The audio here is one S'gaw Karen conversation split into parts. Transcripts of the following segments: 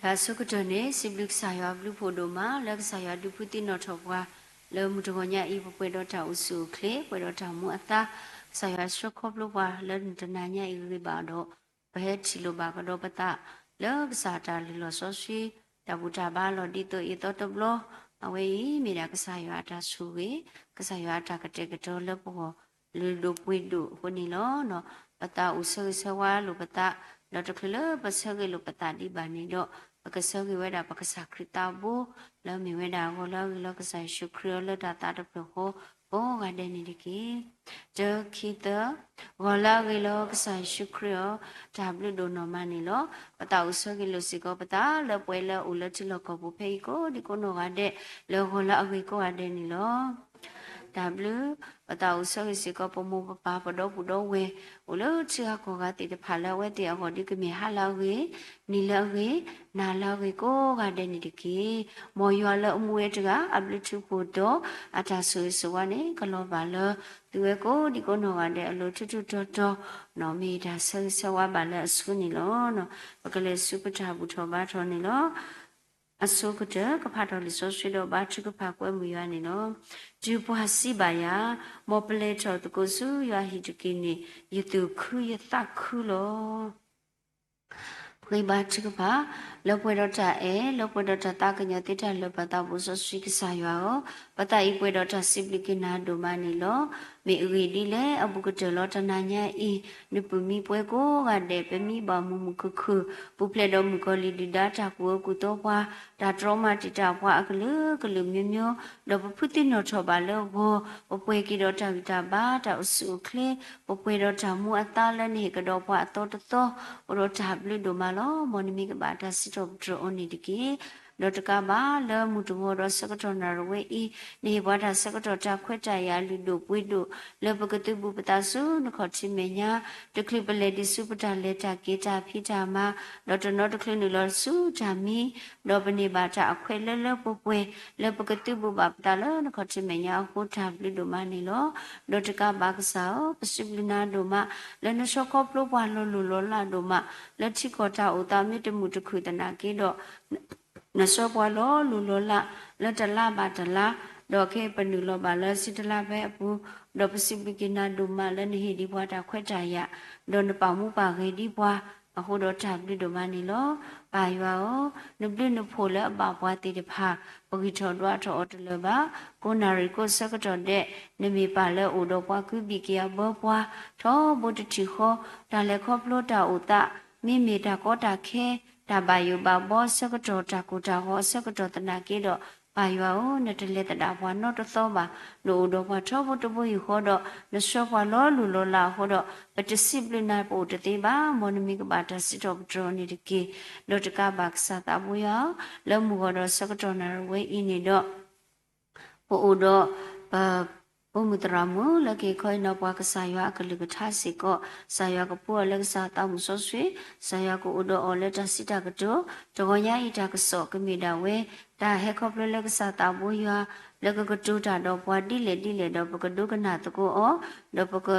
တၢ်ဆိကတၢၢ်န့ၣ် စံးဘျုးကစၢ်ယွၤအဘျုးဖးဒိၣ်မး လၢကစၢ်ယွၤဒုးဖုသံနီၣ်ထီၣ်ပှၤ လၢမုၢ်တဂီၤညါအံၤ ပပှဲၤဒီးတၢ်အိၣ်ဆူၣ်အိၣ်ချ့ ပှဲၤဒီးတၢ်မူအသါ, ကစၢ်ယွၤဆှၢခီဖျိပှၤလၢတနၤညါအံၤဂ့ၤဂ့ၤဘၣ်ဒီး ပဟဲထံၣ်လိာ်ဘၣ်ကဒီးပသး လၢကစၢ်တၢ်လုၢ်လီၢ်စီဆှံ တၢ်ဘူၣ်တၢ်ဘါလီၤဒ်သိးအသီတဘျီ, အဝဲအံၤမ့ၢ်ဒၣ်ကစၢ်ယွၤအတၢ်ဆိၣ်ဂ့ၤ, ကစၢ်ယွၤအတၢ်ကတဲာ်ကတီၤလၢပဂီၢ် လုၢ်ဒိၣ်ပှ့ၤဒိၣ်အဃိန့ၣ်လီၤ. ပသးအိၣ်ဆၢဂ့ၤဆၢဝါလိာ်ပသး, ဒီးတချုးလၢပဆၢဂ့ၤလိာ်ပသးဒံးဘၣ်န့ၣ်ဒီး ပကဆၢဂ့ၤဝဲဒၣ်ပကစၢ်ခရံာ်သးဘိ, လၢမ့ၢ်ဝဲဒၣ်ဂီၤလၢအဂ့ၤလၢကစၢ်ယ့ၣ်ၡူးခရံာ်အီၤလၢတၢ်သးတဖျၢၣ်ဃီကိးဂၤဒဲးန့ၣ်တက့ၢ်. တၢ ခံ သၢ, ဂီၤလၢအဂ့ၤလၢကစၢ်ယ့ၣ်ၡူးခရံာ်အီၤ, တၢ်ဘျုးဒိၣ်နီၢ်မးန့ၣ်လီၤ. ပသးအိၣ်ဆၢဂ့ၤလိာ်စ့ၢ်ကီးပသးလၢပှၤလၢအအိၣ်လၢထံလီၢ်ကီၢ်ပူၤဖဲအံၤကိးဒံကိးနီၢ်ဂၤဒဲး လၢဂီၤလၢအဂ့ၤကိးဂၤဒဲးန့ၣ်လီၤ. တၢ်ဘျုး, ပသးအိၣ်ဆၢဂ့ၤစ့ၢ်ကီးပမိၢ်ပပၢ်ပဒီပုၢ်ဒီဝဲၢ် အိၣ်လၢထံဂၤကီၢ်ဂၤသ့ၣ်တဖၣ်လၢအဝဲသ့ၣ်အဂီၢ်ဒ်ကမ့ၢ်ဟါလၢအဂ့ၤ, နံၤလၢအဂ့ၤ, နၤလၢအဂ့ၤကိးဂၤဒဲးန့ၣ်တက့ၢ်. မ်ယွၤလၢအမူဝဲတဂၤ အဘျုးထူဖှိၣ်ဒီး အတၢ်ဆိၣ်ဂ့ၤဆိၣ်ဝါန့ၣ် ကလီၤဘၣ်လၢ သုဝဲကိးဒံကိးနီၢ်ဂၤဒဲးအလိၤထူးထူးတီၤတီၤ, မ့ၢ်တၢ်ဆၢဂ့ၤဆၢဝါဘၣ်လၢအဆိန့ၣ်လီၤ. ပကလဲၤဆူပတၢ်ဘူၣ်ထီၣ်ဘါထီၣ်န့ၣ်လီၤ. အဆိကတၢၢ် ကဖးထီၣ်လံာ်စီဆှံဒီးဘါထုကဖၣ်ကွဲမုာ်ယွၤန့ၣ်လီၤ. တုၤပှၤစံးဘၣ်ယၤ, မ်ပလဲၤထီၣ်သကိးဆူယွၤဟံၣ်တက့ၢ်န့ၣ် ယသူၣ်ခုယသးခုလီၤ. ပဃ့ဘါထုကဖၣ်, လၢပှဲၤဒီးတၢ်အဲၣ်, လၢပှဲၤဒီးတၢ်သးကညီၤသ့တၢ်လၢာ်ပသးဘိစီဆှံကစၢ်ယွၤဧၢ, ပသးအံၤပှဲၤဒီးတၢ်စံးဘျုးက့ၤနၤဒိၣ်မးန့ၣ်လီၤ. မ့ၢ်အဂ့ၢ်ဒ်လဲၣ်, အဘူးကတၢၢ်လီၤတနၤညါအံၤ, နပုၢ်မံပှဲၤကိးဂၤဒဲး ပမံဘၣ်မုာ်မုာ်ခုၣ်ခုၣ်, ပူၤဖျဲးဒီးမုၣ်ကီၤလံၢ်ဒုၣ်ဒါတၢ်ကူၣ်အၢကူၣ်သီပှၤ, တၢ်တြီမၤတံာ်တာ်ပှၤအကလုာ်ကလုာ်မျိုးမျိုး, ဒီးပဖုသံနီၣ်ထီၣ်ဘၣ်လၢဂီၤ, ပပှဲၤက့ၤဒီးတၢ်ဂံၢ်တၢ်ဘါ တၢ်အိၣ်ဆူၣ်အိၣ်ချ့, ပပှဲၤဒီးတၢ်မူအသါလၢနဟ့ၣ်ကဒီးပှၤအသီတသီ, အိၣ်ဒီးတၢ်ဘျုးဒိၣ်မးလီၤ. မ်နမံၤကဘၣ်တၢ်စံးထီၣ်ပတြၢၤအီၤန့ၣ်တက့ၢ်. ဒီးတကးဘၣ်လၢမုၢ်တဂီၤဒီးဆၢကတီၢ်နၣ်ရံၣ်ဝဲအံၤ, နဟ့ၣ်ပှၤတၢ်ဆၢကတီၢ်တၢ်ခွဲးတၢ်ယာ်လုၢ်ဒိၣ်ပှ့ၤဒိၣ် လၢပကသုးဘူးပသးဆူနခီၣ်ထံးမဲာ်ညါ, တချုးပလဲၤဒံးဆူပတၢ်လဲၤတၢ်က့ၤတၢ်ဖံးတၢ်မၤ, ဒီးတနီၤတချုးနုာ်လီၤဆူတၢ်မံ, ဒီးပန့ၢ်ဘၣ်တၢ်အခွဲးလၢလၢပှဲၤပှဲၤ လၢပကသုးဘူးဘၣ်ပသးလၢနခီၣ်ထံးမဲာ်ညါအဃိ တၢ်ဘျုးဒိၣ်မးန့ၣ်လီၤ. ဒီးတကးဘၣ်ကစၢ်ဧၢ, ပစံးဘျုးနၤဒိၣ်မး လၢနဆှၢခီဖျိပှၤလီၤလိၢ်လီၤလးဒိၣ်မး လၢထံကီၢ်တၢ်အိၣ်သးမ့ၢ်တမုာ်တခုၣ်သနာ်က့ဒီး နဆှၢပှၤလီၤလိၢ်လီၤလး လၢတလါဘၣ်တလါ, ဒီးခဲအံၤပနုာ်လီၤဘၣ်လၢဆံတလါဖဲအပူၤ, ဒီးပစံးဘျုးက့ၤနၤဒိၣ်မးလၢနဟ့ၣ်ဒံးပှၤတၢ်ခွဲးတၢ်ယာ်, ဒီးနပာ်မူပာ်ဂဲၤဒံးပှၤ, အဃိဒီးတၢ်ဘျုးဒိၣ်မးန့ၣ်လီၤ. ပၢ်ယွၤဧၢ, နဘျုးနဖှိၣ်လၢအဘၣ်ပှၤသ့ၣ်တဖၣ်, ပဂံၢ်ထီၣ်ဒွးထီၣ်အီၤတလၢာ်ဘၣ်, ကိးနၣ်ရံၣ်ကိးဆၢကတီၢ်ဒဲး, နမ့ၢ်ပၢ်လၢအအိၣ်ဒီးပှၤ ကူးဘံၣ်က့ၤအဘၢပှၤ, ထီဘိတထံၣ်ဃီ, တၢ်လဲၤခီဖျိတၢ်အိၣ်သး, မ့မ့ၢ်တၢ်ကီတၢ်ခဲ, တၢ်ဘၣ်ယိၣ်ဘၣ်ဘီအဆၢကတီၢ် တၢ်ကိၢ်တၢ်ဂီၤအဆၢကတီၢ်သနာ်က့ဒီး, ပၢ်ယွၤဧၢ, နတလဲၤသဒၣ်ပှၤနီတသီဘၣ်, နအိၣ်ဒီးပှၤထီဘိတဘိယူၢ်ဃီဒီး နဆှၢပှၤလီၤလိၢ်လီၤလးအဃိဒီး, ပတစံးဘျုးနၤပအိၣ်တသ့ဘၣ်, မ်နမံၤကဘၣ်တၢ်စံးထီၣ်ပတြၢၤအီၤန့ၣ်တက့ၢ်. ဒီးတကးဘၣ်ကစၢ်သးဘိယွၤဧၢ, လၢမုၢ်ဂီၤဒီးဆၢကတီၢ်နၣ်ရံၣ်ဝဲအံၤန့ၣ်ဒီး ပအိၣ်ဒီး ပ ပိာ်မုၣ်သရၣ်မုၣ် လၢက့ၤခီအံၤနီၤ ပှၤကစၢ်ယွၤအကလုၢ်ကထါစ့ၢ်ကီး, ကစၢ်ယွၤကဖှူအီၤလၢကစၢ်သးမုၣ်စီဆှံ, ကစၢ်ယွၤကအိၣ်ဒီးအီၤလၢတၢ်စံးတၢ်ကတိၤ, တဂီၤညါအံၤတၢ်ကစီၣ်ကမ့ၢ်ဒၣ်ဝဲ တၢ်ဟဲခီဖျိလၢကစၢ်သးဘိယွၤ လၢကကတိၤတၢ်ဒီးပှၤဒ်လဲၣ်ဒ်လဲၣ်ဒီး ပကဒိကနၣ်သကိးအီၤ, ဒီးပက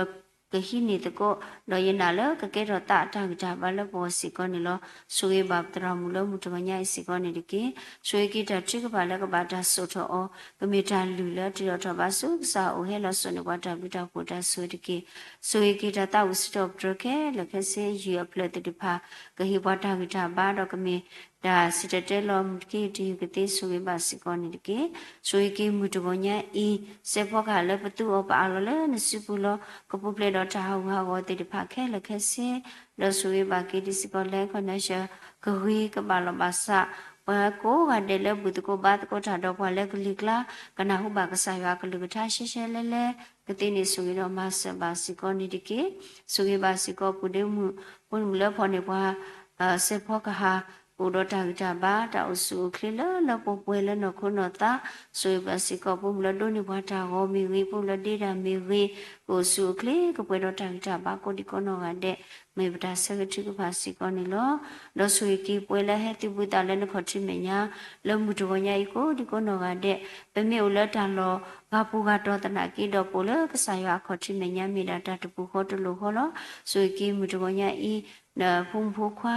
ကဟံးန့ၢ်သကိး, ဒီးယနာ်လၢကကဲထီၣ်သးအတၢ်ဂံၢ်တၢ်ဘါလၢပဂီၢ်စ့ၢ်ကီးန့ၣ်လီၤ. ဆိၣ်ဂ့ၤဘၣ်ပသရၣ်မုၣ်လၢမုၢ်တဂီၤညါအံၤစ့ၢ်ကီးန့ၣ်တက့ၢ်. ဆိၣ်ဂ့ၤက့ၤတၢ်ထုကဖၣ်လၢကဘၣ်တၢ်စိာ်ထီၣ်အီၤ, ကမ့ၢ်တၢ်လုၢ်လၢတ့ၢ်လီၤထီၣ်ဘၣ်ဆူကစၢ်အအိၣ် ဟဲလီၤစိာ်န့ၢ်ပှၤတၢ်ဘျုးတၢ်ဖှိၣ်တၢ်ဆိၣ်ဂ့ၤတက့ၢ်. ဆိၣ်ဂ့ၤက့ၤတၢ်သးဝံၣ်စံးထီၣ်ပတြၢၤခဲလၢာ်ခဲဆ့ ယုၢ်အဖျၢၣ်သ့ၣ်တဖၣ်, ကဟ့ၣ်ပှၤတၢ်ဂံၢ်တၢ်ဘါဒီးကမ့ၢ် တၢ်စံၣ်တဲၤတဲလီၤမုၢ်တက့ၢ် တယုၢ်ကသ့ ဆိၣ်ဂ့ၤဘၣ်စ့ၢ်ကီးန့ၣ်တက့ၢ်. ဆိၣ်ဂ့ၤက့ၤမုၢ်တဂီၤညါအံၤ, စဲးဖီကဟၣ်လၢပသူအီၤပအးလီၤလၢနစုပူၤလီၤ. ကပူၤဖျဲးဒီးတၢ်ဟးဂူာ်ဟးဂီၤသ့ၣ်တဖၣ်ခဲလၢာ်ခဲဆ့, ဒီးဆိၣ်ဂ့ၤဘၣ်က့ၤဒံးစ့ၢ်ကီးလၢ connection ကဂ့ၤကဘၣ်လီၤဘၣ်စး, ပှၤကိးဂၤဒဲးလၢဘူၣ်သကိးဘါသကိးတၢ်ဒီးပှၤလၢကလံၤကျါ, ကနၢ်ဟူဘၣ်ကစၢ်ယွၤအကလုၢ်ကထါရှဲရှဲလဲလဲ, ကသ့န့ၣ်ဆိၣ်ဂ့ၤဒီးမၤစၢၤဘၣ်စ့ၢ်ကီးန့ၣ်တက့ၢ်. ဆိၣ်ဂ့ၤဘၣ်စ့ၢ်ကီး ပူၤဒ့မုၣ်, ဖိမုၣ်လၢဖီၣ်န့ၢ်ပှၤ စဲးဖီကဟၣ်, ကအိၣ်ဒီးတၢ်ဂံၢ်တၢ်ဘါ တၢ်အိၣ်ဆူၣ်အိၣ်ချ့လၢလၢပှဲၤပှဲၤလၢနီၢ်ခိနီၢ်သး, ဆိၣ်ဂ့ၤဘၣ်စ့ၢ်ကီး ဖိမုၣ်လၢဒိးန့ၢ်ပှၤတၢ်ဂီၤမ့ၢ်ဂ့ၤ, ဖိလၢဒ့တၢ်မ့ၢ်ဂ့ၤ, ကအိၣ်ဆူၣ်အိၣ်ချ့ ကပှဲၤဒီးတၢ်ဂံၢ်တၢ်ဘါကိးဒံကိးနီၢ်ဂၤဒဲး, မ့ၢ်ပတၢ်ဆၢဂ့ၤထုကဖၣ်စ့ၢ်ကီးန့ၣ်လီၤ. ဒီးဆိၣ်ဂ့ၤက့ၤပှဲၤလၢဟဲသုးဘူးသးလၢနခီၣ်ထံးမဲာ်ညါ, လၢမုၢ်တဂီၤညါအံၤကိးဒံကိးနီၢ်ဂၤဒဲး, ပမ့ၢ်အိၣ်လၢတၢ်လီၢ်ဂၤပူၤဂၤတီၤသနာ်က့ဒီး ပအိၣ်လၢကစၢ်ယွၤအခီၣ်ထံးမဲာ်ညါမ့ၢ်ဒၣ်တၢ်တပူၤဃီတလိၤဃီလီၤ. ဆိၣ်ဂ့ၤက့ၤမုၢ်တဂီၤညါအံၤ, နဖိမုၣ်ဖိခွါ,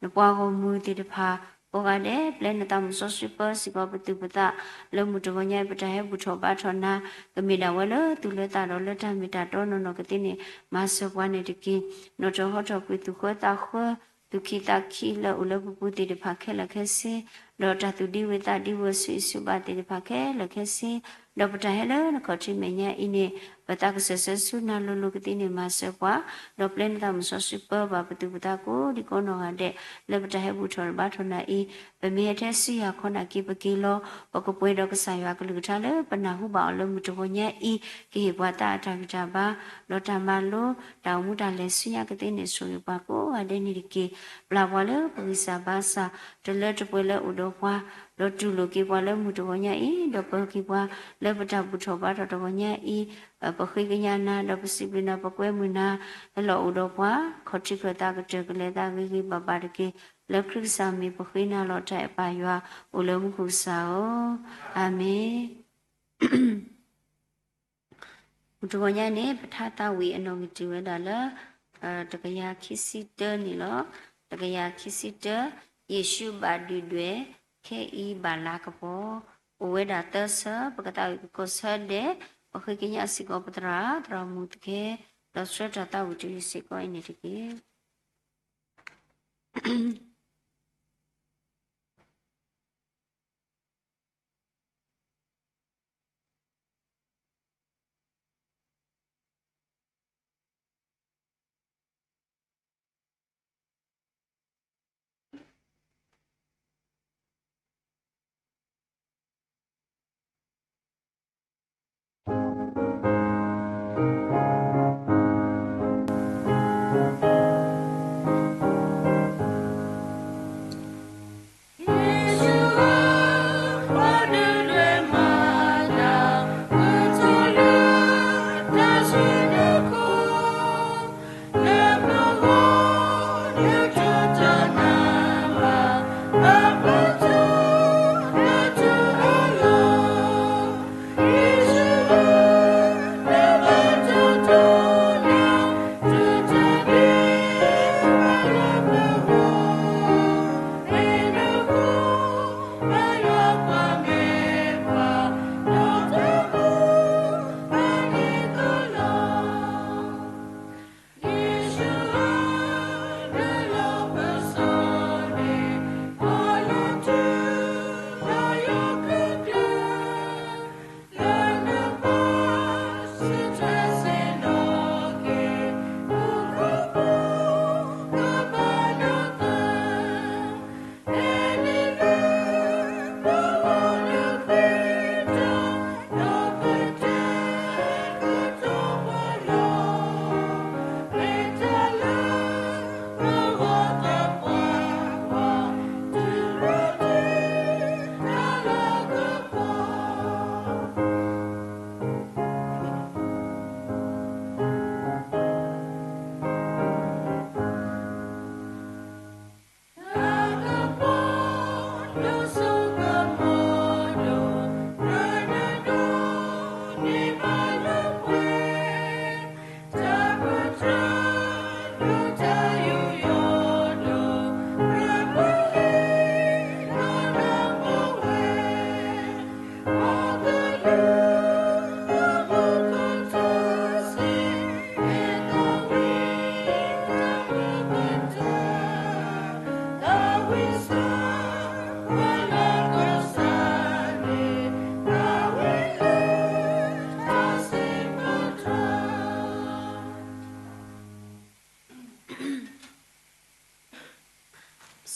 နပှၤဂီၢ်မုၢ်သ့ၣ်တဖၣ်, ကိးဂၤဒဲး ပျဲနသးမုၢ်စီဆှံပၢစ့ၢ်ကီးပသူၣ်ပသး လၢမုၢ်တဂီၤညါအံၤ ပတၢ်ဟဲဘူၣ်ထီၣ်ဘါထီၣ်နၤ ကမ့ၢ်ဒၣ်ဝဲလၢသူၣ်လၢသးဒီးလၢတၢ်မ့ၢ်တၢ်တီနီၢ်နီၢ်ကသ့န့ၣ် မၤစၢၤပှၤန့ၣ်တက့ၢ်. နီၣ်ထီၣ်ဟီထီၣ်ကွံာ်သူၣ်ဃၢသးဃၢ သူၣ်ခံသးခံလၢအိၣ်လၢပပူၤသ့ၣ်တဖၣ်ခဲလၢာ်ခဲဆ့, ဒီးတၢ်သူၣ်ဒံဝုၤသးဒံဝုၤ ဆူးအံၤဆူးဘၣ်သ့ၣ်တဖၣ်ခဲလၢာ်ခဲဆ့, ဒီးပတၢ်ဟဲလၢနခီၣ်ထံးမဲာ်ညါအံၤန့ၣ် ပသးကစၢၢ်ဆၢဆူနၤလိၤလိၤကသ့န့ၣ် မၤစၢၤပှၤ, ဒီးပျဲနသးမုၢ်စီဆှံပၢဘၣ်ပသူၣ်ပသးကိးဒံကိးနီၢ်ဂၤဒဲး လၢပတၢ်ဟဲဘူၣ်ထီၣ်ဘါထီၣ်နၤအံၤ, ပမ့ၢ်ဟဲထဲဆူယၤခီနာ်က့ ပက့ၤလီၤ ပကပှဲၤဒီးကစၢ်ယွၤကလုၢ်ကထါလၢပနၢ်ဟူဘၣ်အီၤလၢမုၢ်တဂီၤညါအံၤ, ကဟ့ၣ်ပှၤသးအတၢ်ဂံၢ်တၢ်ဘါ, ဒီးတၢ်မၤလိ တၢ်အိၣ်မူတၢ်လဲၤဆူညါကသ့န့ၣ် ဆိၣ်ဂ့ၤပှၤကိးဂၤဒဲးန့ၣ်တက့ၢ်. ပျၢ်ပှၤလၢပဂံၢ်စၢ်ဘါစၢ် တလၢတပှဲၤလၢအိၣ်ဒီးပှၤ, ဒီးတူၢ်လိာ်က့ၤပှၤလၢမုၢ်တဂီၤညါအံၤ, ဒီးပၢၤက့ၤပှၤလၢပတၢ်ဘူၣ်ထီၣ်ဘါထီၣ်တဂီၤညါအံၤ, ပဃ့ကညးနၤ ဒီးပစံးဘျုးနၤ ပကွဲမုာ်နၤ, လၢလီၢ်အိၣ်ဒီးပှၤ ခီၣ်ထံးခၢၣ်သးကတၢၢ်ကလဲၤသးဂ့ၤဂ့ၤဘၣ်ဘၣ်တက့ၢ်. လၢခရံာ်ကစၢ်မံၤပဃ့နၤလီၤတၢ်အဲၣ်ပၢ်ယွၤ အိၣ်လၢမူခိၣ်ကစၢ်ဧၢ, အၤမ့ၣ်. မုၢ်တဂီၤညါန့ၣ် ပထါသးဝံၣ်အနီၣ်ဂံၢ်တုၤဝဲဒၣ်လၢ တကယၤခံဆံတၢန့ၣ်လီၤ. တကယၤခံဆံတၢ, ယ့ၣ်ၡူးဘၣ်ဒုၣ်ဒွဲၣ် ခဲအံၤဘၣ်လၤကပီၤ, အိၣ်ဝဲဒၣ်သၢဆၢ, ပကသးဝံၣ်ကကိးဆၢဒဲး, ပဃ့ကညးစ့ၢ်ကီးပသရၣ် သရၣ်မုၣ်သကဲ, ဒီးဆှၢတၢ်သးဝံၣ်တုၤစ့ၢ်ကီးအံၤန့ၣ်တက့ၢ်.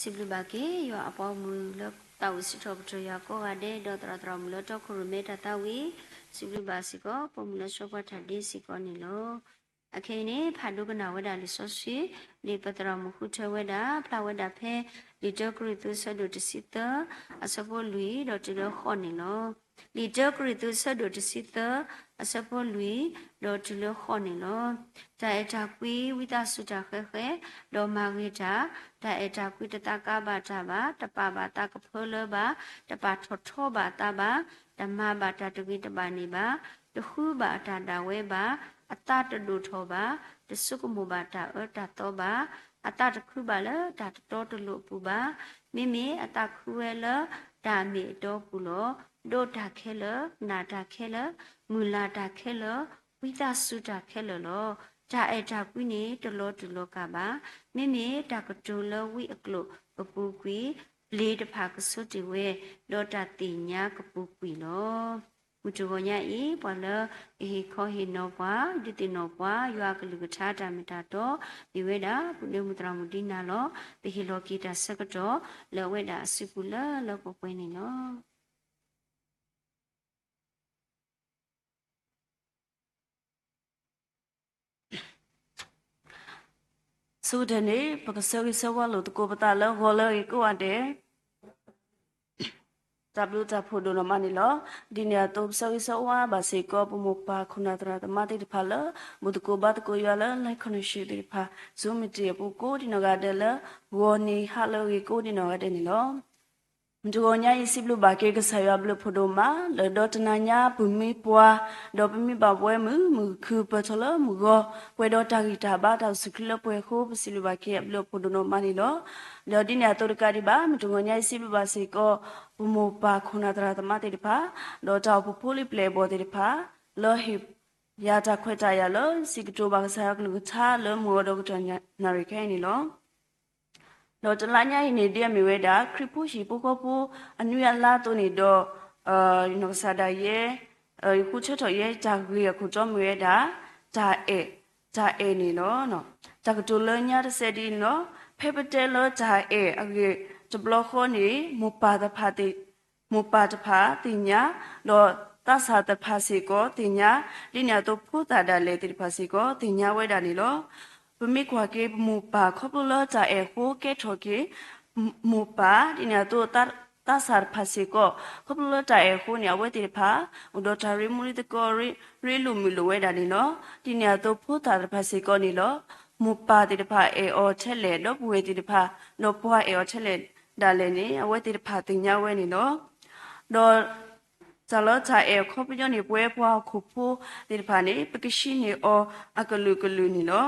စံးဘျုးဘၣ်က့ၤ ယွၤအပှၤဂီၢ်မုၢ်လၢသးဝံၣ်စံးထီၣ်ပတြၢၤယွၤကိးဂၤဒဲး ဒီးသရၣ်သရၣ်မုၣ်လၢတီခိၣ်ရိၣ်မဲတၢ်သးဝံၣ်, စံးဘျုးဘၣ်စ့ၢ်ကီး ပိာ်မုၣ်လၢဆှၢပှၤတၢ်ဒ့စ့ၢ်ကီးန့ၣ်လီၤ. အခဲအံၤန့ၣ် ဖးဒိကနၣ်ဝဲဒၣ်လံာ်စီဆှံ လံာ်ပသရၣ်မုၣ်ဃုထၢဝဲဒၣ် ဖျါဝဲဒၣ်ဖဲ လံာ်တၢကရံၣ်သူးဆၢဒိၣ်တဆံသၢ အဆၢဖိလွံၢ် ဒီးတုၤလၢဃိးန့ၣ်လီၤ. လံာ်တၢကရံၣ်သူးဆၢဒိၣ်တဆံသၢ အဆၢဖိလွံၢ် ဒီးတုၤလၢဃိးန့ၣ်လီၤ. တၢ်အဲၣ်တၢ်ကွံ ဝံသးစူၤတၢ်ဃဲးဃဲး ဒီးမၤဂ့ၤတၢ်, တၢ်အဲၣ်တၢ်ကွံတသးကါဘၣ်တၢ်ဘၣ်, တပာ်ဘၣ်သးကဖၢလၢဘၣ်, တပာ်ထီၣ်ထီဘၣ်သးဘၣ်, တမၤဘၣ်တၢ်တဂ့ၤတဘၣ်န့ၣ်ဘၣ်, တဃုဘၣ်တၢ်ဒၣ်ဝဲဘၣ်, အသးတဒိၣ်ထီၣ်ဘၣ်, တဆိကမိၣ်ဘၣ်တၢ်အၢတၢ်သီဘၣ်, အသးတခုဘၣ်လၢတၢ်တတီတလိၤအပူၤဘၣ်. မ့မ့ၢ်အသးခုဝဲလၢတၢ်အမ့ၢ်အတီအပူၤလီၤ. ဒိးတၢ်ခဲလၢာ်, နာ်တၢ်ခဲလၢာ်, မုၢ်လၢ်တၢ်ခဲလၢာ်, ဝံသးစူၤတၢ်ခဲလၢာ်လီၤ. တၢ်အဲၣ်တၢ်ကွံန့ၣ်တလီၤတူာ်လီၤကာ်ဘၣ်. မ့မ့ၢ်တၢ်ကတိၤလၢဝံအကျိာ်အပူၤကွံာ်, ဘျ့တဖၣ်ကဆိတ့ၢ်ဝဲ, ဒီးတၢ်သ့ၣ်ညါကပူၤကွံာ်လီၤ. မုၢ်တဂီၤညါအံၤ ပှၤလၢကဟ့ၣ်ခီဟ့ၣ်နီၤပှၤ, ဒုးသ့ၣ်နီၣ်ပှၤ ယွၤအကလုၢ်ကထါတၢ်မ့ၢ်တၢ်တီ, မ့ၢ်ဝဲဒၣ် ပုၢ်ဒ့မုၣ်သရၣ်မုၣ်ဒံနၤလီၤ. ပဟ့ၣ်လီၤက့ၤတၢ်ဆၢကတီၢ်လၢအဝဲဒၣ်အစုပူၤလၢလၢပှဲၤပှဲၤန့ၣ်လီၤ. ဆိကတၢၢ်န့ၣ် ပကဆၢဂ့ၤဆၢဝါလိာ်သကိးပသးလၢဂီၤလၢအဂ့ၤကိးဂၤဒဲး, တၢ်ဘျုးတၢ်ဖှိၣ်ဒိၣ်နီၢ်မးန့ၣ်လီၤ. ဒ်န့ၣ်အသိး ပဆၢဂ့ၤဆၢဝါဘၣ်စ့ၢ်ကီး ပမိၢ်ပၢ်ခိၣ်နၢ်သရၣ်သမါသ့ၣ်တဖၣ်လၢ ဘူၣ်သကိးဘါသကိးယွၤလၢ live connection သ့ၣ်တဖၣ် Zoom meeting အပူၤကိးဒံနီၢ်ဂၤဒဲးလၢ ဂီၤနံၤဟါလၢအဂ့ၤကိးဒံနီၢ်ဂၤဒဲးန့ၣ်လီၤ. တဂီၤညါအံၤ စံးဘျုးဘၣ်က့ၤကစၢ်ယွၤဘျုးဖှိၣ်ဒိၣ်မး လၢဒီတနၤညါပမ့ၢ်ပှၤ, ဒီးပမ့ၢ်ဘၣ်ပဝဲမုာ်မုာ်ခုၣ်ခုၣ် ပၢၢ်ထီၣ်လၢမုၢ်ဂီၤ, ပှဲၤဒီးတၢ်ဂံၢ်တၢ်ဘါတၢ်အိၣ်ဆူၣ်အိၣ်ချ့လၢပှဲၤအဃိ ပစံးဘျုးဘၣ်က့ၤအဘျုးအဖှိၣ်ဒိၣ်နီၢ်မးန့ၣ်လီၤ. ဒီးဒ်န့ၣ်အသိးတကးဒံးဘၣ် မုၢ်တဂီၤညါအံၤ စံးဘျုးဘၣ်စ့ၢ်ကီး ပမိၢ်ပၢ်ခိၣ်နၢ်သရၣ်သမါသ့ၣ်တဖၣ်, ဒီးတၢ်အိၣ်ဖှိၣ်ဖိလံၤပျဲၢ်အဘီၣ်သ့ၣ်တဖၣ်, လၢဟ့ၣ်ယၤတၢ်ခွဲးတၢ်ယာ်လၢ စံးကတိၤဘၣ်ကစၢ်ယွၤကလုၢ်ကထါလၢမုၢ်ဂီၤဒီးကတီၢ်နၣ်ရံၣ်ခဲအံၤန့ၣ်လီၤ. ဒီးတလါညါအံၤန့ၣ် ဒ်အမ့ၢ်ဝဲဒၣ် ခရံာ်ဖိဟံၣ်ဖိဃီဖိအနွံအလါအသိးန့ၣ်ဒီး, နီၢ်ကစၢ်ဒၣ်ယဲ ယဃုထၢထီၣ်ယဲတၢ်ဂ့ၢ်အခိၣ်တီမ့ၢ်ဝဲဒၣ် တၢ်အဲၣ်, တၢ်အဲၣ်န့ၣ်လီၤ. တၢ်ကတိၤလၢညါတစဲးဒ်န့ၣ်လီၤ. ဖဲပတဲလၢတၢ်အဲၣ်အဂ့ၢ်တဘျီဃီန့ၣ် မိၢ်ပၢ်တဖၣ်သ့ၣ် မိၢ်ပၢ်တဖၣ်သ့ၣ်ညါ, ဒီးသးစၢ်တဖၣ်စ့ၢ်ကီးသ့ၣ်ညါ, ဒ်န့ၣ်အသိးဖိသၣ်ဒၣ်လဲာ်သ့ၣ်တဖၣ်စ့ၢ်ကီးသ့ၣ်ညါဝဲဒၣ်န့ၣ်လီၤ. ပမ့ၢ်ကွၢ်က့ၤပမိၢ်ပၢ်ခီဖျိလၢတၢ်အဲၣ်အဃိကဲထီၣ်က့ၤ မိၢ်ပၢ်, ဒ်န့ၣ်အသိးသးစၢ်တဖၣ်စ့ၢ်ကီး ခီဖျိလၢတၢ်အဲၣ်အဃိန့ၣ် အဝဲသ့ၣ်တဖၣ် အိၣ်ဒီးတၢ်ရ့မူရ့သကိး ရ့လိာ်မုာ်လိာ်ဝဲဒၣ်န့ၣ်လီၤ. ဒ်န့ၣ်အသိးဖိသၣ်တဖၣ်စ့ၢ်ကီးန့ၣ်လီၤ. မိၢ်ပၢ်သ့ၣ်တဖၣ်အဲၣ်အီၤထဲလဲၣ်, ဒီပုၢ်ဝဲၢ်သ့ၣ်တဖၣ် ဒီးပှၤအဲၣ်အီၤထဲလဲၣ်ဒၣ်လဲာ်န့ၣ် အဝဲသ့ၣ်တဖၣ်သ့ၣ်ညါဝဲန့ၣ်လီၤ. ဒီးတၢ်လၢတၢ်အဲၣ်အခီပညီန့ၣ် ပဝဲပှၤဟီၣ်ခိၣ်ဖိသ့ၣ်တဖၣ်န့ၣ် ပကဟံးန့ၢ်အီၤအကလုာ်ကလုာ်န့ၣ်လီၤ.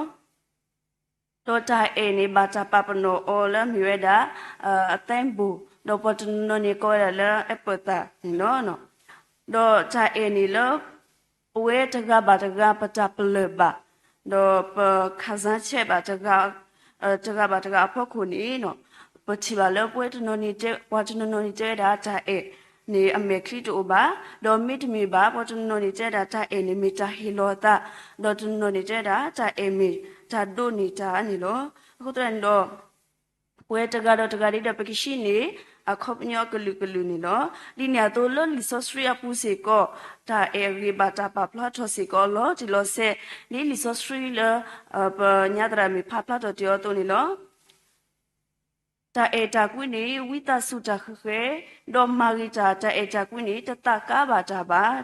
ဒီးတၢ်အဲၣ်န့ၣ် ဘၣ်တ၁်ပာ်ပနီၣ်အီၤလၢအမ့ၢ်ဝဲဒၣ် အသဲဘိၣ်, ဒီးပှၤတနီၤနီၤန့ၣ်ကိးဝဲဒၣ်လၢ apple သၣ်န့ၣ်လီၤ. ဒီးတၢ်အဲၣ်န့ၣ်လၢ ပဝဲတဂၤဘၣ်တဂၤ ပတၢ်ပလၢၢ်ဘၣ်, ဒီးပခးစၢ်ဆဲးဘၣ်တဂၤ, တဂၤဘၣ်တဂၤအဖီခိၣ်န့ၣ်, ပထံၣ်ဘၣ်လၢပဝဲတနီၤန့ၣ်တဲ, ပှၤတနီၤနီၤန့ၣ်တဲဝဲဒၣ်တၢ်အဲၣ်န့ၣ် အမဲာ်ချံတအိၣ်ဘၣ်, ဒီးမ့တမ့ၢ်ဘၣ် ပှၤတနီၤနီၤန့ၣ်တဲဝဲဒၣ်တၢ်အဲၣ်န့ၣ်မ့ၢ်တၢ်ဟ့ၣ်လီၤအသး, ဒီးတနီၤနီၤန့ၣ်တဲဝဲဒၣ်တၢ်အဲၣ်မ့ၢ်တၢ်ဒိးန့ၢ်တၢ်န့ၣ်လီၤ. အဃိသတးန့ၣ်ဒီး ပဝဲတဂၤဒီးတဂၤဒ်ဒီး ပကဟံးန့ၢ်အခီပညီအကလုာ်ကလုာ်န့ၣ်လီၤ. ဒ်န့ၣ်အသိးလၢလံာ်စီဆှံအပူၤစ့ၢ်ကီး တၢ်အဲၣ်အဂ့ၢ်ဘၣ်တၢ်ပာ်ဖျါထီၣ်စ့ၢ်ကီးလီၤတံၢ်လီၤဆဲး, ဒ်လံာ်စီဆှံလၢ ပညါသရၣ်မုၣ်ဖးဖျါထီၣ်တ့ၢ်အီၤအသိးန့ၣ်လီၤ. တၢ်အဲၣ်တၢ်ကွံန့ၣ် ဝံသးစူၤတၢ်ဃဲၤဃဲၤ, ဒီးမၤဂ့ၤတၢ်, တၢ်အဲၣ်တၢ်ကွံန့ၣ် တသးကါဘၣ်တၢ်ဘၣ်,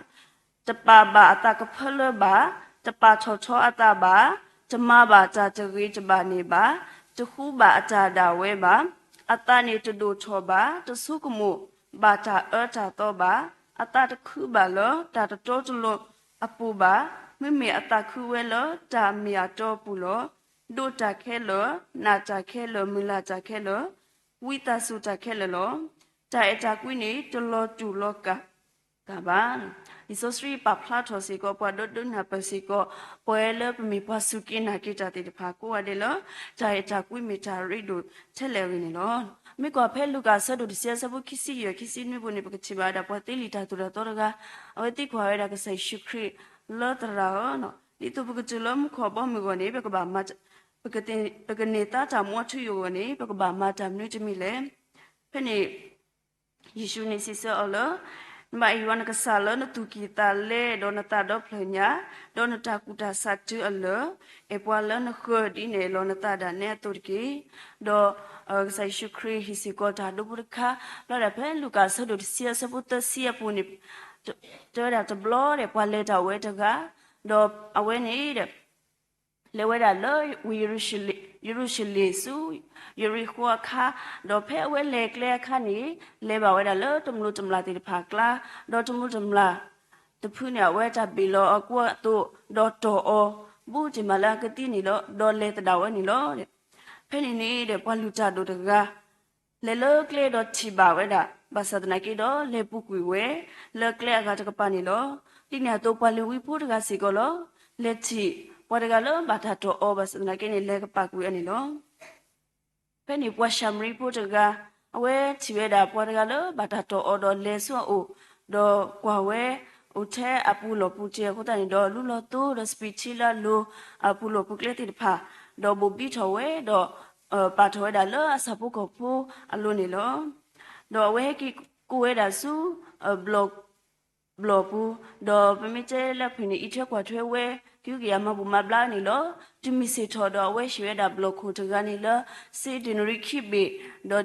တပာ်ဘၣ်အသးကဖၢလၢဘၣ်, တပာ်ထီၣ်ထီအသးဘၣ်, တမၤဘၣ်တၢ်တဂ့ၤတဘၣ်န့ၣ်ဘၣ်, တဃူဘၣ်အတၢ်ဒၣ်ဝဲဘၣ်, အသးန့ၣ်တဒိၣ်ထီၣ်ဘၣ်, တဆိကမိၣ်ဘၣ်တၢ်အၢတၢ်သီဘၣ်, အသးတခုဘၣ်လၢတၢ်တတီတလိၤအပူၤဘၣ်, မ့မ့ၢ်အသးခုဝဲလၢတၢ်မ့ၢ်အတီအပူၤလီၤ. ဒိးတၢ်ခဲလၢာ်, နာ်တၢ်ခဲလၢာ်, မုၢ်လၢ်တၢ်ခဲလၢာ်, ဝံသးစူၤတၢ်ခဲလၢာ်လီၤ. တၢ်အဲၣ်တၢ်ကွံန့ၣ် တလီၤတူာ်လီၤကာ်ဘၣ်. လံာ်စီဆှံပာ်ဖျါထီၣ်စ့ၢ်ကီး ပှၤဒိးဒိးနၢ်ပၢၢ်စ့ၢ်ကီး ပဝဲလၢပမ့ၢ်ပှၤစူၢ်က့ၤနာ်က့ၤတၢ်သ့ၣ်တဖၣ်ကိးဂၤဒဲးလၢ တၢ်အဲၣ်တၢ်ကွံမ့ၢ်တၢ်ရ့ဒိၣ်ထဲလဲၣ်အဂ့ၢ်န့ၣ်လီၤ. မ့ၢ်ကွၢ်ဖဲလူၤကၣ်အဆၢဒိၣ်တဆံ အဆၢဖိခံဆံယဲၢ် ခံဆံနွံပူၤန့ၣ် ပကထံၣ်ဘၣ်ဝဲဒၣ်ပှၤသ့လံာ်တၢ်သိၣ်တၢ်သီတဂၤ, အဝဲသံကွၢ်ဝဲဒၣ်ကစၢ်ယ့ၣ်ၡူးခရံာ်လၢသရၣ်ဧၢ, ဒ်သိးပကတုၤလၢမူခိၣ်ဘီမုၢ်အဂီၢ်န့ၣ် ပကဘၣ်မၤ, ပကန့ၢ်သါတၢ်မူအထူအယိာ်အဂီၢ်န့ၣ် ပကဘၣ်မၤတၢ်မနုၤတမံၤလဲၣ်. ဖဲန့ၣ် ယ့ၣ်ၡူးန့ၣ်စံးဆၢအီၤလၢ နဘၣ်အဲၣ်ယွၤနကစၢ်လၢနသူၣ်ကံၢ်သးလဲ ဒီးနသးဒီဖျၢၣ်ညါ, ဒီးနတၢ်ကူၣ်တၢ်ဆးတုၤအလၢာ်, အဲၣ်ပှၤလၢနဃၢၤဒ်န့ၣ်လီၤနသးဒၣ်နဲအသိးတက့ၢ်. ဒီးကစၢ်ယ့ၣ်ၡူးခရံာ်ဟ့ၣ်စ့ၢ်ကီးတၢ်ဒိဖိတခါ, ဘျီဒၣ်ဖဲလူၤကၣ်အဆၢဒိၣ်တဆံ အဆၢဖိသၢဆံအပူၤန့ၣ် တဲဝဲဒၣ်တဘျီဒီး ပှၤလဲၤတၢ်ဝဲတဂၤ, ဒီးအဝဲန့ၣ်ဒီး လဲၤဝဲဒၣ်လၢဝ့ၢ်ယရူၤၡလ့ၣ်ဆူ ယရံၣ်ဃိအခါ, ဒီးဖဲအဝဲလဲၤကျဲအခါန့ၣ် လဲၤဘၣ်ဝဲဒၣ်လၢတမျိးတမျာ်သ့ၣ်တဖၣ်အကျါ, ဒီးတမျိးတမျာ်တဖုန့ၣ် အဝဲတၢ်ဘ့ၣ်လီၤအကွၢ်အသိး, ဒီးတီၢ်အီၤ ဘူးတံၢ်မးလၢအကသံန့ၣ်လီၤ, ဒီးလဲၤသဒၣ်ဝဲန့ၣ်လီၤ. ဖဲန့ၣ်န့ၣ်ဒီး ပှၤလုၢ်တၢ်ဒိၣ်တဂၤ လဲၤလၢကျဲဒီးထံၣ်ဘၣ်ဝဲဒၣ်, ဘၣ်ဆၣ်သနာ်က့ဒီး လဲၤပူၤကွံာ်ဝဲ လၢကျဲအဂၤတကပၤန့ၣ်လီၤ. ဒ်န့ၣ်အသိး ပှၤလ့ၤဝံဖိတဂၤစ့ၢ်ကီးလီၤ. လဲၤထံၣ်ပှၤတဂၤလၢဘၣ်တၢ်တီၢ်အီၤ ဘၣ်ဆၣ်သနာ်က့န့ၣ် လဲၤကပာ်ကွံာ်အီၤန့ၣ်လီၤ. ဖဲန့ၣ်ပှၤၡၤမရံဖိတဂၤ အဝဲထံၣ်ဝဲဒၣ်ပှၤတဂၤလၢဘၣ်တၢ်တီၢ်အီၤဒီးလဲၤဆူအအိၣ်, ဒီးကွၢ်ဝဲ အိၣ်ထဲအပူၤလီၢ်ပူၤတ့ၢ်အဃိသတးန့ၣ်ဒီး လူလီၤသိဒီးစပံးထံလၢအလိၤ အပူၤလီၢ်ပူၤကျဲသ့ၣ်တဖၣ်, ဒီးဘိၣ်ဘံထီၣ်ဝဲဒီး ပာ်ထီၣ်ဝဲဒၣ်လၢအဆၣ်ဖိကီၢ်ဖိအလိၤန့ၣ်လီၤ. ဒီးအဝဲဟဲက့ၤကိးဝဲဒၣ်ဆူ ဘျီၣ် ဘျီၣ်ပူၤ, ဒီးပမ့ၢ်တဲလၢအဖုၣ်န့ၣ် အံးထွဲကွၢ်ထွဲဝဲ ကဟုကယာ်မၤဘူၣ်မၤဘျါန့ၣ်လီၤ. တုၤမုၢ်ဆ့ၣ်ထီၣ်ဒီးအဝဲဟ့ၣ်ဝဲဒၣ်ဘျီၣ်ခိၣ်တဂၤန့ၣ်လၢ စ့ဒ့နရံၣ်ခံဘ့ၣ်,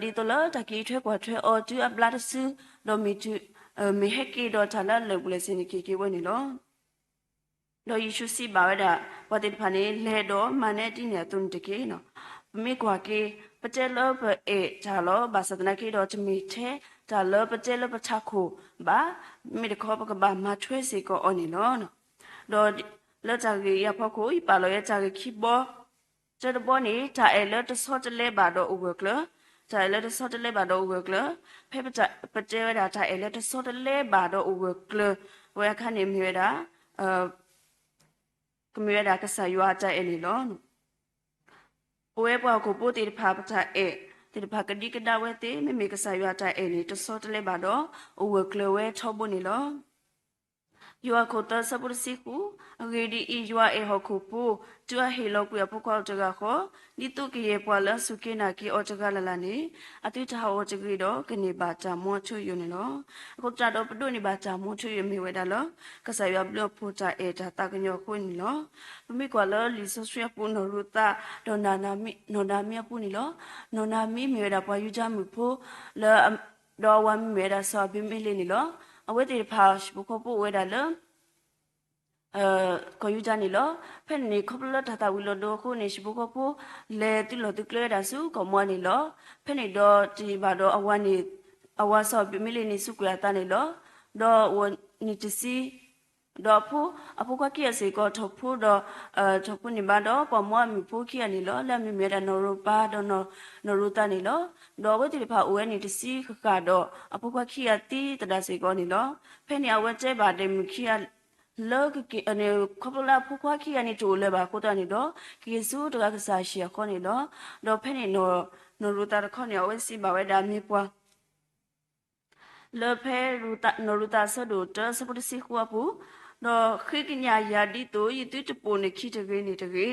ဒီးဒ်သိးလၢတၢ်က့ၤအံးထွဲကွၢ်ထွဲအီၤတုၤအဘျါတစု, ဒီးမ့ၢ်တုၤ မ့ၢ်ဟဲက့ၤဒီးတၢ်လၢအလၢာ်ပူၤလဲၣ်စ့ၢ်န့ၣ် က့ၤက့ၤဝဲန့ၣ်လီၤ. ဒီးယ့ၣ်ၡူးစံးဘၣ်ဝဲဒၣ် ပှၤသ့ၣ်တဖၣ်န့ၣ် လဲၤဒီးမၤနဲဒ်န့ၣ်အသိးန့ၣ်တက့ၢ်. ပမ့ၢ်ကွၢ်က့ၤ ပတဲလၢပအဲၣ်တၢ်လီၤ, ဘၣ်ဆၣ်သနာ်က့ဒီး တမ့ၢ်ထဲတၢ်လၢပတဲလၢပထးခိၣ်ဘၣ်, မ့ၢ်တခီပကဘၣ်မၤထွဲစ့ၢ်ကီးအီၤန့ၣ်လီၤ. ဒီးလၢတၢ်ဂ့ၢ်အံၤအဖီခိၣ် ယပာ်လီၤဝဲတၢ်ဂ့ၢ်ခံဘီ, တၢတဘီန့ၣ် တၢ်အဲၣ်လၢတဆီတလဲဘၣ်ဒီးအိၣ်ဂၢၢ်ကျၢၤ, တၢ်အဲၣ်လၢတဆီတလဲဘၣ်ဒီးအိၣ်ဂၢၢ်ကျၢၤ, ဖဲပတဲဝဲဒၣ်တၢ်အဲၣ်လၢတဆီတလဲဘၣ်ဒီးအိၣ်ဂၢၢ်ကျၢၤ ဝဲအခါန့ၣ်မ့ၢ်ဝဲဒၣ် ကမ့ၢ်ဝဲဒၣ်ကစၢ်ယွၤအတၢ်အဲၣ်န့ၣ်လီၤ. ပဝဲပှၤဟီၣ်ခိၣ်ဖိသ့ၣ်တဖၣ် ပတၢ်အဲၣ်သ့ၣ်တဖၣ်ကဒံကဒါဝဲသ့, မ့မ့ၢ်ကစၢ်ယွၤအတၢ်အဲၣ်န့ၣ် တဆီတလဲဘၣ်ဒီး အိၣ်ဂၢၢ်ကျၢၤဝဲထီဘိန့ၣ်လီၤ. ယိၤဟၣ်ခိၣ်သၢဆၢဖိတဆံဃု, အဂ့ၢ်ဒ်အံၤ, ယွၤအဲၣ်ဟီၣ်ခိၣ်ဖိ, တုၤအဟ့ၣ်လီၤကွံာ်အဖိခွါအိၣ်တဂၤဃီ, ဒ်သိးကယဲၢ်ပှၤလၢအစူၢ်က့ၤနာ်က့ၤအီၤတဂၤလၢ်လၢ်န့ၣ် အသုတဟးဂီၤတဂ့ၤဒီး ကန့ၢ်ဘၣ်တၢ်မူအထူအယိာ်န့ၣ်လီၤ. အဃိသတးဒီး ပဒိးန့ၢ်ဘၣ်တၢ်မူအထူအယိာ်မ့ၢ်ဝဲဒၣ်လၢ ကစၢ်ယွၤဘျုးအဖိတၢ်အဲၣ်တၢ်သးကညီၤအဃိန့ၣ်လီၤ. ပမ့ၢ်ကွၢ်လၢလံာ်စီဆှံအပူၤ နီၢ်ရူၤသး ဒီးနီၢ်နၤမံအပူၤန့ၣ်လီၤ. နီၢ်နၤမံမ့ၢ်ဝဲဒၣ်ပှၤယူဒၤမုၣ်ဖိ လၢ ဒီးအဝၤမံၤမ့ၢ်ဝဲဒၣ်စီၤအဘံမ့လ့န့ၣ်လီၤ. အဝဲသ့ၣ်တဖၣ် ဟံၣ်ဖိဃီဖိအိၣ်ဝဲဒၣ်လၢ ကီၢ်ယူဒၤန့ၣ်လီၤ. ဖဲန့ၣ်န့ၣ် ခီဖျိလၢတၢ်သၣ်ဝံၤလီၤဒိအဃိန့ၣ် ဟံၣ်ဖိဃီဖိ လဲၤသုးလီၢ်သုးကျဲဝဲဒၣ်ဆူကီၢ်မွၤန့ၣ်လီၤ. ဖဲန့ၣ်ဒီးတယံာ်ဘၣ်ဒီးအဝၤန့ၣ် အဝၤစီၤအဘံမ့လ့န့ၣ်စူးကွံာ်အသးန့ၣ်လီၤ. ဒီးအိၣ်န့ၣ်တဆံ ဒီးအဖိ အဖိခွါခံဂၤစ့ၢ်ကီး ထီၣ်ဖိဒီး ထီၣ်ဖိန့ၢ်ဘၣ်ဒီးပှၤမွၤအမုၣ်ဖိခံဂၤန့ၣ်လီၤ. လၢအမံၤမ့ၢ်ဝဲဒၣ်နီၢ်ရူၤပၤဒီးနီၢ်ရူၤသးန့ၣ်လီၤ. ဒီးအဝဲသ့ၣ်တဖၣ်အိၣ်ဝဲန့ၣ်တဆံဃၣ်ဃၣ်ဒီး အဖိခွါခံဂၤသံသဒၣ်စ့ၢ်ကီးန့ၣ်လီၤ. ဖဲန့ၣ်အဝဲတဲဘၣ်ဒီးမုၣ်ခံဂၤ လၢကက့ၤ ခီဖျိလၢအဖိခွါခံဂၤန့ၣ်တအိၣ်လၢၤဘၣ်အဃိသတးန့ၣ်ဒီး ကက့ၤဆူတဂၤကစၢ်အဟံၣ်အဃီန့ၣ်လီၤ. ဒီးဖဲန့ၣ် နီၢ်ရူၤသးတခီန့ၣ် အဝဲစံးဘၣ်ဝဲဒၣ်မ့ၢ်ပှၤ လၢဖဲ နီၢ်ရူၤသးအဆၢဒိၣ်တၢ အဆၢဖိတဆံဃုအပူၤ, ဒီးဃ့ကညးယၤဒ်သိးယသုတပိာ်နခံတဂ့ၤန့ၣ်တဂ့ၤ.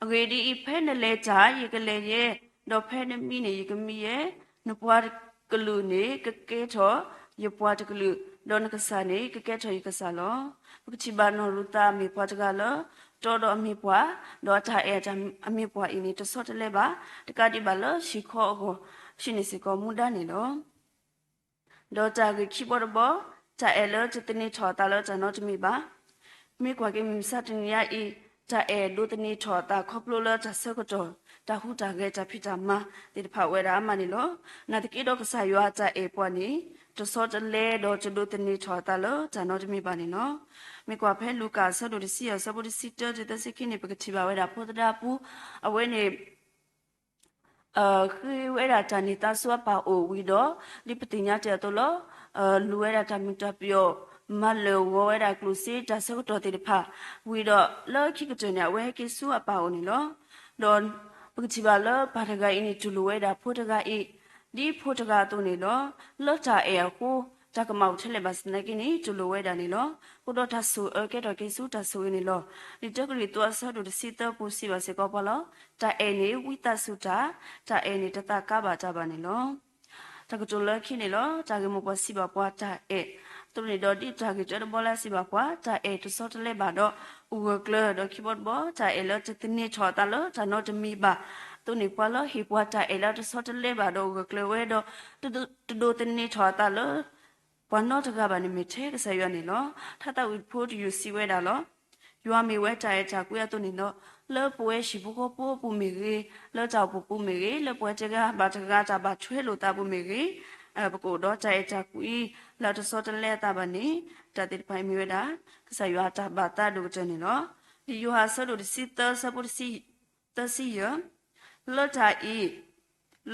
အဂ့ၢ်ဒ်အံၤ, ဖဲနလဲၤတၢ် ယကလဲၤယဲ, ဒီးဖဲနမံန့ၣ် ယကမံယဲ, နပှၤကလုာ်န့ၣ် ကကဲထီၣ်ယပှၤတကလုာ်, ဒီးနကစၢ်န့ၣ် ကကဲထီၣ်ယကစၢ်လီၤ. ပကထံၣ်ဘၣ်နီၢ်ရူၤသးမ့ၢ်ပှၤတဂၤလၢ တီဒီးအမ့ၢ်ပှၤ, ဒီးအတၢ်အဲၣ်အမ့ၢ်ပှၤအံၤန့ၣ် တဆီတလဲဘၣ်, တကးဒံးဘၣ်လၢဟံၣ်ခီအဂီၢ် ဆံးန့ၢ်စ့ၢ်ကီးမူဒါန့ၣ်လီၤ. ဒီးတၢ်ဂ့ၢ်ခံဘီတဘီ, တၢ်အဲၣ်လၢတသန့ၤထီၣ်အသးလၢတၢ်နီတမံၤဘၣ်. မ့ၢ်ကွၢ်က့ၤမုၢ်မဆါတနံၤညါအံၤ, တၢ်အဲၣ်ဒိးသန့ၤထီၣ်အသးခီဖျိလၢတၢ်ဆၢကတီၢ်, တၢ်ဟူးတၢ်ဂဲၤ တၢ်ဖံးတၢ်မၤသ့ၣ်တဖၣ်အိၣ်ဝဲဒၣ်အါမးန့ၣ်လီၤ. နာ်သက့ဒီးကစၢ်ယွၤအတၢ်အဲၣ်ပှၤန့ၣ် တဆီတလဲဒီးတဒိးသန့ၤထီၣ်အသးလၢတၢ်နီတမံၤဘၣ်န့ၣ်လီၤ. မ့ၢ်ကွၢ်ဖဲလူၤကၣ်အဆၢဒိၣ်တဆံယဲၢ် အဆၢဖိတဆံတၢတုၤသၢဆံခံန့ၣ် ပကထံၣ်ဘၣ်ဝဲဒၣ်ဖိသဒါပူၤ, အဝဲန့ၣ် ဃ့ဝဲဒၣ်တၢ်န့ၢ်သါဆူအပၢ်အိၣ်ဝံၤဒီး ဒ်ပသ့ၣ်ညါတ့ၢ်အသိးလီၤ. လူၤဝဲဒၣ်တၢ်မုာ်တၢ်ပျီၣ်, မၤလၢာ်ဂီၤဝဲဒၣ်ကျိၣ်စ့တၢ်ဆၢကတီၢ်သ့ၣ်တဖၣ်, ဝံၤဒီးလၢခံကတၢၢ်န့ၣ် အဝဲဟဲက့ၤဆူအပၢ်အိၣ်န့ၣ်လီၤ. ဒီးပကထံၣ်ဘၣ်လၢပၢ်တဂၤအံၤန့ၣ် တူၢ်လိာ်ဝဲဒၣ်ဖိတဂၤအံၤ ဒ်ဖိတဂၤအသိးန့ၣ်လီၤ. လၢတၢ်အဲၣ်အဃိ တၢ်ကမၣ်အိၣ်ထဲလဲၣ်ဘၣ်ဆၣ်သနာ်က့န့ၣ် တူၢ်လိာ်ဝဲဒၣ်န့ၣ်လီၤ. အဃိဒီးတၢ်ဆိၣ်အၢကဲထီၣ်က့ၤဆူတၢ်ဆိၣ်ဂ့ၤန့ၣ်လီၤ. လံာ်တၢကရံၣ်သူးအဆၢဒိၣ်တဆံသၢပူၤစံးဘၣ်စ့ၢ်ကီးပှၤလီၤ. တၢ်အဲၣ်န့ၣ်ဝံသးစူၤတၢ်, တၢ်အဲၣ်န့ၣ်တသးကါဘၣ်တၢ်ဘၣ်န့ၣ်လီၤ. တၢ်ကတိၤလၢခံန့ၣ်လီၤ. တၢ်ဂ့ၢ်မိၢ်ပှၢ်စံးဘၣ်ပှၤတၢ်အဲၣ်, အသိးန့ၣ်ဒီးဒ်တၢ်ဂ့ၢ်တၢတဘီလၢအစံးဘၣ်ပှၤ တၢ်အဲၣ်တဆီတလဲဘၣ်ဒီးအိၣ်ဂၢၢ်ကျၢၤ, ဒီးခံဘီတဘီ တၢ်အဲၣ်လၢတသန့ၤထီၣ်အသးလၢတၢ်နီတမံၤဘၣ်, အသိးန့ၣ် ပှၤလၢဟ့ၣ်ပှၤတၢ်အဲၣ်လၢတဆီတလဲဘၣ်ဒီးအိၣ်ဂၢၢ်ကျၢၤဝဲဒီး တဒိးသန့ၤထီၣ်အသးလၢ ပှၤနီတဂၤဘၣ်န့ၣ်မ့ၢ်ထဲကစၢ်ယွၤန့ၣ်လီၤ. ထါသးဝံၣ်ဖိတယုၢ်စံးဝဲဒၣ်လီၤ. ယွၤမ့ၢ်ဝဲတၢ်အဲၣ်တၢ်ကွံအသိးန့ၣ်လီၤ. လၢပဝဲဟံၣ်ဖိဃီဖိအပူၤမ့ၢ်ဂ့ၤ, လၢတၢ်အိၣ်ဖှိၣ်ပူၤမ့ၢ်ဂ့ၤ, လၢပဝဲတဂၤဘၣ်တဂၤတၢ်ဘၣ်ထွဲလိာ်သးပူၤမ့ၢ်ဂ့ၤ, ပကအိၣ်ဒီးတၢ်အဲၣ်တၢ်ကွံ လၢတဆီတလဲအသးဘၣ်န့ၣ်, တၢ်သ့ၣ်တဖၣ်အံၤမ့ၢ်ဝဲဒၣ် ကစၢ်ယွၤအတၢ်ဘၣ်သးဒိၣ်ကတၢၢ်န့ၣ်လီၤ. လံာ်ယိၤဟၣ်အဆၢဒိၣ်တဆံသၢ အဆၢဖိတဆံ သၢဆံယဲၢ်, လၢတၢ်အံၤ,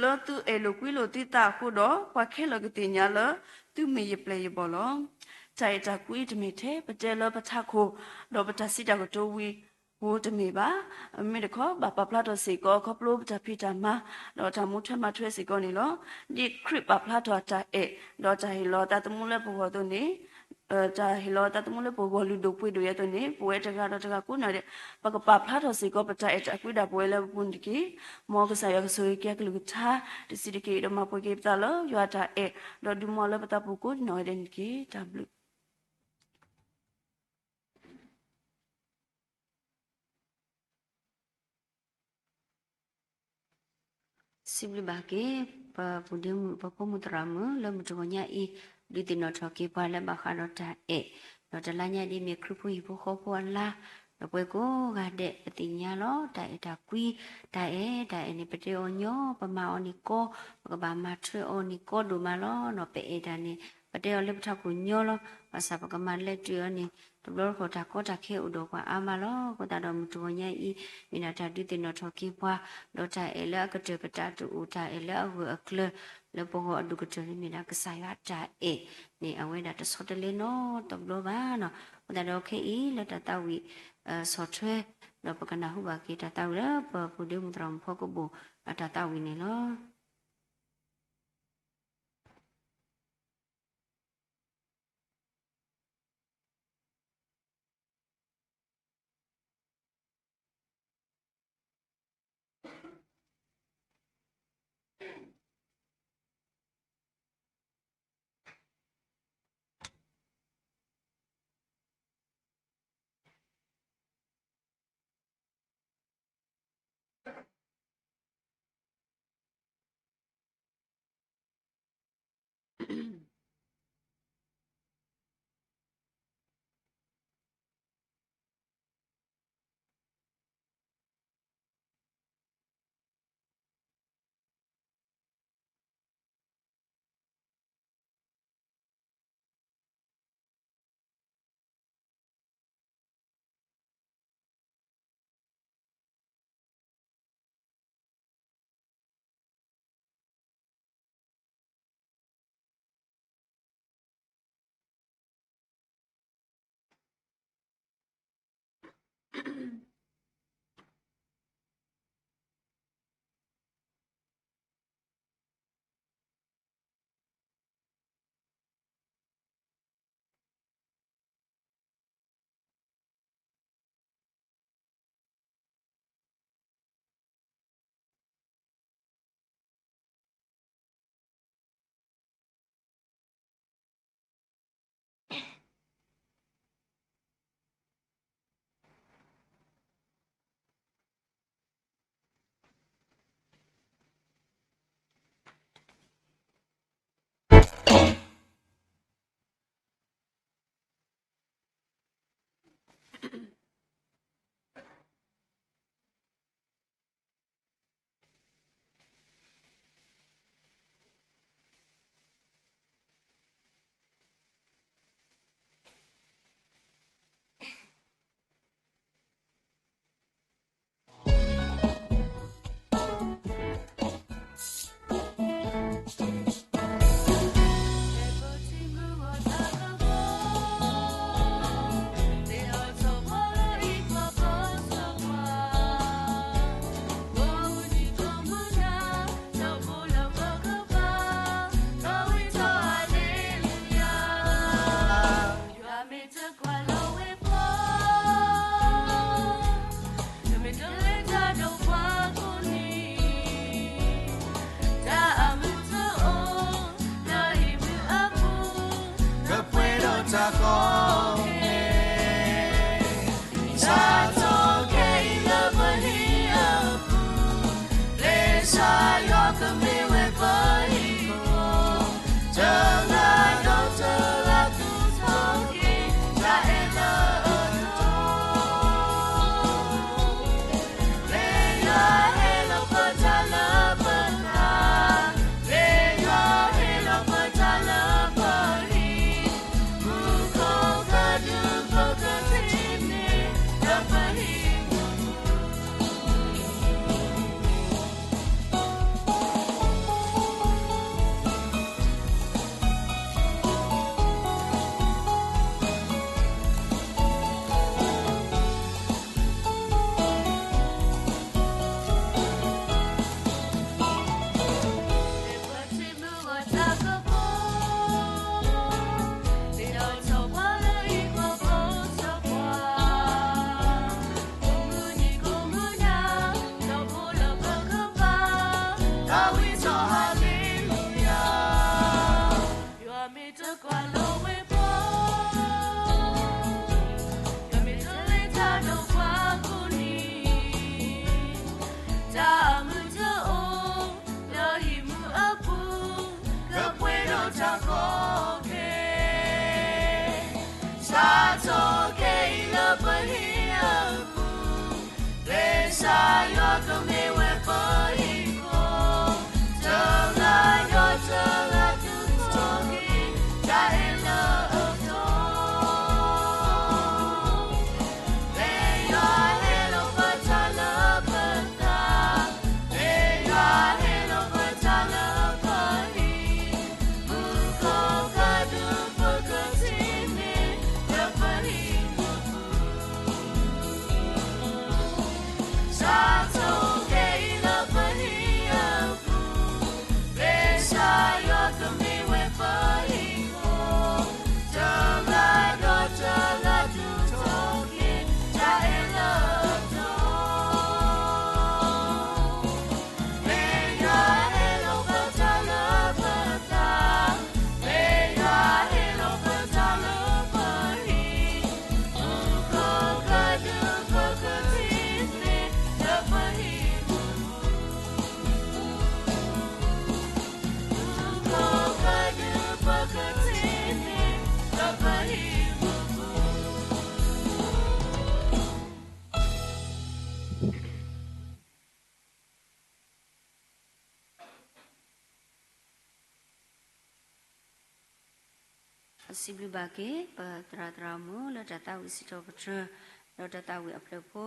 လၢသုအဲၣ်လိာ်ကွံလိာ်သုသးအဃိဒီး, ပှၤခဲလၢာ်ကသ့ၣ်ညါလၢသုမ့ၢ်ယပျဲၢ်ယဘီၣ်လီၤ. တၢ်အဲၣ်တၢ်ကွံတမ့ၢ်ထဲပတဲလၢပထးခိၣ်, ဒီးပတၢ်စံးတၢ်ကတိၤဝံၤဧိၤတမ့ၢ်ဘၣ်. မ့မ့ၢ်တခီ ဘၣ်ပာ်ဖျါထီၣ်စ့ၢ်ကီး ခီဖျိပတၢ်ဖံးတၢ်မၤ ဒီးတၢ်မူထွဲမၤထွဲစ့ၢ်ကီးန့ၣ်လီၤ. ဒ်ခရံာ်ပာ်ဖျါထီၣ်တၢ်အဲၣ် ဒီးတၢ်ဟ့ၣ်လီၤသးသမူလၢပဂီၢ်အသိးန့ၣ်, တၢ်ဟ့ၣ်လီၤသးသမူလၢပဂီၢ်လုၢ်ဒိၣ်ပှ့ၤဒိၣ်အံၤအသိးန့ၣ်, ပဝဲတဂၤဒီးတဂၤကိးဂၤဒဲး ပကပာ်ဖျါထီၣ်စ့ၢ်ကီးပတၢ်အဲၣ်တၢ်ကွံဒၣ်ပဝဲလၢပပူၤန့ၣ်တက့ၢ်. မ်ကစၢ်ယွၤကဆိၣ်ဂ့ၤက့ၤအကလုၢ်ကထါတဆံးတက့ၢ်, ဒီးမၤပှဲၤက့ၤပသးလၢယွၤအတၢ်အဲၣ်, ဒီးဒုးမၤလၢပသးပူၤကိးဂၤဒဲးန့ၣ်တက့ၢ်. တၢ်ဘျုး စံးဘျုးဘၣ်က့ၤ ပပူၤဒ့မုၣ် ပဖိမုၣ်သရၣ်မုၣ် လၢမုၢ်တဂီၤညါအံၤ ဒုးသ့ၣ်နီၣ်ထီၣ်က့ၤပှၤလၢဘၣ်ဃးဒီးတၢ်အဲၣ်, ဒီးတလါညါဒ်မ့ၢ်ခရံာ်ဖိဟံၣ်ဖိဃီဖိအလါ, ဒီးပဝဲကိးဂၤဒဲး ပသ့ၣ်ညါလီၤ တၢ်အဲၣ်တၢ်ကွံ, တၢ်အဲၣ် တၢ်အဲၣ်န့ၣ် ပတဲအီၤညီ, ပမၤအီၤန့ၣ်ကီ, ပကဘၣ်မၤထွဲအီၤန့ၣ်ကီဒိၣ်မးလီၤ. ပအဲၣ်တၢ်န့ၣ် ပတဲအီၤလၢပထးခိၣ်ညီလီၤ. ဘၣ်ဆၣ်ပကမၤလဲၤတုၤအီၤန့ၣ် တဘျီတခီၣ်တၢ်ကီတၢ်ခဲအိၣ်ဒီးပှၤအါမးလီၤ. အဃိသတးဒီးမုၢ်တဂီၤညါအံၤ မ့ၢ်ဒၣ်တၢ်ဒုးသ့ၣ်နီၣ်ထီၣ်က့ၤပှၤ, ဒီးတၢ်အဲၣ်လၢအကတၢၢ်ပတၢ်တအိၣ် တၢ်အဲၣ်လၢအဂၢၢ်အကျၢၤ လၢပဂီၢ်အဒိၣ်ကတၢၢ်န့ၣ် မ့ၢ်ဒၣ်ကစၢ်ယွၤတၢ်အဲၣ်န့ၣ် အဝဲဒၣ်တဆီတလဲနီတဘျီဘၣ်နီၤ. အဃိသတးဒီးခဲအံၤလၢတၢ်သးဝံၣ်ဆီၣ်ထွဲ ဒီးပကနၢ်ဟူဘၣ်က့ၤတၢ်သးဝံၣ်လၢပပူၤဒ့မုၣ်သရၣ်မုၣ်ဖီကဘိၣ်အတၢ်သးဝံၣ်န့ၣ်လီၤ. ဝံၣ်စီၤ Hallelujah, ယွၤမ့ၢ်တကွၢ်လီၤဝဲပှၤ, ယွၤမ့ၢ်တလ့ၤတၢ်ဒီးပှၤကိးနံၤ, တၢ်အမုာ်တအိၣ် လၢဟံၣ်မုာ်အပူၤ, ကပှဲၤဒီးတၢ်ကီခဲ, စးထီၣ်ခဲအံၤလၢပဟံၣ်အပူၤ, ပျဲစးယွၤကမ့ၢ်ဝဲပဟံၣ်အပူၤ, တဂၤဒီးတဂၤဒုးထီၣ်က့ၤ တၢ်အဲၣ်လၢအတီ မ့ၢ်ယွၤဟ့ၣ်လီၤပတၢ်လၢပသး, မ့ၢ်ယွၤဟ့ၣ်လီၤပတၢ်လၢပဟံၣ်, မူခိၣ်ကဒုးပကထံၣ်န့ၢ် လၢပဟံၣ်ပူၤ စးထီၣ်ခဲအံၤလၢပဟံၣ်အပူၤ, မ့ၢ်စးယွၤကမ့ၢ်ဝဲပဟံၣ်ဖိ, တဂၤဒီးတဂၤဒုးထီၣ်က့ၤ တၢ်အဲၣ်လၢအတီ မ့ၢ်ယွၤဟ့ၣ်လီၤပတၢ်လၢပသး, မ့ၢ်ယွၤဟ့ၣ်လီၤပတၢ်လၢပဟံၣ်, မူခိၣ်ကဒုးပကထံၣ်န့ၢ် လၢပဟံၣ်ပူၤ စံးဘျုးဘၣ်က့ၤ ပသရၣ်သရၣ်မုၣ်လၢတၢ်သးဝံၣ်စံးထီၣ်ပတြၢၤ, ဒီးတၢ်သးဝံၣ်အဖျၢၣ်ဖိ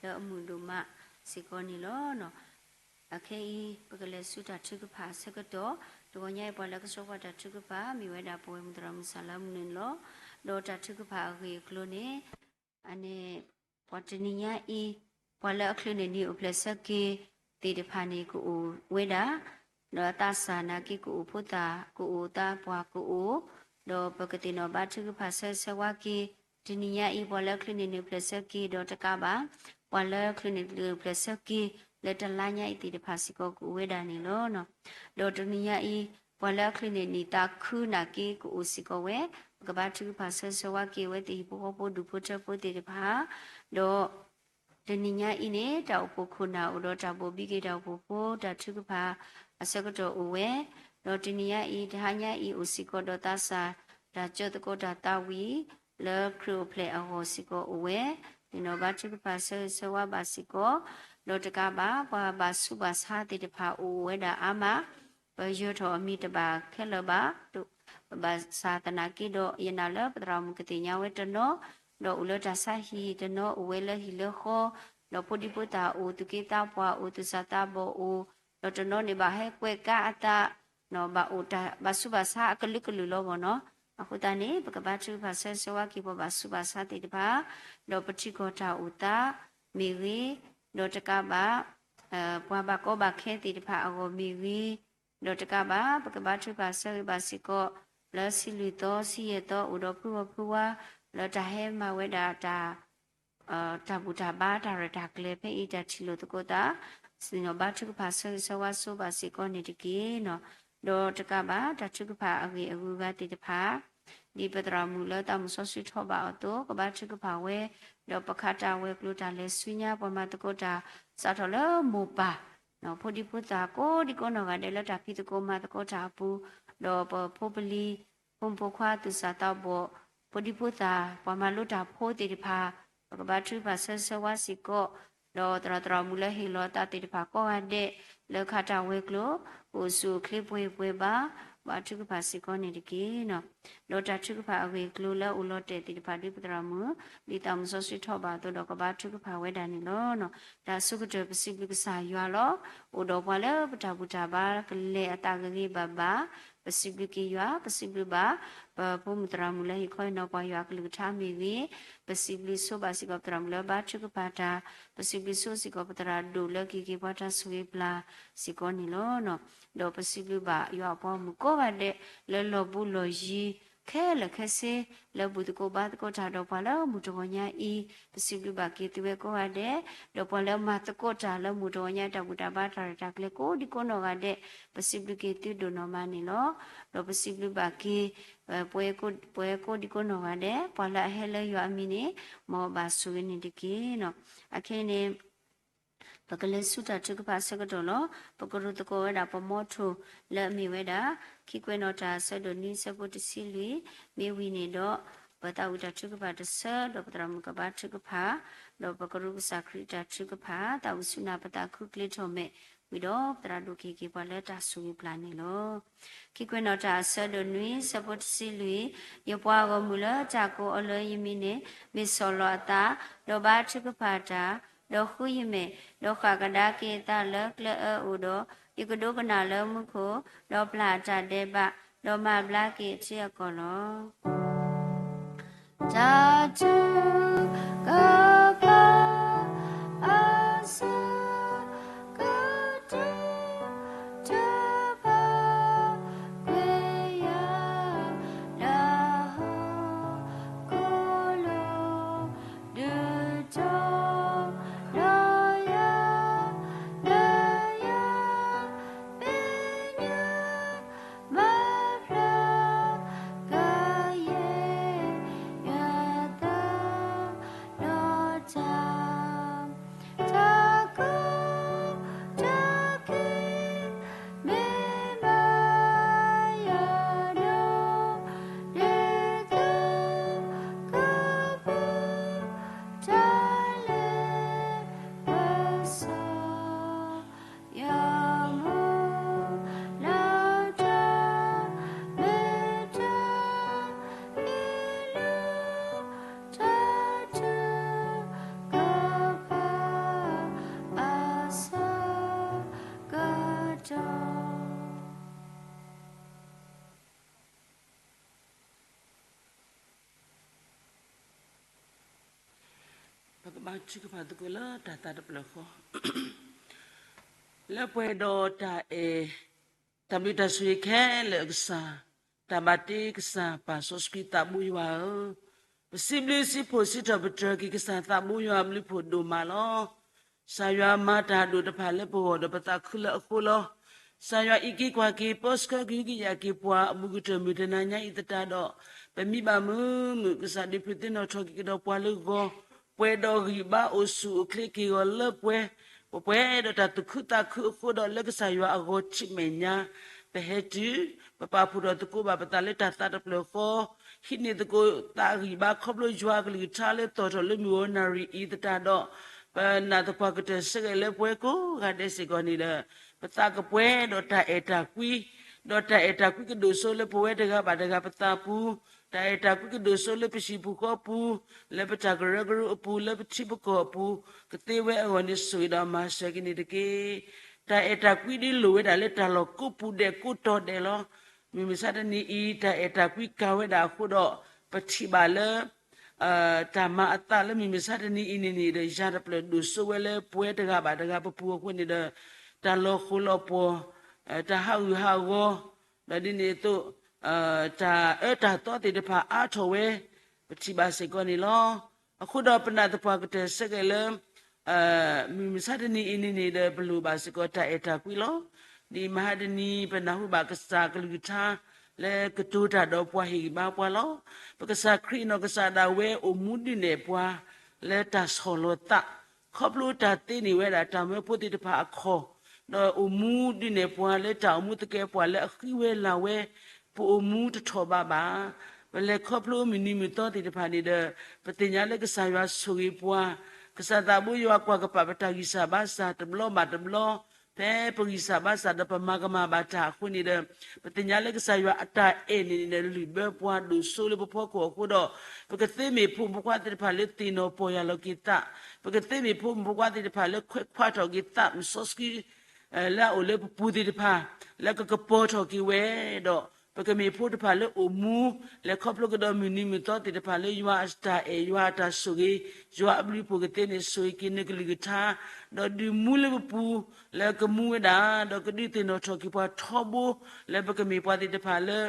လၢအမုာ်ဒိၣ်မးစ့ၢ်ကီးန့ၣ်လီၤ. အခဲအံၤ ပကလဲၤဆူတၢ်ထုကဖၣ်အဆၢကတီၢ်, တဂီၤညါအံၤပှၤလၢကဆှၢပှၤတၢ်ထုကဖၣ် မ့ၢ်ဝဲဒၣ်ပဝဲမုၢ်သရၣ်မုၣ်စၢ်လါမုၢ်န့ၣ်လီၤ. ဒီးတၢ်ထုကဖၣ်အဂ့ၢ်အကျိၤန့ၣ် အန့ၣ် ပှၤတနံၤညါအံၤ ပှၤလၢအချုးန့ၢ်နံၤအိၣ်ဖျဲၣ်ဆၢက့ၤသ့ၣ်တဖၣ်န့ၣ် ကအိၣ်ဝဲဒၣ်, ဒီးအသးစၢ်နာ်က့ ကအိၣ်ဖိသၣ် ကအိၣ်သးပှၢ်ကအိၣ်, ဒီးပကသ့ၣ်နီၣ်ဘါထုကဖၣ်ဆၢဂ့ၤဆၢဝါက့ၤ, တနံၤညါအံၤ ပှၤလၢအချုးန့ၢ်နံၤအိၣ်ဖျဲၣ်ဆၢက့ၤ ဒီးတကးဘၣ် ပှၤလၢချုးန့ၢ်နံၤအိၣ်ဖျဲၣ်ဆၢက့ၤ လၢတလါညါအံၤသ့ၣ်တဖၣ်စ့ၢ်ကီး ကအိၣ်ဝဲဒၣ်န့ၣ်လီၤ. ဒီးတနံၤညါအံၤ ပှၤလၢအချုးန့ၢ်နံၤသးခုနာ်က့ ကအိၣ်စ့ၢ်ကီးဝဲ, ပကဘါထုကဖၣ်ဆၢဂ့ၤဆၢဝါက့ၤအဝဲသ့ၣ်ဟံၣ်ဖိဃီဖိဒူၣ်ဖိထၢဖိသ့ၣ်တဖၣ်, ဒီး တနံၤညါအံၤန့ၣ် တၢ်အိၣ်ဖှိၣ်ခိၣ်နၢ်အိၣ်ဒီးတၢ်ဘိၣ်ဘံက့ၤတၢ်အိၣ်ဖှိၣ်ဖိ တၢ်ထုကဖၣ်အဆၢကတီၢ်အိၣ်ဝဲ, ဒီးတနံၤညါအံၤ တဟါညါအံၤအိၣ်စ့ၢ်ကီးဒီးသးစၢ် တၢ်ကၢသကိးတၢ်သးဝံၣ် လၢခရံာ်အိၣ်ဖျဲၣ်အဂီၢ်စ့ၢ်ကီးအိၣ်ဝဲ, သ့ၣ်နီၣ်ဘါထုကဖၣ်ဆၢဂ့ၤဆၢဝါဘၣ်စ့ၢ်ကီး, ဒီးတကးဘၣ် ပှၤဘၣ်ဆူးဘၣ်ဆါသ့ၣ်တဖၣ်အိၣ်ဝဲဒၣ်အါမး, ပယၢၤထီၣ်အမံၤတဘၣ်ခဲလၢာ်ဘၣ်, ဘၣ်ဆၣ်သနာ်က့ဒီး ယနာ်လၢပသရၣ်မုၣ်ကသ့ၣ်ညါဝဲတနီၤ, ဒီးအိၣ်လၢတၢ်ဆါဟံၣ်တနီၤ အိၣ်ဝဲလၢဟံၣ်လၢဃီ, ဒီးဖိဒံဖိသၣ်အိၣ် သူၣ်က့သးပှၢ်အိၣ် သူၣ်စၢ်သးဘီၣ်အိၣ်, ဒီးတနီၤန့ၣ်ဘၣ်ဟဲကွဲးကါအသး, ဘၣ်အိၣ်တၢ် ဘၣ်ဆူးဘၣ်ဆါအကလုာ်ကလုာ်လီၤမ့ၢ်နီၤ. အဃိသတးန့ၣ် ပကဘါထုကဖၣ်ဆၢဂ့ၤဆၢဝါက့ၤပှၤဘၣ်ဆူးဘၣ်ဆါသ့ၣ်တဖၣ်, ဒီးပထံကီၢ်တၢ်အိၣ်သးမ့ၢ်ဂ့ၤ, ဒီးတကးဘၣ် ပှၤဘၣ်ကီဘၣ်ခဲသ့ၣ်တဖၣ်အဂီၢ်မ့ၢ်ဂ့ၤ, ဒီးတကးဘၣ် ပကဘါထုကဖၣ်ဆၢဂ့ၤဘၣ်စ့ၢ်ကီး လၢဆံလွံၢ်သီဆံယဲၢ်သီအိၣ်ဒီးဖုဂီၢ်ဖုဝါ လၢတၢ်ဟဲမၤဝဲဒၣ်တၢ် တၢ်ဘူၣ်တၢ်ဘါတၢ်ရဲၣ်တၢ်ကျဲၤဖဲအံၤတၢ်ထံၣ်လိာ်သကိးသး, သ့ၣ်နီၣ်ဘါထုကဖၣ်ဆၢဂ့ၤဆၢဝါဆိဘၣ်စ့ၢ်ကီးန့ၣ်တက့ၢ်နီၤ. ဒီးတကးဘၣ် တၢ်ထုကဖၣ်အဂ့ၢ်အဂုၤအဂၤသ့ၣ်တဖၣ် ဒ်ပသရၣ်မုၣ်လၢသးမုၣ်စီဆှံထီၣ်ဘၣ်အီၤအသိး ကဘါထုကဖၣ်ဝဲ, ဒီးပခးတၢ်ဝဲၤကျိၤတၢ်လဲၤဆူညါ ပှၤမၤသကိးတၢ်စးထီၣ်လၢမိၢ်ပၢ် ဖိဒံဖိသၣ်ကိးဒံကိးနီၢ်ဂၤဒဲးလၢတၢ်ဖံးသကိးမၤသကိးတၢ်အပူၤ, ဒီးပဖိပလံၤ ဖိမုၣ်ဖိခွါသူၣ်စၢ်သးဘီၣ် ဖိဒံဖိသၣ် ပှၤမၤလိတၢ်ဖိသ့ၣ်တဖၣ် ပကဘါထုကဖၣ်ဆၢဂ့ၤဆၢဝါစ့ၢ်ကီး, ဒီးသရၣ်သရၣ်မုၣ်လၢဟ့ၣ်လီၤအသးသ့ၣ်တဖၣ်ကိးဂၤဒဲး လၢခးတၢ်ဝဲၤကျိၤ ကအိၣ်ဆူၣ်အိၣ်ချ့ပှဲၤပှဲၤဘၣ် ဘါထုကဖၣ်စ့ၢ်ကီးန့ၣ်တက့ၢ်နီၤ. ဒီးတၢ်ထုကဖၣ်အဂ့ၢ်အကျိၤလၢအိၣ်လီၤတဲာ်သ့ၣ်တဖၣ်ဒ်ပသရၣ်မုၣ် ဒ်သးမုၣ်စီဆှံထီၣ်ဘၣ်အသိးဒီးကဘါထုကဖၣ်ဝဲဒၣ်န့ၣ်လီၤ. တၢ်ဆိကတၢၢ်ပစံးဘျုးကစၢ်ယွၤလီၤ. အိၣ်ဒီးပှၤလၢပတၢ်ဘူၣ်တၢ်ဘါကလဲၤအသးဂ့ၤဂ့ၤဘၣ်ဘၣ်, ပစံးဘျုးက့ၤယွၤ, ပစံးဘျုးဘၣ် ပဖိမုၣ်သရၣ်မုၣ်လၢဟ့ၣ်ခီဟ့ၣ်နီၤပှၤယွၤအကလုၢ်ကထါမ့ၢ်ဂ့ၤ, ပစံးဘျုးဆိဘၣ်စ့ၢ်ကီးပသရၣ်မုၣ်လၢဘါထုကဖၣ်တၢ်, ပစံးဘျုးဆိစ့ၢ်ကီးပသရၣ်ဒိၣ်လၢကဟ့ၣ်က့ၤပှၤတၢ်ဆိၣ်ဂ့ၤပျၢ်စ့ၢ်ကီးန့ၣ်လီၤ. ဒီးပစံးဘျုးဘၣ်ယွၤအပှၤဂီၢ်မုၢ်ကိးဂၤဒဲး လၢလီၢ်ဘူးလီၢ်ယံၤ ခဲလၢာ်ခဲဆ့ လၢဘူၣ်သကိးဘါသကိးတၢ်ဒီးပှၤလၢမုၢ်တဂီၤညါအံၤ, ပစံးဘျုးဘၣ်က့ၤသုဝဲကိးဂၤဒဲး, ဒီးပှၤလၢမၤသကိးတၢ်လၢမုၢ်တဂီၤညါတၢ်ဘူၣ်တၢ်ဘါတၢ်ရဲၣ်တၢ်ကျဲၤကိးဒံကိးနီၢ်ဂၤဒဲး, ပစံးဘျုးက့ၤသုဒိၣ်နီၢ်မးန့ၣ်လီၤ. ဒီးပစံးဘျုးဘၣ်က့ၤ ပဝဲကိးဒံကိးနီၢ်ဂၤဒဲး, ပှၤလၢအဟဲလၢယွၤအမံၤန့ၣ် မ်အဘၣ်ဆိၣ်ဂ့ၤန့ၣ်တက့ၢ်. အခဲအံၤန့ၣ် ပကလဲၤဆူတၢ်ထုကဖၣ်အဆၢကတီၢ်လီၤ. ပကရူၢ်သကိးဝဲဒၣ်ပမီထိၣ်လၢအမ့ၢ်ဝဲဒၣ် ခံကွဲးနီၣ်တၢ်အဆၢဒိၣ်နွံဆၢဖိတဆံလွံၢ်, မ့ၢ်ဝံၤန့ၣ်ဒီး ပသးဝံၣ်တၢ်ထုကဖၣ်တဆၢ, ဒီးပသရၣ်မုၣ်ကဘါထုကဖၣ်, ဒီးပကရူၢ်ကစၢ်ခရံာ်တၢ်ထုကဖၣ်, သးဝံၣ်ဆူနၢ်ပသးခုကျ့ထီၣ်မဲာ်, ဝံၤဒီးပသရၣ်ဒိၣ်က့ၤက့ၤပှၤလၢတၢ်ဆိၣ်ဂ့ၤပျၢ်န့ၣ်လီၤ. ခံကွဲးနီၣ်တၢ်အဆၢဒိၣ်နွံဆၢဖိတဆံလွံၢ်, ယပှၤဂီၢ်မုၢ်လၢတၢ်ကိးအီၤလၢယမံၤန့ၣ် မ့ၢ်ဆီၣ်လီၤအသး, ဒီးဘါထုကဖၣ်တၢ်, ဒီးဃုယမဲာ်, ဒီးဃၣ်ကဒါက့ၤအသးလၢကျဲအၢအိၣ်ဒီး, ယကဒိကနၣ်လၢမူခိၣ်, ဒီးပျၢ်အတၢ်ဒဲးဘး, ဒီးမၤဘျါက့ၤအထံအကီၢ်လီၤ. တၢ်ထုကဖၣ် အဆၢကတီၢ် တဘၣ်ကွံာ်ယၤ လၢဟီၣ်ခိၣ်လိၤ ဒုးတီၤလီၤယၤ လၢယၤ ပညါ မၤဖျါကယဲၢ်ယသးဒီးတၢ် တၢ်ကိၢ်တၢ်ဂီၤ မ့ၢ်ဘၣ်ယၤဒီး ဒ်သိးကပူၤ တၢ်လဲၤကစီၣ် ယမူလၢတၢ်မ့ၢ်တၢ် အံၤလၢ တၢ်ထုကဖၣ် အဆၢကတီၢ် ပကဘါထုကဖၣ်သကိးလၢတၢ်သးတဖျၢၣ်ဃီ, လၢပှဲၤဒီးတၢ်အဲၣ် တၢ်ဘျုးတၢ်ဆိၣ်ဂ့ၤခဲလၢာ်အကစၢ်, တၢ်ဘၣ်တ့ကစၢ်ပၢ်စီဆှံသးဘိယွၤဧၢ, ပစံးဘျုးစံးဖှိၣ်စံးထီၣ်ပတြၢၤက့ၤကစၢ်သးဘိယွၤအဘျုးဖှိၣ်ဒိၣ်မးလီၤ. ကစၢ်ယွၤမၤတၢ်ဒိၣ်တဖၣ်လၢပဂီၢ်ဒီးပသးခုလၢအဃိလီၤ. ကစၢ်ယွၤအံးက့ၤကွၢ်က့ၤ ပၢဆှၢကဟုကယာ်က့ၤပှၤအဘူးကတၢၢ်မုၢ်တနၤညါအံၤသတးဒီး, ပမံဘၣ်မုာ်မုာ် ကစၢ်ဒုးပျုၢ်သ့ၣ်နီၣ်ထီၣ်က့ၤကဒီးပှၤလၢဂီၤ, ပှဲၤဒီးဂံၢ်ဘါအိၣ်ဆူၣ်အိၣ်ချ့က့ၤဂီၤလၢပှဲၤ, ပပှဲၤဒီးတၢ်သူၣ်ခုသးခုအဃိဒီး လၢကစၢ်ယွၤအဂီၤထံးမဲာ်ညါ ပဟဲတုၤ ပပာ်ဖှိၣ်ထီၣ်သကိးဘၣ်ပသးလၢတၢ်သးတဖျၢၣ်ဃီ, ဟံးန့ၢ်သကိးသးဂံၢ်ဘါခီဖျိယွၤအကလုၢ်ကထါလၢသီၣ်ထီၣ်လၢမုၢ်ဂီၤနၣ်ရံၣ်အံၤသတးဒီး, ပနာ်သပှၢ်ကတၢၢ်ဆၢဂ့ၤလၢပဝဲကိးဂၤဒဲးစ့ၢ်ကီးန့ၣ်ဒီး, ပသးကပှဲၤဒီးတၢ်အဲၣ်တၢ်ကွံ, ဒီးတၢ်အဲၣ်တၢ်ကွံကဒိၣ်စိလၢပဝဲတဂၤဘၣ်တဂၤပသးပူၤ, တၢ်အဲၣ်တၢ်ကွံကဒိၣ်စိလၢပဟံၣ်ပူၤဃီပူၤ, လၢပတၢ်ကရၢကရိအပူၤ, လၢပထံပကီၢ်အပူၤ, ကသ့ဝဲအဂီၢ်န့ၣ်ဆိၣ်ဂ့ၤဒီးမၤစၢၤက့ၤန့ၣ်တက့ၢ်. တၢ်အဲၣ်တၢ်ကွံဒ်လိၣ်ဝဲဒၣ်လၢတၢ်လီၢ်ကိးပူၤဒဲးကိးတီၤဒဲးလီၤ. မုၢ်မဆါတနံၤအံၤ တၢ်အဲၣ်တၢ်ကွံကၤဝဲဒၣ်အဃိဒီး, ပထံၣ်ဘၣ်လၢ တၢ်မၤအသးလၢမုၢ်မဆါတနံၤအံၤန့ၣ်န့ၣ်ဒီး ယၤတဖျၢၣ်ဒိၣ်စိဝဲလၢပဝဲတဂၤဘၣ်တဂၤပပူၤအဃိန့ၣ်ဒီး, တၢ်လီၤဃိၤလီၤပှီၢ်, တၢ်ဟးဂူာ်ဟးဂီၤ, ဒီးဒ်န့ၣ်အသိး တၢ်အၢတၢ်သီသ့ၣ်တဖၣ်အါထီၣ်ဝဲ, ပထံၣ်ဘၣ်စ့ၢ်ကီးန့ၣ်လီၤ. အဃိဒီးပနာ်သပှၢ်ကတၢၢ်ဆၢဂ့ၤလၢ မုၢ်မဆါတနံၤအံၤန့ၣ်န့ၣ်ဒီး ပလိၣ်ဘၣ်စ့ၢ်ကီးတၢ်အဲၣ်တၢ်ကွံလီၤ. ဒ်မဟါတနံၤ ပနၢ်ဟူဘၣ်ကစၢ်ကလုၢ်ကထါ လၢကတိၤတၢ်ဒီးပှၤဟ့ၣ်ဂံၢ်ဘါပှၤလီၤ. ပကစၢ်ခရံာ်အနီၢ်ကစၢ်ဒၣ်ဝဲအိၣ်မူဒုးနဲၣ်ပှၤ လၢတၢ်ဆီၣ်လီၤသး, ခီဖျိတၢ်သ့န့ၢ်ဝဲဒၣ်တၢ်မၢဖိသ့ၣ်တဖၣ်အခီၣ်, ဒီးအိၣ်မူဒုးနဲၣ်ပှၤလၢတၢ်အိၣ်မူသကဲးပှၤလၢအဃံဝဲလၤဝဲ, ပအိၣ်မူတထီၣ်ဘးဘၣ်. ပလဲၤခီဖျိမုၢ်နံၤမုၢ်သီသ့ၣ်တဖၣ်န့ၣ်ဒီး, ပသ့ၣ်ညါလၢကစၢ်ယွၤဆိၣ်ဂ့ၤပှၤ, ကစၢ်သးဘိယွၤကွၢ်ကပာ်ပတၢ်ဂံၢ်စၢ်ဘါစၢ်တဘျီဘၣ်တဘျီ, ဖဲပဂံၢ်စၢ်ဘါစၢ်ဒီးပမၤကမၣ်ဘၣ်တၢ်အဃိန့ၣ်ဒီး, ပသ့ၣ်ညါလၢကစၢ်ယွၤအတၢ်အဲၣ်န့ၣ်န့ၣ်ဒီး လုၢ်ဘၢပှၤဒိၣ်စိလၢပဖီခိၣ်အဃိဒီး, ပကသ့မ့ၢ်ဖိမုၣ်ဖိခွါသ့ၣ်တဖၣ်လၢသ့ၣ်နီၣ်ပီၢ်ယၢ်လီၤက့ၤသး, ပကသ့မ့ၢ်ဖိမုၣ်ဖိခွါသ့ၣ်တဖၣ်လၢခွဲးခွါထီၣ်က့ၤသးမုၢ်စီဆှံ လၢအအိၣ်လၢပပူၤသ့ၣ်တဖၣ်, လၢကကပီၤထီၣ်က့ၤဝဲဒီး, ပကမ့ၢ်ဖိတဖၣ်လၢအိၣ်မူ, လဲၤခီဖျိကဒီးမုၢ်နံၤမုၢ်သီသ့ၣ်တဖၣ်လၢယွၤအတၢ်အဲၣ် ယွၤအတၢ်ဆိၣ်ဂ့ၤ, ယွၤအဘျုးဖှိၣ်ကသ့န့ၢ်ဆိၣ်ဂ့ၤက့ၤနကလုၢ်ကထါ, ဒီးဒုးမူလၢပပူၤ, လၢကမူဝဲဒၣ်, ဒီးကဒုးသ့ၣ်နီၣ်ထီၣ်က့ၤပှၤထီဘိ, လၢပကမ့ၢ်ပှၤသ့ၣ်တဖၣ်လၢ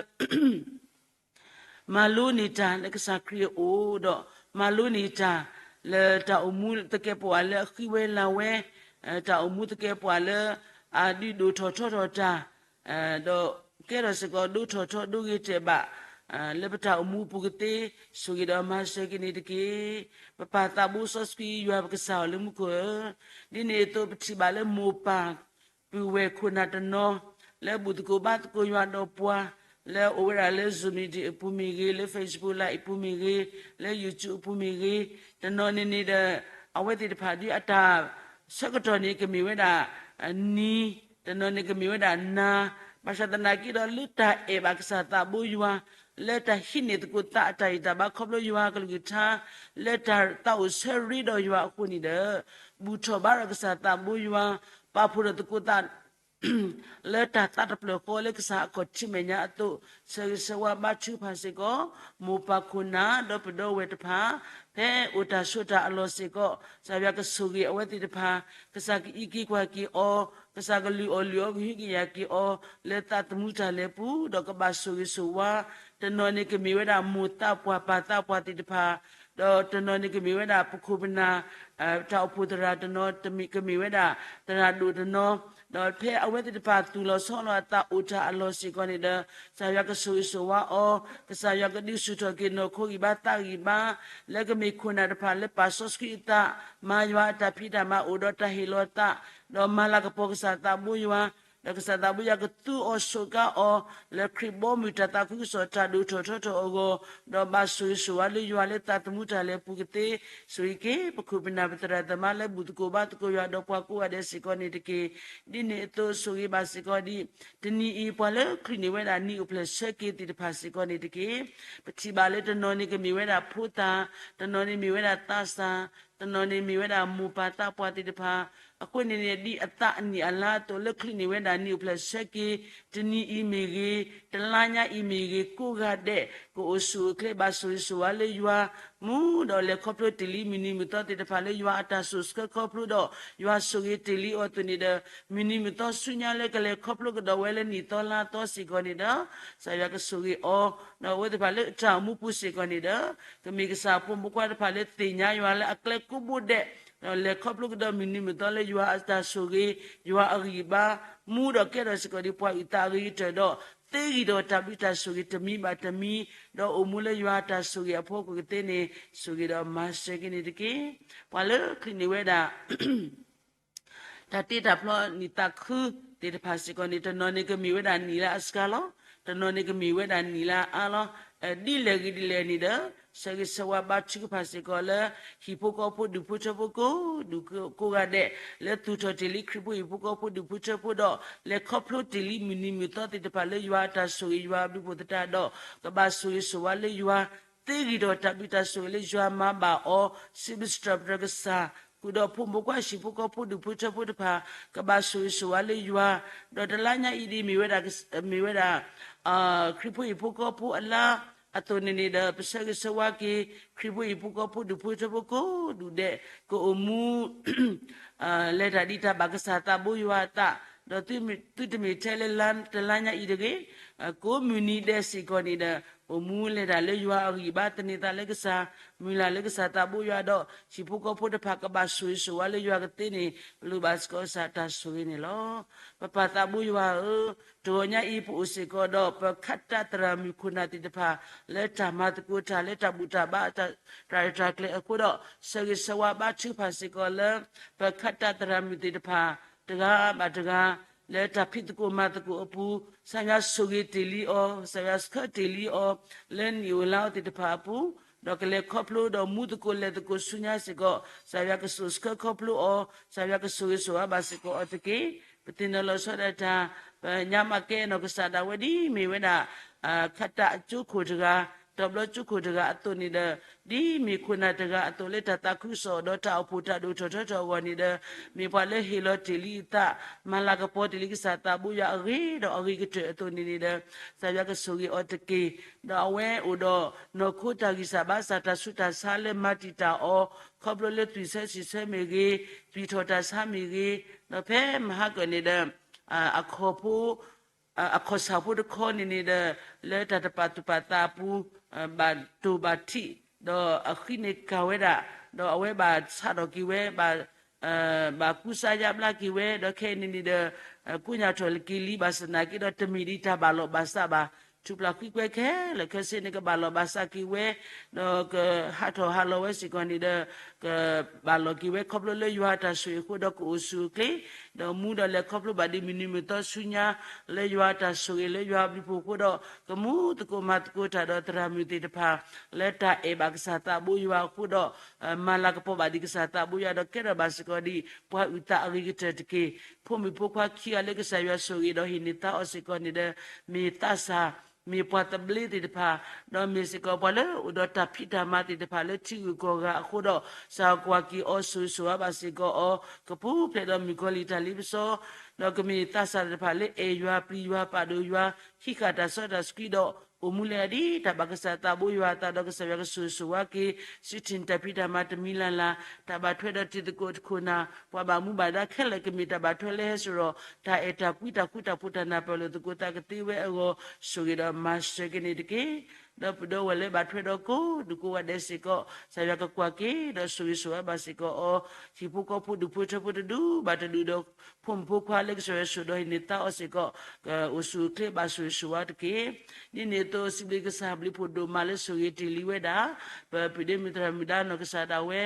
မၤလိန့ၢ်တၢ်လၢကစၢ်ခရံာ်အအိၣ်ဒီး မၤလိန့ၢ်တၢ်လၢတၢ်အိၣ်မူသကဲးပဝးလၢအဃံဝဲလၤဝဲ, တၢ်အိၣ်မူသကဲးပဝးလၢ အဒုးဒိၣ်ထီၣ်ထီထီၣ်တၢ် ဒီးကဲထီၣ်စ့ၢ်ကီးဒိထီၣ်ထီဒိဂ့ၤတဲာ်ဘၣ် လၢပတၢ်အိၣ်မူအပူၤကသ့, ဆိၣ်ဂ့ၤဒီးမၤစၢၤက့ၤန့ၣ်တက့ၢ်. ပပၢ်သးဘိစီဆှံယွၤပကစၢ်အီၤလၢမူခိၣ်ဧၢ, ဒ်န့ၣ်အသိးပထံၣ်ဘၣ်လၢမိၢ်ပၢ် ပုၢ်ဝဲၢ်ခိၣ်နၢ်တနီၤ လၢဘူၣ်သကိးဘါသကိးယွၤဒီးပှၤ လၢအအိၣ်ဝဲဒၣ်လၢ Zoom meeting အပူၤမ့ၢ်ဂ့ၤ, လၢ Facebook Live အပူၤမ့ၢ်ဂ့ၤ, လၢ YouTube အပူၤမ့ၢ်ဂ့ၤ, တနီၤန့ၣ်န့ၣ်ဒီး အဝဲသ့ၣ်တဖၣ်ဒ်အတၢ်ဆၢကတီၢ်န့ၣ် ကမ့ၢ်ဝဲဒၣ် နံၤ, တနီၤန့ၣ်ကမ့ၢ်ဝဲဒၣ်နၤ, ဘၣ်ဆၣ်သနာ်က့ဒီး လၢတၢ်အဲၣ်ဘၣ်ကစၢ်သးဘိယွၤ, လၢတၢ်ဟံးန့ၢ်သကိးသးအတၢ်ဂံၢ်တၢ်ဘါခီဖျိယွၤအကလုၢ်ကထါ, လၢတၢ်သးအိၣ်ဆၢရ့ဒီးယွၤအဃိန့ၣ်ဒီး ဘူၣ်ထီၣ်ဘါထီၣ်ကစၢ်သးဘိယွၤ, ပာ်ဖှိၣ်ထီၣ်သကိးသး လၢတၢ်သးတဖျၢၣ်ဃီလၢကစၢ်အခီၣ်ထံးမဲာ်ညါအသိး, ဆၢဂ့ၤဆၢဝါဘါထုကဖၣ်စ့ၢ်ကီး မိၢ်ပၢ်ခိၣ်နၢ် ဒီးပဒီပုၢ်ဝဲၢ်တဖၣ်, ဖဲအိၣ်တၢ်ဆိးတၢ်အလီၢ်စ့ၢ်ကီး, ကစၢ်ယွၤကဆိၣ်ဂ့ၤအဝဲသ့ၣ်တဖၣ်, ကစၢ်ကအံးက့ၤကွၢ်က့ၤအီၤ, ကစၢ်ကလုၢ်အီၣ်လုၢ်အီကဟုကယာ်က့ၤအီၤ, လၢသးသမူတၢ်လဲၤပူၤ, ဒီးကဘၣ်ဆိၣ်ဂ့ၤဆိၣ်ဝါ, တနီၤန့ၣ်ကမ့ၢ်ဝဲဒၣ်မိၢ်သးပှၢ်ပၢ်သးပှၢ်သ့ၣ်တဖၣ်, ဒီးတနီၤန့ၣ်ကမ့ၢ်ဝဲဒၣ်ပခိၣ်ပနၢ် တၢ်အိၣ်ဖှိၣ်သရၣ်တနီၤ, တမ့ၢ်ကမ့ၢ်ဝဲဒၣ် သရၣ်ဒိၣ်တနီၤ, ဒီးဖဲအဝဲသ့ၣ်တဖၣ်သူၣ်လီၤဆီလီၤအသးအိၣ်တၢ်အလီၢ်စ့ၢ်ကီးန့ၣ်ဒီး, ကစၢ်ယွၤကဆိၣ်ဂ့ၤဆိၣ်ဝါအီၤ, ကစၢ်ယွၤကဒုးဆူၣ်ထီၣ်က့ၤနီၢ်ခိဂံၢ်ဘါသးဂံၢ်ဘါ, လၢကမ့ၢ်ခိၣ်နၢ်တဖၣ်လၢပာ်စီဆှံအသး, မၤယွၤအတၢ်ဖံးတၢ်မၤအိၣ်ဒီးတၢ်ဟ့ၣ်လီၤအသး, ဒီးမၤလၤကပီၤကစၢ်သးဘိယွၤ, ဒီးကစၢ်သးဘိယွၤကသူအီၤဆိးကါအီၤ, လၢခရံာ်ဘီမုၢ်တၢ်သးခုကစီၣ်တၢ်ဒိၣ်ထီၣ်ထီထီၣ်အဂီၢ်, ဒီးဘၣ်ဆိၣ်ဂ့ၤဆိၣ်ဝါလၢယွၤလၢသးသမူတၢ်လဲၤပူၤကသ့, ဆိၣ်ဂ့ၤက့ၤပခိၣ်ပနၢ်ပသရၣ်သမါလၢဘူၣ်သကိးဘါသကိးယွၤဒီးပှၤကိးဂၤဒဲးစ့ၢ်ကီးန့ၣ်တက့ၢ်. ဒ်န့ၣ်အသိးဆိၣ်ဂ့ၤဘၣ်စ့ၢ်ကီးဒ် တနံၤအံၤပှၤလၢချုးန့ၢ်ဝဲဒၣ်နံၣ်အိၣ်ဖျဲၣ်ဆၢက့ၤသ့ၣ်တဖၣ်စ့ၢ်ကီးန့ၣ်တက့ၢ်. ပထံၣ်ဘၣ်လၢတနီၤန့ၣ်ကမ့ၢ်ဝဲဒၣ်ဖိသၣ်, တနီၤန့ၣ်မ့ၢ်ဝဲဒၣ်သးစၢ်, တနီၤန့ၣ်မ့ၢ်ဝဲဒၣ်မိၢ်ပၢ်သးပှၢ်သ့ၣ်တဖၣ်, အဃိန့ၣ်န့ၣ် ဒ်အသးအနံၣ်အလါအသိးလၢချုးန့ၢ်ဝဲဒၣ်နံၣ်အိၣ်ဖျဲၣ်ဆၢက့ၤ, တနံၤအံၤမ့ၢ်ဂ့ၤ, တလါညါအံၤမ့ၢ်ဂ့ၤ, ကိးဂၤဒဲး ကအိၣ်ဆူၣ်အိၣ်ချ့ဘၣ်ဆိၣ်ဂ့ၤဆိၣ်ဝါလၢယွၤ မူဒီးလဲၤခီဖျိတ့ၢ်လံမုၢ်နံၤမုၢ်သီသ့ၣ်တဖၣ်လၢယွၤအတၢ်ဆိၣ်ဆှၢခီဖျိဒီး ယွၤဆိၣ်ဂ့ၤတ့ၢ်လံအီၤအသိးန့ၣ်ဒီး မုၢ်နံၤမုၢ်သီဆူညါလၢကလဲၤခီဖျိကဒီးဝဲလၢနံၣ်သီလါသီစ့ၢ်ကီးန့ၣ်ဒီး ကစၢ်ယွၤကဆိၣ်ဂ့ၤအီၤ, ဒီးအဝဲသ့ၣ်တဖၣ်လၢတၢ်အိၣ်မူပူၤစ့ၢ်ကီးန့ၣ်ဒီး ကမ့ၢ်ကစၢ်အဖိမုၣ်ဖိခွါတဖၣ်လၢသ့ၣ်ညါယွၤလၢအကျဲကိးဘိဒဲး, ဒီးလဲၤခီဖျိကဒီးမုၢ်နံၤမုၢ်သီလၢယွၤအတၢ်ဆိၣ်ဂ့ၤ, ယွၤအဂံၢ်ဘါ, မူဒီးကဲထီၣ်စ့ၢ်ကီးဒ်ပှၤအုၣ်သးအဂ့ၤကတၢၢ်ဒီး သ့ဂံၢ်ဒီးတၢ်ဘျုးတၢ်ဆိၣ်ဂ့ၤတမံၤဘၣ်တမံၤ, ဒီးအိၣ်မူလၢယွၤအတၢ်ဆိၣ်ဂ့ၤအဖီခိၣ်ကသ့န့ၣ် ဆိၣ်ဂ့ၤဒီးမၤစၢၤက့ၤန့ၣ်တက့ၢ်. ပှၤလၢချုးန့ၢ်ဝဲဒၣ် တၢ်တ့တၢ်ဖျီနံၣ်သးခုသ့ၣ်တဖၣ်စ့ၢ်ကီးန့ၣ် တနီၤန့ၣ်ကမ့ၢ်ဝဲဒၣ်နံၣ်လၢအစှၤလီၤ, တနီၤန့ၣ်ကမ့ၢ်ဝဲဒၣ်နံၣ်လၢအအါလီၤ. ဒ်လဲၣ်ဂ့ၤဒ်လဲၣ်န့ၣ်ဒီး ဆၢဂ့ၤဆၢဝါဘါထုကဖၣ်စ့ၢ်ကီးလၢ ဟံၣ်ဖိဃီဖိဒူၣ်ဖိထၢဖိကိးဒူၣ်ကိးဂၤဒဲး လၢသူၣ်ထီၣ်တ့ၢ်လံခရံာ်ဖိဟံၣ်ဖိဃီဖိဒူၣ်ဖိထၢဖိဒီး လဲၤခီဖျိတ့ၢ်လံမုၢ်နံၤမုၢ်သီသ့ၣ်တဖၣ်လၢယွၤအတၢ်ဆိၣ်ဂ့ၤယွၤအဘျုးဖှိၣ်သတးဒီး ကဘၣ်ဆိၣ်ဂ့ၤဆိၣ်ဝါလၢယွၤ သ့ဂံၢ်ဒီးတၢ်ဘျုးတၢ်ဆိၣ်ဂ့ၤလၢယွၤမၤဘၣ်အီၤ စံးဘျုးစံးထီၣ်ပတြၢၤကစၢ်, ဃုာ်ဒီးဖိမုၣ်ဖိခွါဟံၣ်ဖိဃီဖိဒူၣ်ဖိထၢဖိတဖၣ် ကဘၣ်ဆိၣ်ဂ့ၤဆိၣ်ဝါလၢယွၤ, ဒီးတလါညါအံၤဒ်မ့ၢ်ဝဲဒၣ် မ့ၢ်ဝဲဒၣ် ခရံာ်ဖိဟံၣ်ဖိဃီဖိအလါအသိးန့ၣ်န့ၣ်ဒီး ပဆၢဂ့ၤဆၢဝါက့ၤ ခရံာ်ဖိဟံၣ်ဖိဃီဖိဒူၣ်ဖိထၢဖိကိးဒူၣ်ဒဲး ကအိၣ်မူ လဲၤတၢ်ဒံးတၢ်ဘၣ်ကစၢ်သးဘိယွၤအသး, ဒီးသုတမ့ၢ်ထဲလၢတလါညါအံၤတဂ့ၤ, ကိးမုၢ်နံၤဒဲးစ့ၢ်ကီးန့ၣ်ဒီး အိၣ်မူလဲၤတၢ်လၢယွၤအဂံၢ်ဘါသန့ၤသးလၢကစၢ်, မုၢ်လၢ်လၢကစၢ်သးဘိယွၤဒီး ဟံၣ်ဖိဃီဖိတဖၣ်ကဘၣ်ဆိၣ်ဂ့ၤဆိၣ်ဝါလၢယွၤကသ့န့ၣ် ပလိၣ်ဘၣ်စ့ၢ်ကီးကစၢ်တၢ်ဆိၣ်ဂ့ၤန့ၣ်လီၤ. ပပၢ်သးဘိယွၤဧၢ, တဂီၤညါအံၤပအိၣ်စ့ၢ်ကီးဒီး ပခးတၢ်သရၣ်မုၣ်ခိၣ်နၢ်သ့ၣ်တဖၣ် လၢတၢ်မၤသကိးတၢ်လၢတၢ်ဘူၣ်တၢ်ဘါ တၢ်ရဲၣ်တၢ်ကျဲၤအဃိဒီး ဆၢဂ့ၤဆၢဝါဘါထုကဖၣ်စ့ၢ်ကီးလၢ ပခးတၢ်သရၣ်မုၣ်သ့ၣ်တဖၣ် တဂၤဘၣ်တဂၤ လၢတၢ်ဖံးသကိးမၤသကိးအပူၤ, ကစၢ်ယွၤဆိၣ်ဂ့ၤတ့ၢ်လံအီၤ, ကစၢ်ယွၤဆှၢတ့ၢ်လံအီၤ လၢနံၣ်အိၣ်လါအိၣ်သ့ၣ်တဖၣ်အပူၤ, ဒီးကလဲၤခီဖျိဒီးမူသကိးလဲၤသကိးဆူညါစ့ၢ်ကီး ကစၢ်ယွၤကဆိၣ်ဆှၢခီဖျိအီၤ, ကစၢ်ယွၤကဆိၣ်ဂ့ၤဆိၣ်ဝါဘၣ်စ့ၢ်ကီးအီၤတက့ၢ်. ပသ့ၣ်နီၣ်လီၤဆီဒၣ်တၢ် ပညါမးကဲနီၢ်ကစၢ်ဒၣ်ဝဲဒ်မ့ၢ်ဝဲဒၣ် ခးတၢ်အကၠိခိၣ်တဂၤ, တဘျီကၠိခိၣ်တဂၤအသိးန့ၣ်ဒီး ဒ်မ့ၢ်ခိၣ်နၢ်တဂၤအသိးလၢတၢ်သးခုကစီၣ်ဒီးတၢ်အိၣ်ဖှိၣ်တၢ်ဒိၣ်ထီၣ်ထီထီၣ်အဂီၢ်န့ၣ်ဒီး မ့ၢ်ပှၤလၢဟ့ၣ်လီၤတ့ၢ်လံအသး, မၤလၤကပီၤတ့ၢ်လံကစၢ်သးဘိယွၤအဂ့ၤဒီးအဂ့ၤကတၢၢ်အသိးန့ၣ်န့ၣ်ဒီး ကစၢ်ယွၤကဆိၣ်ဂ့ၤအီၤတက့ၢ်. ဒီးအဝဲအိၣ်ဒီးနီၢ်ခိတၢ်ဂံၢ်စၢ်ဘါစၢ်တၢ်ဆူးတၢ်ဆါလၢမၤတံာ်တာ်အီၤ ခီဖျိလၢသွံၣ်ဆၢဆံၣ်ဆၢမ့ၢ်ဂ့ၤ, သွံၣ်ထီၣ်တၢ်ဆါမ့ၢ်ဂ့ၤ, ဒီးဖဲမဟါကၢၣ်န့ၣ်ဒီး အခီၣ်ဖိ အခီၣ်ဆၣ်ဖိတခီန့ၣ်န့ၣ်ဒီး လၢတၢ်တပာ်သူၣ်ပာ်သးအပူၤ ဘၣ်တိၢ်ဘၣ်ထံး ဒီးအဃံန့ၣ်ကၢ်ဝဲဒၣ် ဒီးအဝဲဘၣ်ဆးထီၣ်က့ၤဝဲ ဘၣ် ဘၣ်ကူစါယါဘျါက့ၤဝဲ ဒီးခဲအံၤန့ၣ်န့ၣ်ဒီး ကိးညါထီၣ်က့ၤလံ ဘၣ်ဆၣ်သနာ်က့ဒီး တမ့ၢ်ဒ်တၢ်ဘၣ်လီၢ်ဘၣ်စးဘၣ်. ထူၣ်ပျၢ်ဃံကွဲခဲလၢာ်ခဲဆ့န့ၣ် ကဘၣ်လီၢ်ဘၣ်စးက့ၤဝဲ ဒီးကဟးထီၣ်ဟးလီၤဝဲစ့ၢ်ကီးန့ၣ်ဒီး ကဘၣ်လီၤက့ၤဝဲခီဖျိလၢယွၤအတၢ်ဆိၣ်ဂ့ၤအဃိဒီးကအိၣ်ဆူၣ်အိၣ်ချ့ ဒီးမူဒီးလဲၤခီဖျိဘၣ်ဒ်မုၢ်နံၤမုၢ်သီဆူညါ လၢယွၤအတၢ်ဆိၣ်ဂ့ၤလၢယွၤအဘျုးအဖှိၣ်အဃိဒီး ကမူသကိးမၤသကိးတၢ်ဒီးသရၣ်မုၣ်သ့ၣ်တဖၣ် လၢတၢ်အဲၣ်ဘၣ်ကစၢ်သးဘိယွၤအဃိဒီး မၤလၤကပီၤဘၣ်ဒံးကစၢ်သးဘိယွၤ ဒီးကဲထီၣ်ဘၣ်စ့ၢ်ကီးဒ်ပှၤအုၣ်သးအဂ့ၤကတၢၢ်တက့ၢ်. ဖိမုၣ်ဖိခွါခံဂၤလၢကစၢ်ယွၤဆိၣ်ဂ့ၤဒီးဟ့ၣ်န့ၢ်သါအီၤစ့ၢ်ကီးန့ၣ်ဒီး မ့ၢ်သးစၢ် မ့ၢ်ပှၤသဘျ့သ့ၣ်တဖၣ် ဒီးမ့ၢ်စ့ၢ်ကီးပှၤလၢအိၣ်ဒီးတၢ်ဖံးတၢ်မၤသ့ၣ်တဖၣ်လၢထံဂုၤကီၢ်ဂၤအဃိဒီး ကစၢ်ကွၢ်က့ၤအီၤဆိၣ်ဂ့ၤဆိၣ်ဝါဘၣ်စ့ၢ်ကီးအီၤ ကပူၤဖျဲးဒီးမုၣ်ကီၤလံၢ်တၢ်လ့ပစီ ဒီးကမ့ၢ်သးစၢ်သ့ၣ်တဖၣ်လၢအဲၣ်ယွၤပျံၤယွၤပာ်ဒိၣ်ယွၤ ဟံးဃာ်တၢ်စီတၢ်ဆှံဒီး အိၣ်မူလၢအဒ်တၢ်ဘၣ်ကစၢ်သးဘိယွၤအသးဒီးကစၢ်ယွၤကဆိၣ်ဂ့ၤဆိၣ်ဝါက့ၤ စုထံၣ်တၢ်ဖံးတၢ်မၤတမံၤလၢ်လၢ် တၢ်ဘၣ်ထွဲဒီးတံၤသကိးတခိၣ်နၢ် ပှၤဘၣ်မူဘၣ်ဒါခဲလၢာ်ကမ့ၢ်တၢ်ဘၣ်ထွဲလၢဟဲစိာ်ဒီး တၢ်အဲၣ်တၢ်ကွံတၢ်ဃူတၢ်ဖိးတၢ်နၢ်ပၢၢ်လိာ်သကိးသးကသ့ဝဲအဂီၢ် ဆိၣ်ဂ့ၤဒီးမၤစၢၤက့ၤန့ၣ်တက့ၢ်. ဒီးပဒီဝဲၢ်လၢဘၣ်ထွဲဒီးကိးဒူကိးဂၤဒဲးစ့ၢ်ကီး ကစၢ်ယွၤကကွၢ်က့ၤ ဒီးဆိၣ်ဂ့ၤဆိၣ်ဝါဘၣ်စ့ၢ်ကီးအီၤ ဟံၣ်ဖိဃီဖိဒူၣ်ဖိထၢဖိတဒူဘၣ်တဒူဒီး ဖိမုၣ်ဖိခွါလၢကစၢ်ယွၤဆိၣ်ဒီးဟ့ၣ်န့ၢ်သါအီၤစ့ၢ်ကီး ကအိၣ်ဆူၣ်အိၣ်ချ့ဘၣ်ဆိၣ်ဂ့ၤဆိၣ်ဝါတက့ၢ်. ဒ်န့ၣ်အသိးစံးဘျုးကစၢ်ဘျုးဖှိၣ်ဒိၣ်မးလၢဆိၣ်ဂ့ၤတ့ၢ်လံဝဲဒၣ် ပပုၢ်ဒ့မုၣ်သရၣ်မုၣ်ဒါနီၢ်ကစၢ်ဒၣ်ဝဲ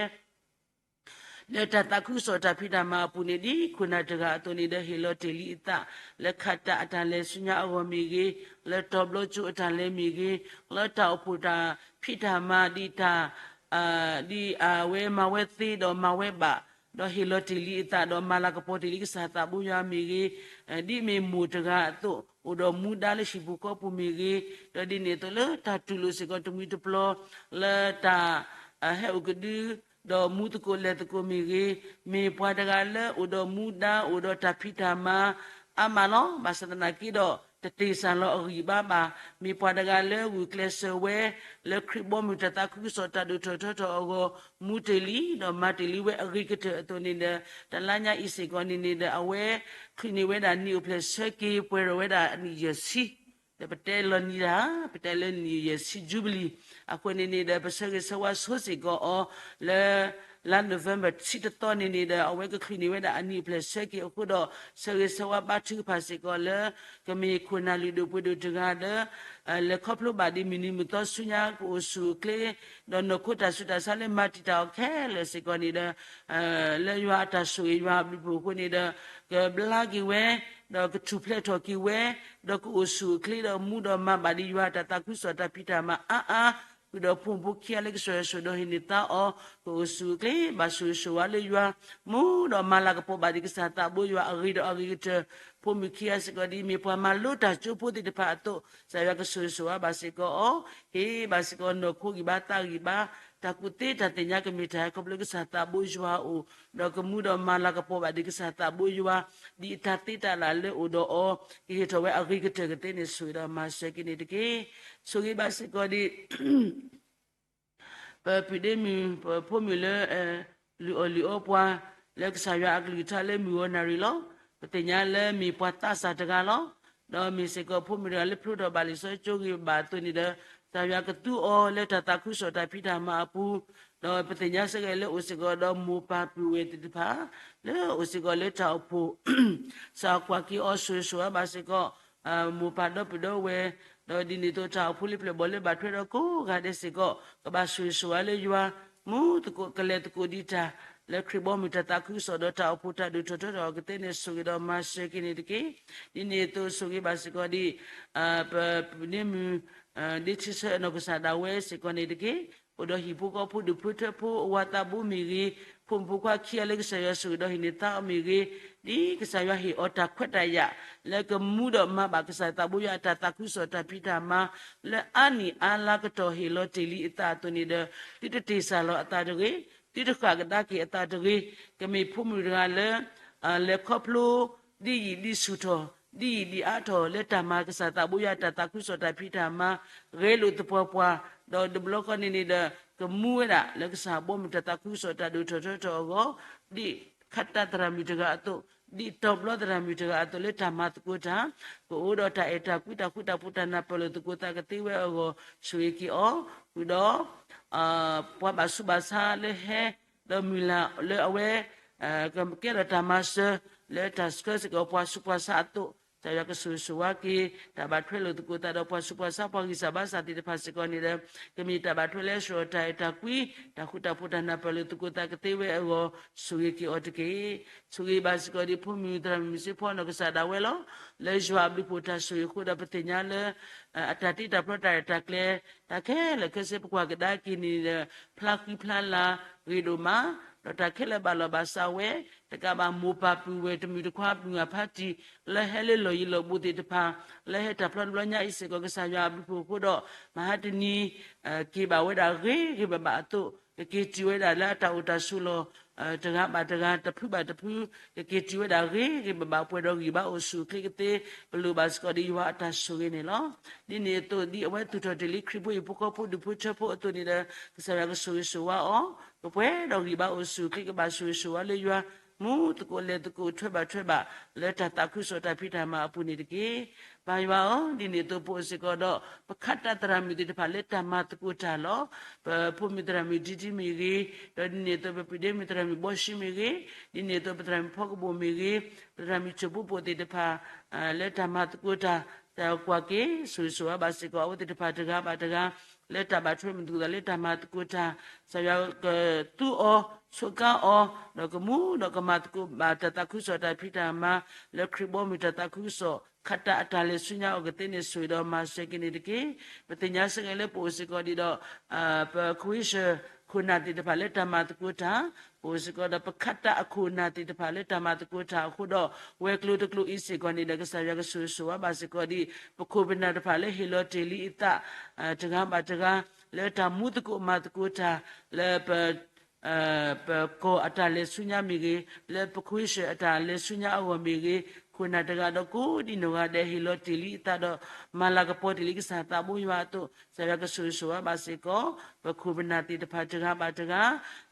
လၢတၢ်သးခုကစီၣ်တၢ်ဖံးတၢ်မၤအပူၤန့ၣ် ဒ်ခိၣ်နၢ်တဂၤအသိးန့ၣ်ဒီး ဟ့ၣ်လီၤတ့ၢ်လံအသး လၢခးတၢ်အတၢ်လဲၤဆူညါအဂီၢ်မ့ၢ်ဂ့ၤ, လၢတီၤဘျီကၠိအတၢ်လဲၤမ့ၢ်ဂ့ၤ, လၢတၢ်အိၣ်ဖှိၣ်တၢ်ဖံးတၢ်မၤဒ်တၢ် ဒ်အဝဲမၤဝဲသ့ဒီးမၤဝဲဘၣ်, ဒီးဟ့ၣ်လီၤတ့ၢ်လံအသးဒီးမၤလၤကပီၤတ့ၢ်လံကစၢ်သးဘိယွၤမ့ၢ်ဂ့ၤ, ဒ်မ့ၢ်မိၢ်တဂၤအသိး အိၣ်ဒီးမူဒါလၢဟံၣ်ပူၤဃီပူၤမ့ၢ်ဂ့ၤ, ဒီးဒ်န့ၣ်အသိးလၢတၢ်တူၢ်လိာ်စ့ၢ်ကီးတမှံၤတပျီၤ လၢတၢ် ဟဲအိၣ်ကဒု ဒီးမူသကိးလဲၤသကိးမ့ၢ်ဂ့ၤ, မ့ၢ်ပှၤတဂၤလၢအိၣ်ဒီးမူဒါ အိၣ်ဒီးတၢ်ဖံးတၢ်မၤ အါမးလီၤ. ဘၣ်ဆၣ်သနာ်က့ဒီး တတ့ၢ်စၢ်လီၤအဂံၢ်ဘါဘၣ်. မ့ၢ်ပှၤတဂၤလၢဂုာ်ကျဲးစၢးဝဲ လၢခရံာ်ဘီမုၢ်တၢ်သးခုကစီၣ်တၢ်ဒိၣ်ထီၣ်ထီထီၣ်အဂီၢ် မူတ့ၢ်လံ ဒီးမၤတ့ၢ်လံဝဲအဂ့ၤကတၢၢ်အသိးန့ၣ်ဒီး တလါညါအံၤစ့ၢ်ကီးန့ၣ်န့ၣ်ဒီး အဝဲချုးန့ၢ်ဝဲဒၣ်နံၣ်အိၣ်ဖျဲၣ်ဆၢက့ၤ ပှဲၤထီၣ်ဝဲဒၣ်နံၣ်ယဲၢ်ဆံ ဒီးပတဲလီၤနံၤတၢ် ပတဲလၢနံၣ်ယဲၢ်ဆံ jubilee အဃိန့ၣ်န့ၣ်ဒီး ပဆၢဂ့ၤဆၢဝါဆိစ့ၢ်ကီးအီၤ လၢ လါ November တဆံတသီန့ၣ်န့ၣ်ဒီး အဝဲကချုးန့ၢ်ဝဲဒၣ်အနံၣ်အိၣ်ဖျဲၣ်ဆၢက့ၤအဃိဒီး ဆၢဂ့ၤဆၢဝါဘါထုကဖၣ်စ့ၢ်ကီးလၢ ကမ့ၢ်ခိၣ်နၢ်လုၢ်ဒိၣ်ပှ့ၤဒိၣ်တဂၤလၢ လဲၤခီဖျိဘၣ်ဒ်မုၢ်နံၤမုၢ်သီဆူညါ ကအိၣ်ဆူၣ်အိၣ်ချ့ ဒီးနီၢ်ခိတၢ်ဆူးတၢ်ဆါလၢမၤတံာ်တာ်အီၤခဲလၢာ်စ့ၢ်ကီးန့ၣ်ဒီး လၢယွၤအတၢ်ဆိၣ်ဂ့ၤယွၤအဘျုးအဖှိၣ်အဃိန့ၣ်ဒီး ကဘျါက့ၤဝဲ ဒီးကထူၣ်ဖျဲးထီၣ်က့ၤဝဲ ဒီးကအိၣ်ဆူၣ်အိၣ်ချ့ဒီးမူဒီးမၤဘၣ်ဒ်ယွၤအတၢ်သးခုကစီၣ်တၢ်ဖံးတၢ်မၤအါအါ ဃုာ်ဒီးဖိမုၣ်ဖိခံဂၤလၢကစၢ်ယွၤဆိၣ်ဒီးဟ့ၣ်န့ၢ်သါအီၤ ကအိၣ်ဆူၣ်အိၣ်ချ့ ဘၣ်ဆိၣ်ဂ့ၤဆိၣ်ဝါလၢယွၤ မူဒီးမၤလၤကပီၤဘၣ်ဒ်ကစၢ်သးဘိယွၤအဂ့ၤဒီးအဂ့ၤကတၢၢ် ဖိမုၣ်ခံဂၤစ့ၢ်ကီးဒ်မ့ၢ်ပှၤမၤလိတၢ်ကၠိဖိသ့ၣ်တဖၣ်အသိး ကစၢ်ယွၤကဆိၣ်ဂ့ၤဆိၣ်ဝါဘၣ်စ့ၢ်ကီးအီၤ ဟ့ၣ်ဘၣ်စ့ၢ်ကီးနီၢ်ခိဂံၢ်ဘါသးဂံၢ်ဘါ တၢ်ကူၣ်သ့တၢ်သ့ၣ်ညါကမ့ၢ်တၢ်ဟဲခီဖျိကစၢ်သးဘိယွၤအအိၣ် ဒီးကမူဒီးမၤလၤကပီၤဘၣ်ဒ်ကစၢ်သးဘိယွၤ ဒ်အတၢ်သ့တၢ်လၢ်လၢအိၣ်ဒီးအီၤ ကဟ့ၣ်ထီၣ်ဝဲအဂ့ၤကတၢၢ်ကသ့န့ၣ် ဆိၣ်ဂ့ၤဒီးမၤစၢၤက့ၤန့ၣ်တက့ၢ်. ဆိၣ်ဂ့ၤဘၣ်စ့ၢ်ကီးဒ် ပပုၢ်ဒ့မုၣ် ပဖိမုၣ်လၢ လုၢ်အီၣ်လုၢ်အီပှၤ လၢကစၢ်ယွၤအကလုၢ်ကထါလၢမုၢ်ဂီၤနၣ်ရံၣ်လီၤ. ပသ့ၣ်ညါလၢမ့ၢ်ပှၤသးစၢ်တဂၤလီၤ. ဒီးမ့ၢ်စ့ၢ်ကီးဖိမုၣ်တဂၤလၢဖျိထီၣ်ဘၣ်လံာ်စီဆှံကၠိဂ့ၤဘၣ်အသိးန့ၣ်ဒီး ကစၢ်ယွၤကသူအီၤလၢတၢ်သးခုကစီၣ်တၢ်ဖံးတၢ်မၤအပူၤ ဒီးပသ့ၣ်ညါစ့ၢ်ကီးလၢအိၣ်စ့ၢ်ကီးဒီးမိၢ်ပၢ်ပုၢ်ဝဲၢ်သ့ၣ်တဖၣ် လၢအိၣ်စ့ၢ်ကီးလၢတၢ်အိၣ်ဖှိၣ် ကစၢ်ကွၢ်က့ၤအီၤဆိၣ်ဂ့ၤဆိၣ်ဝါဘၣ်စ့ၢ်ကီး မိၢ်ပၢ်ဒီပုၢ်ဒီဝဲၢ် ဒီးဒ်န့ၣ်အသိးတၢ်အိၣ်ဖှိၣ်လၢပျၢၤဘီၣ်လၢဘၣ်ထွဲဒီးကိးဂၤဒဲးစ့ၢ်ကီး ကဘၣ်ဆိၣ်ဂ့ၤဆိၣ်ဝါလၢယွၤ မူသကိးကလဲၤသကိးဒံးတၢ် လၢခရံာ်ဘီမုၢ်တၢ်သးခုကစီၣ်ဒီးတၢ်အိၣ်ဖှိၣ်တၢ်ဒိၣ်ထီၣ်ထီထီၣ်ကသ့န့ၣ် ဆိၣ်ဂ့ၤဒီးမၤစၢၤက့ၤန့ၣ်တက့ၢ်. ဒ်န့ၣ်အသိးဆိၣ်ဂ့ၤဘၣ်စ့ၢ်ကီးဒ် ပပုၢ်ဒ့မုၣ် ဒ့ထံဆၢအနီၢ်ကစၢ်ဒၣ်ဝဲစ့ၢ်ကီးန့ၣ်တက့ၢ်. အိၣ်ဒီးဟံၣ်ဖိဃီဖိဒူၣ်ဖိထၢဖိအဝၤသးဘိမ့ၢ်ဂ့ၤ, ဖိမုၣ်ဖိခွါခံဂၤလၢကစၢ်ယွၤဆိၣ်ဂ့ၤဒီးဟ့ၣ်န့ၢ်သါအီၤမ့ၢ်ဂ့ၤ, ဒ်ကစၢ်ယွၤဟ့ၣ်အီၤတၢ်ခွဲးတၢ်ယာ် လၢကမူဒီးမၤဘၣ်ကစၢ်သးဘိယွၤအတၢ်သးခုကစီၣ်တၢ်ဖံးတၢ်မၤ လၢအါနံၣ်အါလါကတီၢ်ဟ့ၣ်လီၤတ့ၢ်လံအသးအသိးန့ၣ်ဒီး သုတတ့ၢ်စၢ်လီၤအသးတဂ့ၤ, သုတဃၣ်ကဒါက့ၤအသးတဂ့ၤ, ကမ့ၢ်ဖိမုၣ်တဂၤလၢ လဲၤခီဖျိ ဒ်ယံာ်ဒ်ဆူၣ်ထီၣ် ဒ်ယံာ်ဒ်အါထီၣ် လၢတၢ်မၤကစၢ်သးဘိယွၤတၢ်သးခုကစီၣ်တၢ်ဖံးတၢ်မၤ ဂဲၤလိာ်သပှၢ်ပှၢ်, ဒီးတဘျီဃီန့ၣ်န့ၣ်ဒီး ကမူဝဲဒၣ်လၢကစၢ်ဘီမုၢ်တၢ်သးခုကစီၣ်တၢ်ဒိၣ်ထီၣ်ထီထီၣ်အဂီၢ် ဒ်ခးတၢ်သရၣ်မုၣ်တဂၤအသိး ဒ်တီၤပျီသရၣ်မုၣ်တဂၤအသိးလၢတၢ်မၤသကိးတၢ်, ကအိၣ်ဒီးတၢ်အဲၣ်တၢ်ကွံ တၢ်ဃူတၢ်ဖိး တၢ်နၢ်ပၢၢ်လိာ်သကိးသးကသ့ဝဲအဂီၢ် ဆိၣ်ဂ့ၤက့ၤအီၤ, ဃုာ်ဒီး ပှၤဘၣ်ဆူးဘၣ်ဆါလၢဟဲ ဒီးမုၢ်လၢ်လၢအဝဲ ကကဲထီၣ်တၢ်မၤစၢၤ လၢတၢ်ဆှၢစ့ၢ်ကီးပှၤဆူးပှၤဆါအသိး, ကစၢ်ယွၤကဆိၣ်ဂ့ၤဆိၣ်ဝါက့ၤ တၢ်ဘၣ်ထွဲလိာ်သကိးသးဒီးပှၤဆူးပှၤဆါ ပှၤဂံၢ်စၢ်ဘါစၢ်သ့ၣ်တဖၣ်စ့ၢ်ကီးန့ၣ်ဒီး ကမ့ၢ်တၢ်ဘၣ်ထွဲလၢအဆှၢအီၤတၢ်အဲၣ်တၢ်ကွံ တၢ်ဃူတၢ်ဖိး တၢ်နၢ်ပၢၢ်လိာ်သကိးသးကသ့ဝဲအဂီၢ် ဆိၣ်ဂ့ၤက့ၤအီၤတက့ၢ်. ဆိၣ်ဂ့ၤဘၣ်စ့ၢ်ကီးဒ်ဖိမုၣ်သရၣ်မုၣ်မုၢ်စ့ဖီနီၢ်ကစၢ်ဒၣ်ဝဲလီၤ. လၢယွၤအဘျုးဖှိၣ်တၢ်ဆိၣ်ဂ့ၤအဃိဒီး ပသ့ၣ်ညါလၢ အတၢ်တ့တၢ်ဖျီတၢ်ရဲၣ်တၢ်ကျဲၤ တၢ်ခဲလၢာ်ခဲဆ့ပကွၢ်ကဒါက့ၤန့ၣ်ဒီး ဖျါဃံဖျါလၤဂ့ၤဒိၣ်မး, ဒီးတၢ်ခဲလၢာ်ဘၣ်လီၢ်ဘၣ်စးဝဲ, တကးဘၣ်မိၢ်ပၢ်ပုၢ်ဝဲၢ်တမုၢ်တခွါ ပုၢ်ဝဲၢ်ဖါတံၢ် လၢဟဲလၢလီၢ်ယံၤလီၢ်ဘူးသ့ၣ်တဖၣ် လၢဟဲတၢ်ဖျီတဘျီညါအံၤစ့ၢ်ကီး ကစၢ်ယွၤအဘျုးဖှိၣ်အဃိဒီး မဟါတနံၤ က့ၤဘၣ်ဝဲဒၣ်ဂ့ၤဂ့ၤဘၣ်ဘၣ်အသိး ကက့ၤတုၤဝဲဒၣ်လၢအတၢ်အိၣ်တၢ်ဆိးလီၢ် တဂၤဘၣ်တဂၤ တဖုဘၣ်တဖု ကက့ၤတုၤဝဲဒၣ်ဂ့ၤဂ့ၤဘၣ်ဘၣ် ပှဲၤဒီးဂံၢ်ဘါအိၣ်ဆူၣ်အိၣ်ချ့ကသ့ ပလိၣ်ဘၣ်စ့ၢ်ကီးဒ်ယွၤအတၢ်ဆိၣ်ဂ့ၤန့ၣ်လီၤ. ဒ်န့ၣ်အသိး ဒ်အဝဲသူၣ်ထီၣ်တ့ၢ်လံခရံာ်ဖိဟံၣ်ဖိဃီဖိဒူၣ်ဖိထၢဖိအသိးန့ၣ်ဒီး ကစၢ်ယွၤကဆိၣ်ဂ့ၤဆိၣ်ဝါအီၤ ကပှဲၤဒီးဂံၢ်ဘါအိၣ်ဆူၣ်အိၣ်ချ့ ကဘၣ်ဆိၣ်ဂ့ၤဆိၣ်ဝါလၢယွၤ မူသကိးလဲၤသကိးထွဲဘၣ်ထွဲဘၣ် လၢတၢ်သးခုကစီၣ်တၢ်ဖံးတၢ်မၤအပူၤန့ၣ်တက့ၢ်. ပၢ်ယွၤဧၢ, ဒ်န့ၣ်အသိးပအိၣ်စ့ၢ်ကီးဒီး ပခးတၢ်သရၣ်မုၣ်သ့ၣ်တဖၣ်လၢတၢ်မၤသကိးတၢ်လီၤ. ပဖိမုၣ်သရၣ်မုၣ်ဒံဒံမ့ၢ်ဂ့ၤ, ဒီးဒ်န့ၣ်အသိးပပုၢ်ဒ့မုၣ်သရၣ်မုၣ်ဘီၡံမ့ၢ်ဂ့ၤ, ဒ်န့ၣ်အသိးပသရၣ်မုၣ်ဖီကဘိၣ်မ့ၢ်ဂ့ၤ, ပသရၣ်မုၣ်ဆိၣ်ဖိပိာ်သ့ၣ်တဖၣ် လၢတၢ်မၤသကိးတၢ် တၢ်ကွၢ်က့ၤ ဆိၣ်ဂ့ၤဆိၣ်ဝါဘၣ်စ့ၢ်ကီး အဝဲသ့ၣ်တဖၣ်တဂၤဘၣ်တဂၤ လၢတၢ်ဘၣ်ထွဲမုာ်သကိးသးလၢတၢ်မၤသကိးတၢ် ကစၢ်ယွၤကသူအီၤ ဆိးကါအီၤ ဒီးကမူဒီးကမၤသကိးဘၣ်တၢ်သးခုကစီၣ်တၢ်ဖံးတၢ်မၤ လၢခရံာ်ဘီမုၢ်တၢ်သးခုကစီၣ် ခးတၢ်အတၢ်လဲၤဆူညါအီၤကသ့န့ၣ် ဆိၣ်ဂ့ၤဒီးမၤစၢၤက့ၤန့ၣ်တက့ၢ်. ပသ့ၣ်ညါစ့ၢ်ကီးလၢပအိၣ်စ့ၢ်ကီးဒ်ဒီး ပခိၣ်ဆၢခိၣ်နၢ်သ့ၣ်တဖၣ်လၢတၢ်မၤသကိးတၢ်, ပအိၣ်စ့ၢ်ကီးဒီးပခးတၢ်အခိၣ်အနၢ်သ့ၣ်တဖၣ်လၢတၢ်မၤသကိးတၢ်အဃိဒီး ဝဲၤကျိၤတကျိၤအံၤစ့ၢ်ကီးန့ၣ်ဒီး ကစၢ်ယွၤကဆိၣ်ဂ့ၤဆိၣ်ဝါဘၣ်စ့ၢ်ကီးဒ် ပခိၣ်ပနၢ်တဖၣ်လၢဟ့ၣ်လီၤတ့ၢ်လံအသး တဂၤဘၣ်တဂၤ လၢတၢ်မူသကိးမၤသကိးတၢ် လၢပ ပကီၢ်အတၢ်လဲၤဆူညါမ့ၢ်ဂ့ၤ, လၢပခိၣ်ဆၢအတၢ်လဲၤဆူညါအဂီၢ်မ့ၢ်ဂ့ၤ, ခိၣ်နၢ်တဂၤဒီးကိးဒံနီၢ်ဂၤဒဲး ဟ့ၣ်လီၤတ့ၢ်လံအသးဒီး မၤလၤကပီၤတ့ၢ်လံကစၢ်သးဘိယွၤအသိး, ကစၢ်ယွၤကဆိၣ်ဂ့ၤဆိၣ်ဝါဘၣ်စ့ၢ်ကီး ပခိၣ်ပနၢ်သ့ၣ်တဖၣ်တဂၤဘၣ်တဂၤ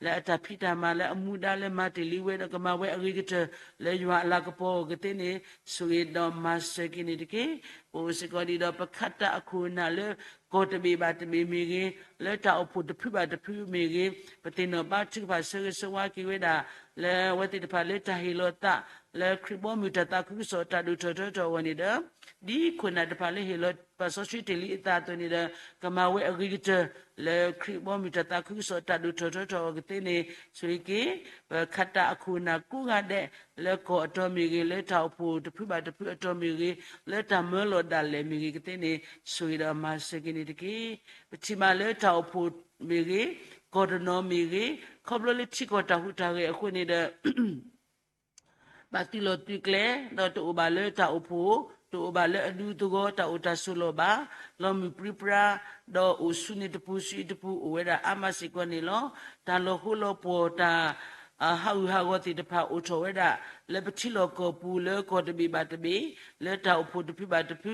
လၢအတၢ်ဖံးတၢ်မၤလၢအမူဒါလၢမၤတ့ၢ်လံဝဲဒီးကမၤဝဲအဂ့ၤကတၢၢ် လၢယွၤအလၤကပီၤအဂီၢ်ကသ့န့ၣ် ဆိၣ်ဂ့ၤဒီးမၤစၢၤက့ၤန့ၣ်တက့ၢ်. ပအိၣ်စ့ၢ်ကီးဒ်ဒီးပခးတၢ်အခိၣ်အနၢ်လၢ ကီၢ်တဘ့ၣ်ဘၣ်တဘ့ၣ်မ့ၢ်ဂ့ၤ, လၢတၢ်အိၣ်ဖှိၣ်တဖုဘၣ်တဖုမ့ၢ်ဂ့ၤ, ပသ့ၣ်နီၣ်ဘါထုကဖၣ်ဆၢဂ့ၤဆၢဝါက့ၤဝဲဒၣ် လၢအဝဲသ့ၣ်တဖၣ်လၢတၢ်ဟ့ၣ်လီၤသး လၢခရံာ်ဘီမုၢ်တၢ်သးခုကစီၣ်တၢ်ဒိၣ်ထီၣ်ထီထီၣ်အဂီၢ်န့ၣ်ဒီး ဒ်ခိၣ်နၢ်တဖၣ်လၢဟ့ၣ်လီၤပာ်စီဆှံတ့ၢ်လံအသးအသိးန့ၣ်ဒီး ကမၤဝဲအဂ့ၤကတၢၢ် လၢခရံာ်ဘီမုၢ်တၢ်သးခုကစီၣ်တၢ်ဒိၣ်ထီၣ်ထီထီၣ်အဂီၢ်ကသ့န့ၣ် ဆိၣ်ဂ့ၤက့ၤ ပခးတၢ်အခိၣ်အနၢ်ကိးဂၤဒဲး လၢကီၢ်အတီၤမ့ၢ်ဂ့ၤ, လၢတၢ်အိၣ်ဖှိၣ်တဖုဘၣ်တဖုအတီၤမ့ၢ်ဂ့ၤ, လၢတၢ်မၢလီၤဒၣ်လဲာ်မ့ၢ်ဂ့ၤကသ့န့ၣ် ဆိၣ်ဂ့ၤဒီးမၤစၢၤက့ၤန့ၣ်တက့ၢ်. ပထံၣ်ဘၣ်လၢတၢ်အိၣ်ဖှိၣ်မ့ၢ်ဂ့ၤ, ကီၢ်တနီၤမ့ၢ်ဂ့ၤ, ခီဖျိလၢထံကီၢ်တၢ်ဟူးတၢ်ဂဲၤအဃိန့ၣ်ဒီး ဘၣ်သုးလီၢ်သုးကျဲ, ဒီးတအိၣ်ဘၣ်လၢတၢ်အိၣ်ဖှိၣ်, တအိၣ်ဘၣ်လၢအဒူသဝီ တၢ်အိၣ်တၢ်ဆိးလီၢ်ဘၣ်, လီၤမုၢ်ပြံပြါ, ဒီးအိၣ်ဆူန့ၣ်တပူၤဆူအံၤတပူၤ အိၣ်ဝဲဒၣ်အါမးစ့ၢ်ကီးန့ၣ်လီၤ. တၢ်လီၤဃိလီၤပှီၢ်တၢ် ဟးဂူာ်ဟးဂီၤသ့ၣ်တဖၣ်အိၣ်ထီၣ်ဝဲဒၣ် လၢပထံလီၢ်ကီၢ်ပူၤလၢကီၢ်တဘ့ၣ်ဘၣ်တဘ့ၣ်, လၢတၢ်အိၣ်ဖှိၣ်တဖုဘၣ်တဖု,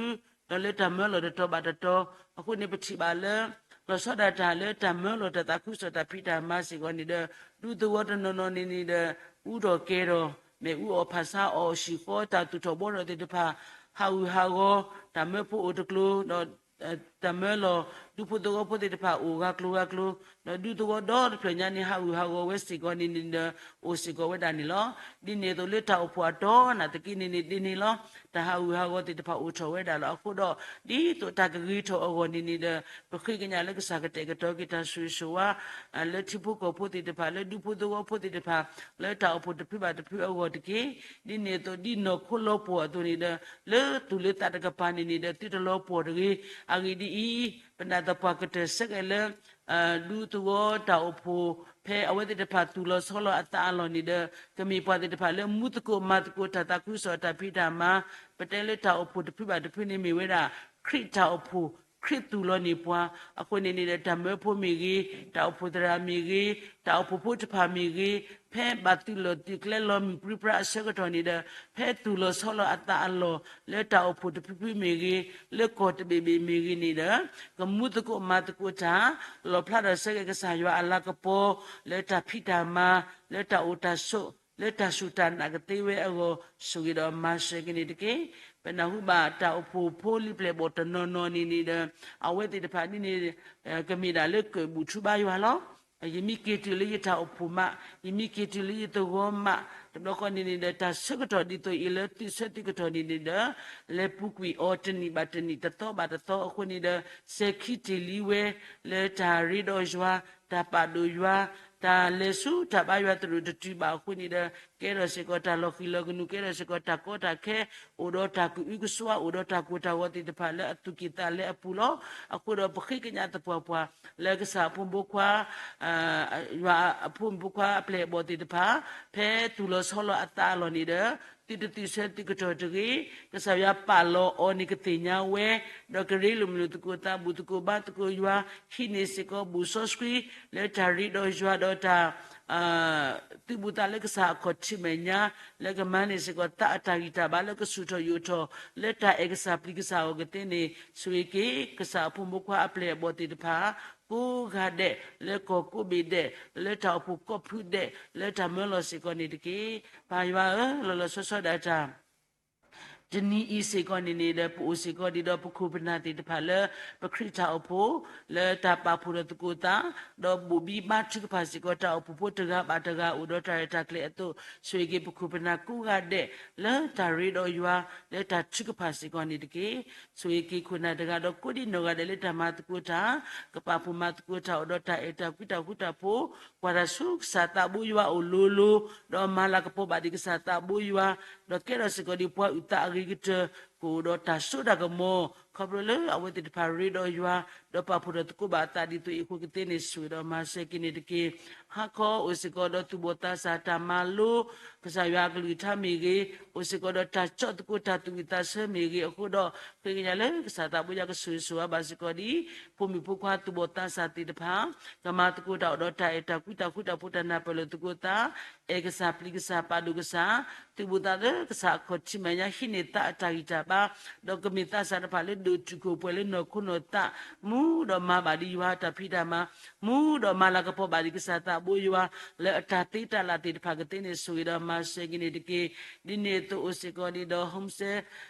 ဒီးလၢတၢ်မၢလီၤတတီၤဘၣ်တတီၤ, အဃိန့ၣ်ပထံၣ်ဘၣ်လၢ လီၤဆီဒၣ်တၢ်လၢတၢ်မၢလီၤတၢ်သးခုကစီၣ်တၢ်ဖံးတၢ်မၤစ့ၢ်ကီးန့ၣ်ဒီး ဒူသဝီတနီၤနီၤန့ၣ်န့ၣ်ဒီး အူထီၣ်ကဲၤထီၣ်, မ့ၣ်အူအီၣ်ဖးဆါအီၣ်ဟံၣ်ဃီ တၢ်သူၣ်ထီၣ်ဘှီထီၣ်သ့ၣ်တဖၣ် ဟးဂူာ်ဟးဂီၤ, တၢ်မၢဖိအိၣ်တကျိၤ, ဒီး တၢ်မၢလီၤ ဒူဖိသဝီဖိသ့ၣ်တဖၣ်အိၣ်ဂၤကျိၤဂၤကျိၤ, ဒီးဒူသဝီဒီတဖျၢၣ်ညါန့ၣ် ဟးဂူာ်ဟးဂီၤဝဲစ့ၢ်ကီးန့ၣ်န့ၣ်ဒီး အိၣ်စ့ၢ်ကီးဝဲဒၣ်န့ၣ်လီၤ. ဒ်န့ၣ်အသိးလၢတၢ်အိၣ်ဖှိၣ်အတီၤနာ်သက့န့ၣ်န့ၣ်ဒ်န့ၣ်လီၤ. တၢ်ဟးဂူာ်ဟးဂီၤသ့ၣ်တဖၣ်အိၣ်ထီၣ်ဝဲဒၣ်လီၤ. အဃိဒီး ဒ်သိးတၢ်ကဂ့ၤထီၣ်အဂီၢ်န့ၣ်န့ၣ်ဒီး ပဃ့ကညးလၢကစၢ်ကတဲာ်ကတီၤက့ၤတၢ်ဆိၣ်ဂ့ၤဆိၣ်ဝါ လၢထံဖိကီၢ်ဖိသ့ၣ်တဖၣ် လၢဒူဖိသဝီဖိသ့ၣ်တဖၣ် လၢတၢ်အိၣ်ဖှိၣ်တဖုဘၣ်တဖုအဂီၢ်တက့ၢ်. ဒ်န့ၣ်အသိးဒ်နီၢ်ခိလီၤပှီၢ်အသိးန့ၣ်ဒီး လၢသူၣ်လၢသးတကပၤန့ၣ်န့ၣ်ဒီး သုတလီၤပှီၢ်တဂ့ၤ. အဂ့ၢ်ဒ်အံၤ, ပနာ်သပှၢ်ကတၢၢ်ဆၢကဲၤလၢ ဒူသဝီတၢ်အိၣ်ဖှိၣ် ဖဲအဝဲသ့ၣ်တဖၣ်သူၣ်လီၤဆီလီၤအသးအလီၢ်န့ၣ်ဒီး ကမ့ၢ်ပှၤသ့ၣ်တဖၣ်လၢမူသကိးမၤသကိးတၢ်သးခုကစီၣ်တၢ်ဖံးတၢ်မၤ, ပတဲလၢတၢ်အိၣ်ဖှိၣ်တဖုဘၣ်တဖုန့ၣ်မ့ၢ်ဝဲဒၣ် ခရံာ်တၢ်အိၣ်ဖှိၣ် ခရံာ်သူၣ်လီၤန့ၢ်ပှၤ, အဃိန့ၣ်န့ၣ်ဒီး တၢ်မၢဖိမ့ၢ်ဂ့ၤ, တၢ်အိၣ်ဖှိၣ်သရၣ်မ့ၢ်ဂ့ၤ, တၢ်အိၣ်ဖှိၣ်ဖိတဖၣ်မ့ၢ်ဂ့ၤ, ဖဲဘၣ်သုးလီၢ်သုးကျဲလီၤမုၢ်ပြံပြါအဆၢကတီၢ်န့ၣ်ဒီး ဖဲသူၣ်လီၤဆီလီၤအသးအလီၢ် လၢတၢ်အိၣ်ဖှိၣ်တဖုဖုမ့ၢ်ဂ့ၤ, လၢကီၢ်တဘ့ၣ်ဘ့ၣ်မ့ၢ်ဂ့ၤန့ၣ်ဒီး ကမူသကိးမၤသကိးတၢ်, လီၣ်ဖျါထီၣ်ဆၢကဲၤကစၢ်ယွၤအလၤကပီၤ လၢတၢ်ဖံးတၢ်မၤ, လၢတၢ်အိၣ်တၢ်ဆိး လၢတၢ်စူၢ်တၢ်နာ်ကသ့ဝဲအဂီၢ် ဆိၣ်ဂ့ၤဒီးမၤစၢၤက့ၤန့ၣ်တက့ၢ်. ပနၢ်ဟူဘၣ်တၢ်အိၣ်ဖှိၣ်ဖိလံၤပျဲၢ်ဘီၣ်တနီၤနီၤန့ၣ်န့ၣ်ဒီး အဝဲသ့ၣ်တဖၣ်ဒ်န့ၣ် ကမ့ၢ်ဒၣ်လၢကၢၣ်ဘူၣ်ထူဘါယွၤလီၤ. ယမ့ၢ်က့ၤတုၤလၢယတၢ်အိၣ်ဖှိၣ်မး, ယမ့ၢ်က့ၤတုၤလၢယသဝီမး, တဘျီဃီန့ၣ်န့ၣ်ဒီး တၢ်ဆၢကတီၢ်ဒ်သိးအံၤလၢသုးဆၢသုးကတီၢ်န့ၣ်န့ၣ်ဒီး လဲၤပူၤကွံာ်အီၤတနံၣ်ဘၣ်တနံၣ် တသီဘၣ်တသီအဃိန့ၣ်ဒီး စဲၤခံတ့ၢ်လံဝဲ လၢတၢ်ရ့ဒီးယွၤ, တၢ်ပာ်ဒိၣ်ယွၤ, တၢ်လဲၤဆူတၢ်ဘါယွၤသရိာ်တတုၤဘၣ်အဃိန့ၣ်ဒီး ကဲထီၣ်စ့ၢ်ကီးတၢ်လီၤဃံၤလီၤကနူၤ, ကဲထီၣ်စ့ၢ်ကီးတၢ်ကီတၢ်ခဲ, အိၣ်ဒီးတၢ်ကအုကစွါ, အိၣ်ဒီးတၢ်ကိၢ်တၢ်ဂီၤသ့ၣ်တဖၣ်လၢအသူၣ်ကံၢ်သးလဲအပူၤလီၤ. အဃိဒီးပဃ့ကညးသပှၢ်ပှၢ် လၢကစၢ်အဖိမုၣ်ဖိခွါ ယွၤအဖိမုၣ်ဖိခွါအပျဲၢ်အဘီၣ်သ့ၣ်တဖၣ် ဖဲသူၣ်လီၤဆီလီၤအသးအလီၢ်န့ၣ်ဒီး သုတသုးဆၢသုးကတီၢ်တဂ့ၤ, ကစၢ်ယွၤပာ်လီၤအီၤန့ၣ်ကသ့ၣ်ညါဝဲ, ဒီးကရ့လိာ်မုာ်လိာ်သကိးသး ဘူၣ်သကိးဘါသကိးယွၤ, ဟံးန့ၢ်စ့ၢ်ကီးဘူၣ်စီဆှံ လၢတၢ်ရ့ဒီးယွၤဒီးတၢ် သုးဘူးသးလၢကစၢ်အခီၣ်ထံးမဲာ်ညါ လၢကမၤန့ၢ်စ့ၢ်ကီးသးအတၢ်ဂံၢ်တၢ်ဘါ လၢကဆူၣ်ထီၣ်ယိာ်ထီၣ် လၢတၢ်အဲၣ်ကစၢ်ပျံၤကစၢ်အဂီၢ်ကသ့န့ၣ် ဆိၣ်ဂ့ၤက့ၤ ကစၢ်အဖိမုၣ်ဖိခွါအပျဲၢ်အဘီၣ်သ့ၣ်တဖၣ် ကိးဂၤဒဲး လၢကီၢ်ကိးဘ့ၣ်ဒဲး လၢတၢ်အိၣ်ဖှိၣ်ကိးဖုဒဲး လၢတၢ်မၢလီၤစ့ၢ်ကီးန့ၣ်တက့ၢ်. ပၢ်ယွၤဧၢ, လီၤလီၤဆီဆီဒၣ်တၢ် တနံၤအံၤစ့ၢ်ကီးန့ၣ်န့ၣ်ဒီး ပအိၣ်စ့ၢ်ကီးဒ်ဒီးပခိၣ်ပနၢ်သ့ၣ်တဖၣ်လၢ ပခရံာ်တၢ်အိၣ်ဖှိၣ် လၢတၢ်ပာ်ဖှိၣ်ထီၣ်သကိးသး ဒီးဘိၣ်ဘံဘါထုကဖၣ်စ့ၢ်ကီး တၢ်အိၣ်ဖှိၣ်ဖိတဂၤဘၣ်တဂၤ အိၣ်ဒီးတၢ်ရဲၣ်တၢ်ကျဲၤအသိး ဆိၣ်ဂ့ၤက့ၤပခိၣ်ပနၢ်ကိးဂၤဒဲး လၢတၢ်ရ့ဒီးယွၤ လၢတၢ်ထုကဖၣ်စ့ၢ်ကီးန့ၣ်တက့ၢ်. ဆိၣ်ဂ့ၤက့ၤခိၣ်နၢ်တဂၤဒီးကိးဒံနီၢ်ဂၤဒဲးလၢတၢ်မၤသကိးတၢ် ကပာ်ဖှိၣ်မၤသကိးတၢ် အိၣ်ဒီးတၢ်အဲၣ်တၢ်ကွံတၢ်ဃူတၢ်ဖိး ကွၢ်တၢ်ဆူကစၢ်သးဘိယွၤအအိၣ်လိၤလိၤ ဒီးမၤလၤကပီၤဘၣ်ဒံးကစၢ်သးဘိယွၤ ဒီးကဲထီၣ်စ့ၢ်ကီးဒံးပှၤအုၣ်သးအဂ့ၤကတၢၢ် ကအိၣ်ဒီးတၢ်စိတၢ်ကမီၤ ခီဖျိလၢအဝဲသ့ၣ်တဖၣ်ရ့ဒီးယွၤ ဒီးပာ်ဖှိၣ်ထီၣ်သကိးဘၣ်အသးဒ်သိးအံၤအဃိကသ့န့ၣ် ဆိၣ်ဂ့ၤဒီးမၤစၢၤက့ၤန့ၣ်တက့ၢ်. ဟါခီအိၣ်စ့ၢ်ကီးဒီးသူၣ်ဘီၣ်သးစၢ် တၢ်မၤလိ ကစၢ်ယွၤအကလုၢ်ကထါမ့ၢ်ဂ့ၤ, အိၣ်စ့ၢ်ကီးဒီးတၢ်ကၠီၣ်သကိးတၢ်သူၣ်ဝံၣ်သးဆၢမ့ၢ်ဂ့ၤအဃိဒီး ဃ့ကညးလၢကစၢ်သးဘိယွၤကဆိၣ်ဂ့ၤဆိၣ်ဝါဘၣ်စ့ၢ်ကီးဒံး ဖိမုၣ်ဖိခွါသူၣ်ဘီၣ်သးစၢ်သ့ၣ်တဖၣ် ကမၤသကိးတၢ်အိၣ်ဒီးတၢ်အဲၣ်တၢ်ကွံတၢ်ဃူတၢ်ဖိး တၢ်နၢ်ပၢၢ်လိာ်သကိးသး အဲၣ်ကစၢ်ပျံၤကစၢ်ပာ်ဒိၣ်ကစၢ် သုးဘူးသးလၢကစၢ်အခီၣ်ထံးမဲာ်ညါ ဟံးန့ၢ်သးအတၢ်ဂံၢ်တၢ်ဘါ ဒီးကမ့ၢ်သးစၢ်တဖၣ်လၢဒိၣ်တုာ်ခိၣ်ပှဲၤလၢနီၢ်ခိနီၢ်သး မူဒီးမၤဘၣ်ဒံးယွၤအတၢ်ဖံးတၢ်မၤ မူဒီးမၤလၤကပီၤဘၣ်ဒံးကစၢ်သးဘိယွၤ လၢအတၢ်သ့တၢ်လၢ်သ့ၣ်တဖၣ်ကသ့န့ၣ် ဆိၣ်ဂ့ၤဒီးမၤစၢၤက့ၤန့ၣ်တက့ၢ်. ဒ်န့ၣ်အသိးအိၣ်စ့ၢ်ကီးဒံးဒီး homestay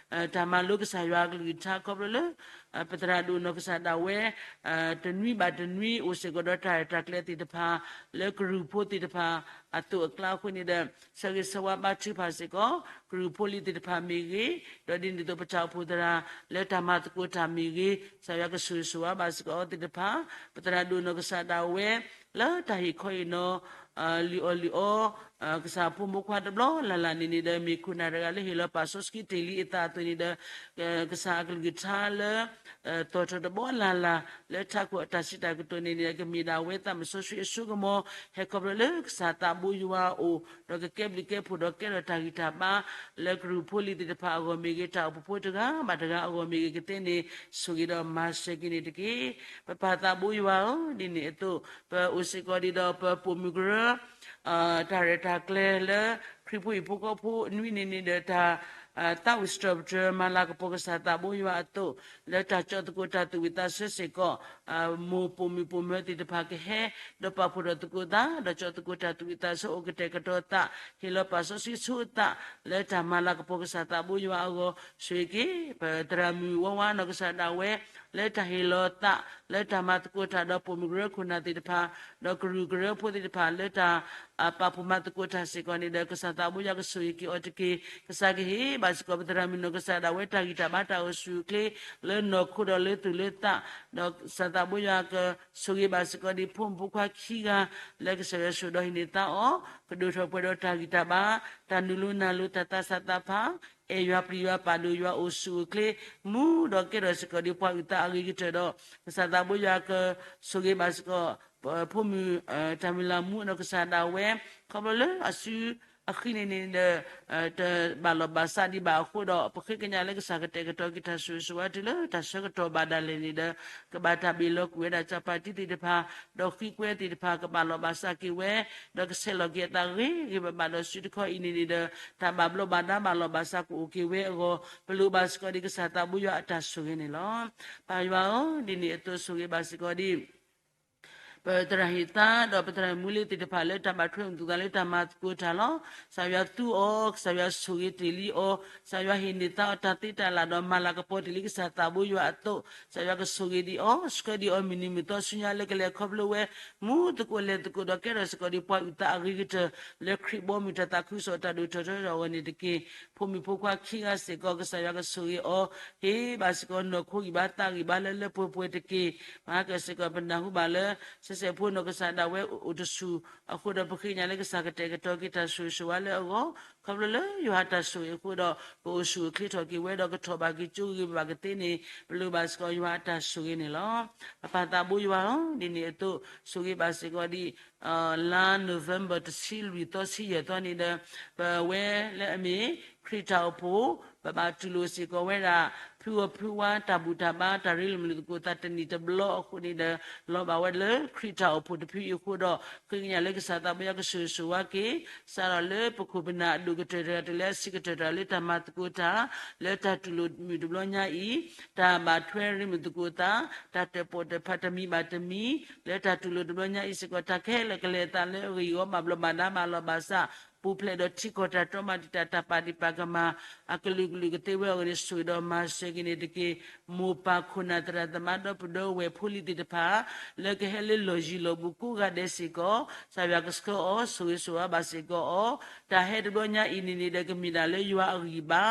တၢ်မၤလိကစၢ်ယွၤအကလုၢ်ကထါခီဖျိလၢ ပသရၣ်ဒိၣ်နီၢ်ကစၢ်ဒၣ်ဝဲ တနွံဘၣ်တနွံ အိၣ်စ့ၢ်ကီးဒီးတၢ်ရဲၣ်တၢ်ကျဲၤသ့ၣ်တဖၣ် လၢကရူၢ်ဖိသ့ၣ်တဖၣ် အသိးအကျါအဃိန့ၣ်ဒီး ဆၢဂ့ၤဆၢဝါဘါထုကဖၣ်စ့ၢ်ကီး ကရူၢ်ဖိလံၤသ့ၣ်တဖၣ်မ့ၢ်ဂ့ၤ, ဒီးဒ်န့ၣ်အသိးပတၢ်အိၣ်ဖှိၣ်သရၣ် လၢတၢ်မၤသကိးတၢ်မ့ၢ်ဂ့ၤ, ကစၢ်ယွၤကဆိၣ်ဂ့ၤဆိၣ်ဝါဘၣ်စ့ၢ်ကီးအဝဲသ့ၣ်တဖၣ်, ပသရၣ်ဒိၣ်နီၢ်ကစၢ်ဒၣ်ဝဲ လၢတၢ်ဟ့ၣ်ခီအံၤနီၤ လုၢ်အီၣ်လုၢ်အီ ကစၢ်ဖိမုၣ်ဖိခွါတဘျီလၢ်လၢ်န့ၣ်န့ၣ်ဒီး မ့ၢ်ခိၣ်နၢ်တဂၤလၢဟ့ၣ်လီၤပာ်စီဆှံတ့ၢ်လံအသးအသိးန့ၣ်ဒီး ကစၢ်အကလုၢ်ကထါလၢ သီၣ်ထီၣ်တဘျီလၢ်လၢ် လၢထးခိၣ်အတၢ်စံးတၢ်ကတိၤန့ၣ်န့ၣ် ကမ့ၢ်ဒၣ်ဝဲသးစီဆှံအစိကမီၤ ဟဲခီဖျိလၢကစၢ်သးဘိယွၤအအိၣ် ဒီးကကဲဘျုးကဲဖှိၣ်ဒီးကဲထီၣ်တၢ်ဂံၢ်တၢ်ဘါ လၢကရူၢ်ဖိလံၤသ့ၣ်တဖၣ်အဂီၢ်မ့ၢ်ဂ့ၤ တၢ်အိၣ်ဖှိၣ်ဖိတဂၤဘၣ်တဂၤအဂီၢ်မ့ၢ်ဂ့ၤကသ့န့ၣ် ဆိၣ်ဂ့ၤဒီးမၤစၢၤက့ၤန့ၣ်တက့ၢ်. ပပၢ်သးဘိယွၤဧၢ, ဒ်န့ၣ်အသိး ပအိၣ်စ့ၢ်ကီးဒံးဒီးပပိာ်မုၣ်ကရၢ တၢ်ရဲၣ်တၢ်ကျဲၤလၢ ခရံာ်ဖိဟံၣ်ဖိဃီဖိနွံန့ၣ်န့ၣ်ဒီး တၢ်သးဝံၣ်စတြီၤပတြၢၤ မၤလၤကပီၤကစၢ်သးဘိယွၤအသိး လၢတၢ်ကၠီၣ်သကိးတၢ်သူၣ်ဝံၣ်သးဆၢစ့ၢ်ကီး မိၢ်ပိာ်မုၣ်ပိာ်မၢၤသ့ၣ်တဖၣ်ကဟဲ ဒီးပာ်ဖှိၣ်ထီၣ်သကိးသး ဒီးကၠီၣ်သကိးတၢ်သူၣ်ဝံၣ်သးဆၢ အိၣ်ကတဲာ်ကတီၤသး ဟ့ၣ်လီၤပာ်စီဆှံဆိသး လၢတၢ်မၤလၤကပီၤကစၢ်သးဘိယွၤအဂီၢ် ဆိၣ်ဂ့ၤက့ၤ ပသရၣ်မုၣ်ဝါဝါနီၢ်ကစၢ်ဒၣ်ဝဲ လၢတၢ်ဟ့ၣ်လီၤသး လၢတၢ်မၤသကိးတၢ်ဒီးပိာ်မုၣ်ကရၢခိၣ်နၢ်သ့ၣ်တဖၣ် ဒီးကရူၢ်ကရၢဖိသ့ၣ်တဖၣ် လၢတၢ်ပာ်ဖှိၣ်မၤသကိးတၢ်စ့ၢ်ကီးန့ၣ်ဒီး ကစၢ်သးဘိယွၤကဆိၣ်ဂ့ၤက့ၤအီၤတက့ၢ်. ကစၢ်ကဟ့ၣ်ဘၣ်စ့ၢ်ကီး ပသရၣ်မုၣ်နီၢ်ကစၢ်ဒၣ်ဝဲ တၢ်ဂံၢ်တၢ်ဘါတၢ်အိၣ်ဆူၣ်အိၣ်ချ့ လၢနီၢ်ခိဒီးလၢသူၣ်လၢသး ဒီးကစၢ်သးဘိယွၤကဆိၣ်ဂ့ၤဘၣ်စ့ၢ်ကီးဒ်ဖိမုၣ်ဖိခွါခံဂၤ လၢကစၢ်ယွၤဆိၣ်ဒီးဟံးန့ၢ်သါအီၤ ကဒိၣ်ထီၣ်ပှဲၤဒီးတၢ်ဂံၢ်တၢ်ဘါ တၢ်နုာ်လိၤနၢ်လိၤ တၢ်သးစၢ်သးဖး အဲၣ်ယွၤပျံၤယွၤ ပာ်ဒိၣ်ယွၤအိၣ်ဆူၣ်အိၣ်ချ့ မူဒီးကဲထီၣ်စ့ၢ်ကီးဒ်ပှၤအုၣ်သးအဂ့ၤကတၢၢ်ဒီး ကစၢ်သးဘိယွၤကဆိၣ်ဂ့ၤဘၣ်စ့ၢ်ကီး ဖိမုၣ် တၢ်မုၢ်လၢ်မူနီၢ်ကစၢ်ဒၣ်ဝဲ ခီဖျိလၢအစုအဃံန့ၣ်န့ၣ်ဒီး တဘၣ်လီၢ်ဘၣ်စးဒံးဘၣ်အဃိဒီး ပဃ့ကညးလၢကစၢ်ကတဲာ်ကတီၤက့ၤတၢ်ဆိၣ်ဂ့ၤဆိၣ်ဝါတုၤလၢတၢ်ဆၢကတီၢ်ဘၣ်ဒၣ်လဲာ်န့ၣ်ဒီး ကဘၣ်တၢ်ဘ့ၣ်လီၤကွံာ်ဝဲဒၣ် စီၤပၤတံသ့ၣ်တဖၣ် ဒီးဃံကွဲသ့ၣ်တဖၣ် ကဘၣ်လီၢ်ဘၣ်စးက့ၤဝဲ ဒီးကဆဲးလီၤက့ၤအသးဂ့ၤဂ့ၤဘၣ်ဘၣ်ဒီးစုတခီအံၤန့ၣ်န့ၣ်ဒီး တၢ်ဘၣ်ဘျီးဘၣ်ဒါဘၣ်လီၢ်ဘၣ်စးကအိၣ်က့ၤဝဲအဂီၢ် ပလိၣ်ဘၣ်စ့ၢ်ကီးဒ်ကစၢ်သးဘိယွၤအတၢ်ဆိၣ်ဂ့ၤန့ၣ်လီၤ. ပၢ်ယွၤဧၢ, ဒ်န့ၣ်အသိးဆိၣ်ဂ့ၤဘၣ်စ့ၢ်ကီးဒ် ပသရၣ်ဟ့ၣ်သါ ဒီးပသရၣ်မူလ့သ့ၣ်တဖၣ်လၢတၢ်ဘၣ်ထွဲမုာ်သူၣ်သးလၢတၢ်မၤသကိးတၢ်လီၤ. ကစၢ်ယွၤသူအီၤ, ကစၢ်ယွၤဆိၣ်ဂ့ၤတ့ၢ်လံအီၤ, ကစၢ်ယွၤဟ့ၣ်န့ၢ်သါအီၤတၢ်သ့တၢ်လၢ် ဒီးမၤလၤကပီၤတ့ၢ်လံကစၢ်သးဘိယွၤအသိး, ကစၢ်ယွၤကဆိၣ်ဂ့ၤဒံးအီၤ, ဆှၢဒံးအီၤမုၢ်နံၤမုၢ်သီဆူညါလၢကလဲၤခီဖျိဝဲ မူသကိးလဲၤသကိးဒီးကဲထီၣ်စ့ၢ်ကီးဒံးပှၤအုၣ်သးအဂ့ၤကတၢၢ် လၢခရံာ်ဘီမုၢ်တၢ်သးခုကစီၣ်တၢ်ဒိၣ်ထီၣ်ထီထီၣ်အဂီၢ်န့ၣ်တက့ၢ်. ဖိမုၣ်ဖိခွါခံဂၤစ့ၢ်ကီး ကစၢ်ယွၤကဆိၣ်ဂ့ၤအီၤ, ဟ့ၣ်ဘၣ်စ့ၢ်ကီးနီၢ်ခိဂံၢ်ဘါသးဂံၢ်ဘါလၢလၢပှဲၤပှဲၤတက့ၢ်. ပဟါက့ၤစ့ၢ်ကီးပနၢ်ဟူဘၣ်လၢ ဆဲးဆဲးဖိနီၢ်ကစၢ်ဒၣ်ဝဲအိၣ်တဆူၣ်အဃိဒီး ပဃ့ကညးလၢကစၢ်ကတဲာ်ကတီၤက့ၤတၢ်ဆိၣ်ဂ့ၤဆိၣ်ဝါလၢအဂီၢ်, ခီဖျိလၢယွၤအတၢ်ဆိၣ်ဂ့ၤအဃိဒီး ကအိၣ်ဆူၣ်အိၣ်ချ့ထီၣ်က့ၤဝဲဒီးကထီၣ်ဘၣ်က့ၤကၠိဂ့ၤဘၣ်ကသ့န့ၣ် ပလိၣ်ဘၣ်စ့ၢ်ကီးယွၤအတၢ်ဆိၣ်ဂ့ၤန့ၣ်လီၤ. ပပၢ်သးဘိယွၤဧၢ, ဒ်န့ၣ်အသိး ဆိၣ်ဂ့ၤဘၣ်စ့ၢ်ကီးဒ် လါ November တဆံလွံၢ်သီဆံယဲၢ်သီန့ၣ်ဒီး ပဝဲလၢအမ့ၢ် ခရံာ်တၢ်အိၣ်ဖှိၣ် ပဘၣ်တူၢ်လိာ်စ့ၢ်ကီးဝဲဒၣ် ဖုဂီၤဖုဝါတၢ်ဘူၣ်တၢ်ဘါ တၢ်ရ့လိာ်မုာ်လိာ်သကိးသးတနံၣ်တဘျီအဃိန့ၣ်ဒီး လီၤဘၣ်ဝဲလၢခရံာ်တၢ်အိၣ်ဖှိၣ်တဖုအံၤအဃိဒီး ဃ့ကညးလၢကစၢ်သးဘိယွၤကဆိၣ်ဂ့ၤဆိၣ်ဝါက့ၤ စးထီၣ်လၢပခိၣ်ပနၢ်အဒိၣ်ကတၢၢ်တဂၤတုၤလၢအဆံးကတၢၢ်တဂၤလၢတၢ်မၤသကိးတၢ် လၢတၢ်တူၢ်လိာ်မုာ်တဘျီညါအံၤ တၢ်ဘၣ်ထွဲရ့လိာ်မုာ်သကိးသး တၢ်တၢၣ်ပီၣ်တၢၣ်ဖးတမံၤဘၣ်တမံၤ လၢတၢ်တူၢ်လိာ်တဘျီညါအံၤစ့ၢ်ကီး တၢ်ခဲလၢာ်ကလဲၤအသးလၢအဂ့ၢ်အဂီၢ် ဘၣ်ဘျီးဘၣ်ဒါဘၣ်လီၤဘၣ်စး ပူၤဖျဲးဒီးထံကီၢ်တၢ်တီမၤတံာ်တာ် တၢ်ပာ်ဒံးပာ်ကမၣ် အကလုာ်ကလုာ်ကသ့ဝဲအဂီၢ်န့ၣ် ဆိၣ်ဂ့ၤဒီးမၤစၢၤက့ၤန့ၣ်တက့ၢ်. မိၢ်ပၢ်ခိၣ်နၢ်သရၣ်သမါဒီပုၢ်ဒီဝဲၢ်ဖိလံၤသ့ၣ်တဖၣ် လၢကဟဲလၢလီၢ်ယံၤလီၢ်ဘူးကိးဂၤဒဲးစ့ၢ်ကီး ကစၢ်ယွၤကဆှၢအီၤ ဆိၣ်ဂ့ၤဆိၣ်ဝါဘၣ်စ့ၢ်ကီးအီၤ တၢ်ဟဲတဘျီညါအံၤန့ၣ်န့ၣ်ဒီး ကမ့ၢ်ဒၣ်လၢယွၤအဂံၢ်ဘါ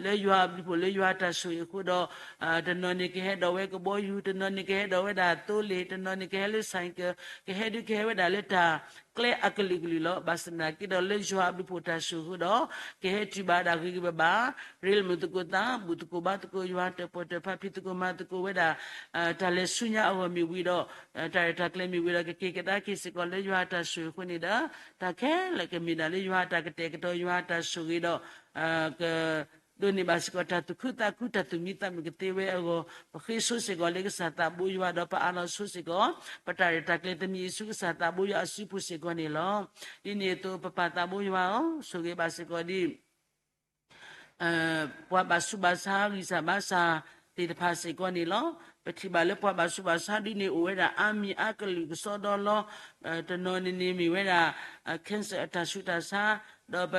လၢယွၤအဘျုးဖှိၣ်လၢယွၤတၢ်ဆိၣ်ဂ့ၤအဃိဒီး တနီၤန့ၣ်ကဟဲဒီးဝဲကဘီယူၤ, တနီၤန့ၣ်ကဟဲဒီးဝဲဒၣ်သိလ့ၣ်, တနီၤန့ၣ်ကဟဲလၢ ဆိုင်ကယ်, ကဟဲဒုးကဟဲဝဲဒၣ်လၢတၢ်ကျဲအကလုာ်ကလုာ်လီၤ. ဘၣ်ဆၣ်သနာ်က့ဒီးလၢယွၤအဘျုးဖှိၣ်တၢ်ဆိၣ်အဃိဒီး ကဟဲတုၤဘၣ်ဒၣ်ဂ့ၤဂ့ၤဘၣ်ဘၣ်, ရ့လိာ်မုာ်သကိးသး, ဘူၣ်သကိးဘါသကိးယွၤ, တၢၣ်ပီၣ်တၢၣ်ဖးဖံးသကိးမၤသကိးဝဲဒၣ် တၢ်လဲၤဆူညါအဂီၢ်မ့ၢ်ဝံၤဒီး တၢ်ရဲၣ်တၢ်ကျဲၤမ့ၢ်ဝံၤဒီး ကက့ၤကဒါက့ၤစ့ၢ်ကီးလၢယွၤအတၢ်ဆိၣ်ဂ့ၤအဃိန့ၣ်ဒီး တၢ်ခဲလၢာ်ကမ့ၢ်ဒၣ်လၢယွၤအတၢ်ကတဲာ်ကတီၤ ယွၤအတၢ်ဆိၣ်ဂ့ၤဒီး က ဒိးန့ၢ်ဘၣ်စ့ၢ်ကီးတၢ်သူၣ်ခုသးခု တၢ်သူၣ်မံသးမုာ်ကသ့ဝဲအဂီၢ်, ပဃ့ဆိစ့ၢ်ကီးလၢကစၢ်သးဘိယွၤဒီး ပအးလီၤဆိစ့ၢ်ကီး ပတၢ်ရဲၣ်တၢ်ကျဲၤတမံၤအံၤဆူကစၢ်သးဘိယွၤအစုပူၤစ့ၢ်ကီးန့ၣ်လီၤ. ဒ်န့ၣ်အသိး ပပၢ်သးဘိယွၤဧၢ, ဆိၣ်ဂ့ၤဘၣ်စ့ၢ်ကီးဒ် ပှၤဘၣ်ဆူးဘၣ်ဆါ ဂံၢ်စၢ်ဘါစၢ်သ့ၣ်တဖၣ်စ့ၢ်ကီးန့ၣ်လီၤ. ပထံၣ်ဘၣ်လၢပှၤဘၣ်ဆူးဘၣ်ဆါဒ်န့ၣ် အိၣ်ဝဲဒၣ်အါမံၤအါကလုာ်ကစီဒီလီၤ. တနီၤန့ၣ်န့ၣ်မ့ၢ်ဝဲဒၣ် cancer အတၢ်ဆူးတၢ်ဆါ, ဒီးပ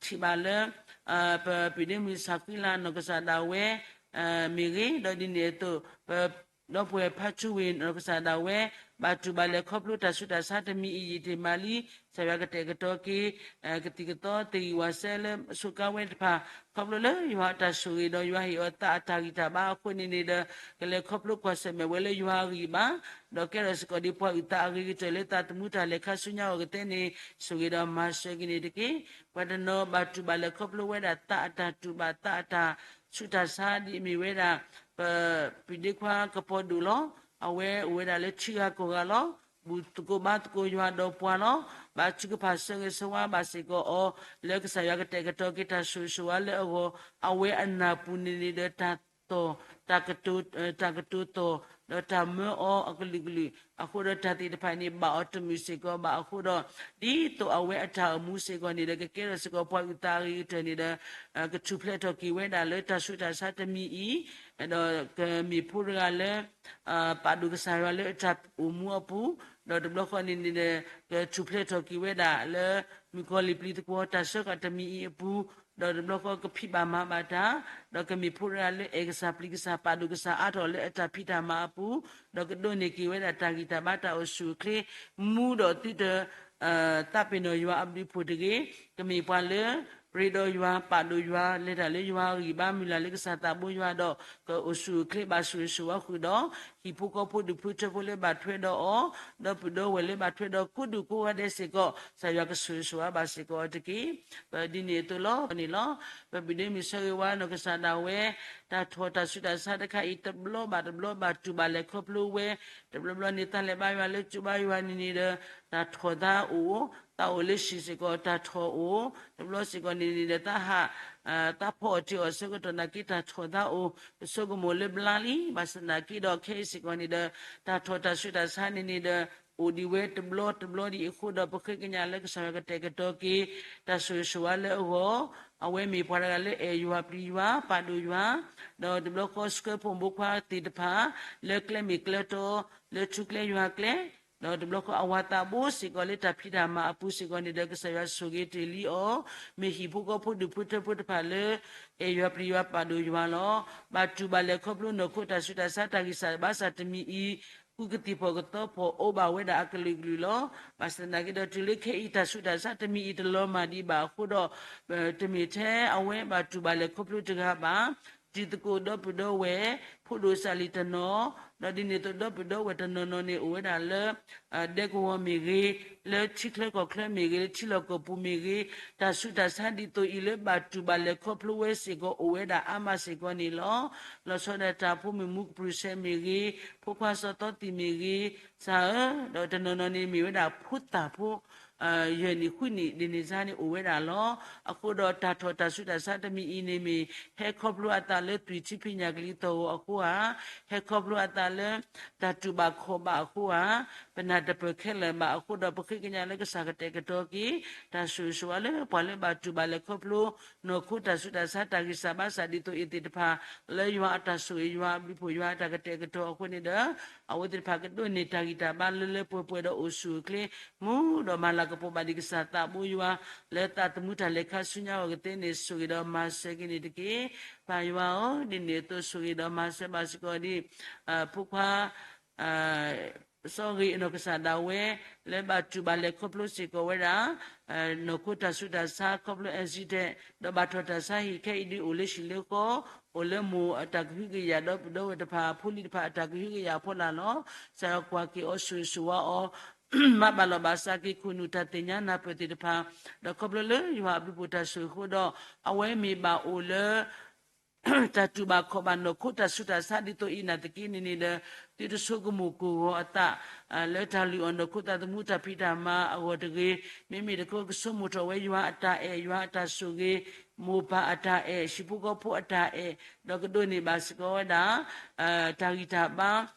ထံၣ်ဘၣ်လၢ ပပၢ်ဒ့မုၣ်စၢ်ဃံလၤနီၢ်ကစၢ်ဒၣ်ဝဲ မ့ၢ်ဂ့ၤ, ဒီးဒ်န့ၣ်အသိး ပဒီပုၢ်ဝဲၢ်ဖါဆူဝ့ၢ်နီၢ်ကစၢ်ဒၣ်ဝဲ ဘၣ်တူၢ်ဘၣ်လဲၤခီဖျိတၢ်ဆူးတၢ်ဆါတမံၤအံၤယံာ်တ့ၢ်မးလံ, ကစၢ်ယွၤကတဲာ်ကတီၤက့ၤ ကသံၣ်ကသီသ့ၣ်ဂံၢ်ဝၣ်စဲလၢအဆိးကါဝဲတဖၣ် ခီဖျိလၢယွၤအတၢ်ဆိၣ်ဂ့ၤဒီးယွၤဟ့ၣ်အီၤသးအတၢ်ဂံၢ်တၢ်ဘါအဃိန့ၣ်န့ၣ်ဒီး ကလဲၤခီဖျိကွၢ်ဆၢၣ်မဲာ်ဝဲလၢယွၤအဂံၢ်ဘါ, ဒီးကဲထီၣ်စ့ၢ်ကီးဒ်ပှၤအုၣ်သးအဂ့ၤကတၢၢ်လၢသးသမူတၢ်လဲၤခါဆူညါအဂီၢ်ကသ့န့ၣ် ဆိၣ်ဂ့ၤဒီးမၤစၢၤက့ၤန့ၣ်တက့ၢ်. ပှၤတနီၤဘၣ်တူၢ်ဘၣ်လဲၤခီဖျိဝဲဒၣ်သးအတၢ်တူၢ်ဘၣ် သးအတၢ်ဆူးတၢ်ဆါဒ်အမ့ၢ်ဝဲဒၣ် ပပၢ်ဒ့ခွါကပီၤဒိၣ်လီၤ. အဝဲအိၣ်ဝဲဒၣ်လၢထံဂၤကီၢ်ဂၤလီၤ. ဘူၣ်သကိးဘါသကိးယွၤဒီးပှၤလီၤ. ဘၣ်ထုကဖၣ်ဆၢဂ့ၤဆၢဝါဘၣ်စ့ၢ်ကီးအီၤ လၢကစၢ်ယွၤကတဲာ်ကတီၤက့ၤတၢ်ဆိၣ်ဂ့ၤဆိၣ်ဝါလၢအဂီၢ်, အဝဲအနၢ်ပူၤန့ၣ်န့ၣ်ဒီးတၢ်သီၣ် တၢ်ကတိၤ တၢ်ကတိၤသီၣ် ဒီးတၢ်မၢအီၤအကလုာ်ကလုာ် အဃိဒီးတၢ်သ့ၣ်တဖၣ်န့ၣ် ဘၣ်အီၤတမုာ်စ့ၢ်ကီးဘၣ်အဃိဒီး ဒ်သိးအဝဲအတၢ်အိၣ်မူစ့ၢ်ကီးန့ၣ်ဒီး ကကဲထီၣ်စ့ၢ်ကီးပှၤအုၣ်သးအဂ့ၤကတၢၢ်န့ၣ်ဒီး ကထူၣ်ဖျဲးထီၣ်က့ၤဝဲဒၣ်လၢတၢ်ဆူးတၢ်ဆါတမံၤအံၤ ဒီးကမ့ၢ်ဖိတဂၤလၢ ပာ်ဒိၣ်ကစၢ်ယွၤလၢအတၢ်အိၣ်မူအပူၤ, ဒီးတဘျီဃီန့ၣ်န့ၣ်ဒီး ကထူၣ်ဖျဲးထီၣ်က့ၤဝဲဒၣ်လၢ မုၣ်ကီၤလံၢ်ပျံၤသကွီၤတၢ်ဆၢကတီၢ်တမံၤအံၤအပူၤ, ဒီးတဘျီဃီကဖံးဘၣ်မၤဘၣ်တၢ်, ဒီးကမ့ၢ်ဖိတဂၤလၢအဲၣ်ကစၢ်ပျံၤကစၢ် ပာ်ဒိၣ်ကစၢ်အါထီၣ်လၢအတၢ်ဖံးတၢ်မၤအပူၤ, ဒီးကဒိးန့ၢ်က့ၤဝဲဒၣ်တၢ်ဂံၢ်တၢ်ဘါတၢ်အိၣ်ဆူၣ်အိၣ်ချ့ မူဒီးသုတ သးပ့ၤနီၣ်ယွၤအဘျုးအဖှိၣ်တဂ့ၤ, ကမ့ၢ်ပှၤလၢ ရ့ဒီးယွၤ ပာ်ဒိၣ်ယွၤ လဲၤတၢ်လၢယွၤအဂံၢ်ဘါ မုၢ်လၢ်လၢကစၢ်သးဘိယွၤဒီး ကအိၣ်ဆူၣ်အိၣ်ချ့ဘၣ်ဆိၣ်ဂ့ၤဆိၣ်ဝါဃုာ်ဒီး ဟံၣ်ဖိဃီဖိဒူၣ်ဖိထၢဖိလၢဘၣ်ထွဲဒီးအီၤ, ဒီပုၢ်ဒီဝဲၢ်လၢဘၣ်ထွဲဒီးကိးဒူၣ်ကိးဂၤဒဲးစ့ၢ်ကီး ကစၢ်ယွၤကဆိၣ်ဂ့ၤဆိၣ်ဝါဘၣ်စ့ၢ်ကီးအီၤတက့ၢ်. ပဒ်န့ၣ်အသိးလီၤန့ၣ်လီၤ. ပပၢ်ဒ့မုၣ်ဆၢဂ့ၤဝါနီၢ်ကစၢ်ဒၣ်ဝဲ တၢ်ထီၣ်တၢ်ဆူးတၢ်ဆါတခါအံၤ တဘျီဘၣ်တဘျီဘၣ်တူၢ်ဘၣ်လဲၤခီဖျိဝဲ, တဘျီဘျီန့ၣ် တၢ်လဲၤဘါယွၤလၢကၠိဘါယွၤန့ၣ်န့ၣ်ဒီး တၢ်ထီၣ်သးအိၣ်, သးအိၣ်လၢဟံၣ်စ့ၢ်ကီး တၢ်ထီၣ်အိၣ်, တဘျီစ့ၢ်ကီးန့ၣ်န့ၣ်ဒီး သးဟး သးဖီအီၣ်တ့ၢ်အီၣ်ဆၢကတီၢ်နာ်က့ တၢ်ထီၣ်သးအိၣ်, ပဆိကမိၣ်လၢဘျါလံ, ဘၣ်ဆၣ်သနာ်က့ဒီး ခဲအံၤစ့ၢ်ကီးန့ၣ်ဒီး တၢ်ထီၣ်တၢ်ဆူးတၢ်ဆါန့ၣ်န့ၣ်ဒီး အိၣ်ဒံးဝဲတဘျီတဘျီဒံးအဃိဒီး ပဃ့ကညးလၢကစၢ်ယွၤကတဲာ်ကတီၤက့ၤ တၢ်ဆိၣ်ဂ့ၤဆိၣ်ဝါလၢအဂီၢ်, အဝဲမ့ၢ်ပှၤတဂၤလၢအဲၣ်ယွၤပျံၤယွၤ ပာ်ဒိၣ်ယွၤ, ဒီးတဘျီဃီဆှၢဖိမုၣ်ဖိခွါသ့ၣ်တဖၣ် လၢကျဲမ့ၢ်ကျဲတီ လၢထူကျဲယွၤကျဲ ဒီးတဘျီဃီအဝၤသးဘိစ့ၢ်ကီးလၢတၢ်ဖံးတၢ်မၤအပူၤစ့ၢ်ကီးန့ၣ်ဒီး ကစၢ်ယွၤဆိၣ်ဂ့ၤတ့ၢ်လံအီၤ, မ့ၢ်ဟံၣ်ဖိဃီဖိဒူၣ်ဖိထၢဖိတဖၣ်လၢ အဲၣ်ယွၤပျံၤယွၤပာ်ဒိၣ်ယွၤလီၤ. ဘၣ်တူၢ်ဘၣ်လဲၤခီဖျိနီၢ်ခိတၢ်ဆူးတၢ်ဆါတၢ်ဂံၢ်စၢ်ဘါစၢ်တမံၤအံၤ ဃုကသံၣ်ဖီၣ်ကသီဖီၣ်အိၣ်ဘၣ်ဝဲဒၣ်အကလုာ်ကလုာ်လီၤ. ဘၣ်ဆၣ်သနာ်က့ဒီး တုၤလၢခဲအံၤတၢ်ဆူးတၢ်ဆါတမံၤအံၤတလီၤမၢ်ဒံးဘၣ်အဃိဒီး တမ့ၢ်ထဲအဝဲဘၣ်တူၢ်ဘၣ်လဲၤခီဖျိတဂၤဘၣ်, တံၤသကိးဒီပုၢ်ဒီဝဲၢ်, ဖိဒိၣ်စၢ်လံၤတနီၤ, ဒီးဒ်န့ၣ်အသိးဒီပုၢ်ဒီဝဲၢ်တနီၤနီၤန့ၣ် အိၣ်ဝဲဒၣ်လၢ ဒဲကဝီၤမ့ၢ်ဂ့ၤ, လၢထံချၢကီၢ်ချၢမ့ၢ်ဂ့ၤ, လၢထံလီၢ်ကီၢ်ပူၤမ့ၢ်ဂ့ၤ, တၢ်ဆူးတၢ်ဆါဒ်သိးအံၤလၢဘၣ်တူၢ်ဘၣ်လဲၤခီဖျိဝဲစ့ၢ်ကီးအိၣ်ဝဲဒၣ်အါမးစ့ၢ်ကီးန့ၣ်လီၤ. လီၤဆီဒၣ်တၢ်ဖိမုၣ်မူကပြုၢ်ဆဲးမ့ၢ်ဂ့ၤ, ဖိခွါစီၤသီသံၣ်မ့ၢ်ဂ့ၤ, စၢ်ဧၢ, ဒီးတနီၤနီၤန့ၣ်မ့ၢ်ဝဲဒၣ်ဖိသၣ်ဖိ ယဲၢ်နံၣ်ဃုနံၣ်ဒ်န့ၣ်စါန့ၣ် အိၣ်ဝဲဒၣ်လီၤ. အဃိဒီးတၢ်ထီၣ်တၢ်ဆူးတၢ်ဆါတမံၤအံၤန့ၣ်မ့ၢ် ဟဲခီဖျိအသးလၢသွံၣ်ထံဖံးညၣ်ကလံၤသီၣ်ဧိၤအဃိဧါ, ဟဲခီဖျိအသးလၢ တၢ်တူၢ်ဘၣ်ခီၣ်ဘၣ်အဃိဧါ, ပနၢ်တပၢၢ်ခဲလၢာ်ဘၣ်အဃိဒီး ပဃ့ကညးလၢကစၢ်ကတဲာ်ကတီၤက့ၤ တၢ်ဆိၣ်ဂ့ၤဆိၣ်ဝါလၢပှၤလၢဘၣ်တူၢ်ဘၣ်လဲၤခီဖျိ နီၢ်ခိတၢ်ဆူးတၢ်ဆါတၢ်ဂံၢ်စၢ်ဘါစၢ်ဒ်သိးအံၤသ့ၣ်တဖၣ် လၢယွၤအတၢ်ဆိၣ်ဂ့ၤ ယွၤအဘျုးဖှိၣ် ယွၤအတၢ်ကတဲာ်ကတီၤအဃိန့ၣ်ဒီး အဝဲသ့ၣ်တဖၣ်ကဒိးန့ၢ်တၢ်ဂံၢ်တၢ်ဘါလၢလၢပှဲၤပှဲၤဒီးအိၣ်ဆူၣ်အိၣ်ချ့ မူဒီးမၤလၤကပီၤဘၣ်ဒံးကစၢ်သးဘိယွၤ လၢသးသမူတၢ်လဲၤခါဆူညါအဂီၢ်ကသ့န့ၣ် ဆိၣ်ဂ့ၤဒီးမၤစၢၤက့ၤန့ၣ်တက့ၢ်. ပၢ်ယွၤဧၢ, ဒ်န့ၣ်အသိးဆိၣ်ဂ့ၤဒီးမၤစၢၤဘၣ်စ့ၢ်ကီးဒ် ဖိခွါ စီၤဂ့ၤအနီၢ်ကစၢ်ဒၣ်ဝဲ လၢဘၣ်တူၢ်ဘၣ်လဲၤခီဖျိစ့ၢ်ကီးဝဲဒၣ် နီၢ်ခိတၢ်ဆူးတၢ်ဆါခီဖျိ accident ဒီးဘၣ်ထီၣ်တၢ်ဆါဟံၣ်ခဲအံၤဒုးအိၣ်လၢဟံၣ်လၢဃီ အိၣ်လၢမိၢ်အတၢ်ကဟုကယာ်ဒီပုၢ်ဒီဝဲၢ်တဖၣ် ဖိလံၤတဖၣ်အတၢ်ကဟုကယာ်အဖီလာ်လီၤ. ကစၢ်ယွၤကွၢ်က့ၤအီၤဆိၣ်ဂ့ၤဆိၣ်ဝါအီၤ မၤဘၣ်လီၤဘၣ်စးက့ၤခိၣ်နူာ်တၢ်သ့ၣ်ညါနၢ်ပၢၢ်သ့ၣ်တဖၣ် ဒီးခီဖျိလၢယွၤအဘျုးဖှိၣ်တၢ်ဆိၣ်ဂ့ၤအဃိဒီး အဝဲမ့ၢ်ဘၣ်အိၣ်လၢ တၢ်တူၢ်ဘၣ်ခီၣ်ဘၣ်နီၢ်ခိတၢ်ဆူးတၢ်ဆါဒ်သိးအံၤနာ်သက့န့ၣ်န့ၣ်ဒီး သုတဆိကမိၣ်ကိၢ်ဂီၤအသး လၢတၢ်လုၢ်အီၣ်နီၢ်ခိသးသမူတၢ်ဖံးတၢ်မၤအဂီၢ်တဂ့ၤ, မ့မ့ၢ်တခီကဆိကမိၣ်ထီၣ်ဝဲယွၤအတၢ်အဲၣ် ယွၤအတၢ်ဆိၣ်ဂ့ၤ, မိၢ်ပၢ်အတၢ်အဲၣ် ဟံၣ်ဖိဃီဖိအတၢ်အဲၣ် ဒီးကဒိးန့ၢ်ဘၣ်စ့ၢ်ကီးဝဲဒၣ် တၢ်ဂံၢ်တၢ်ဘါ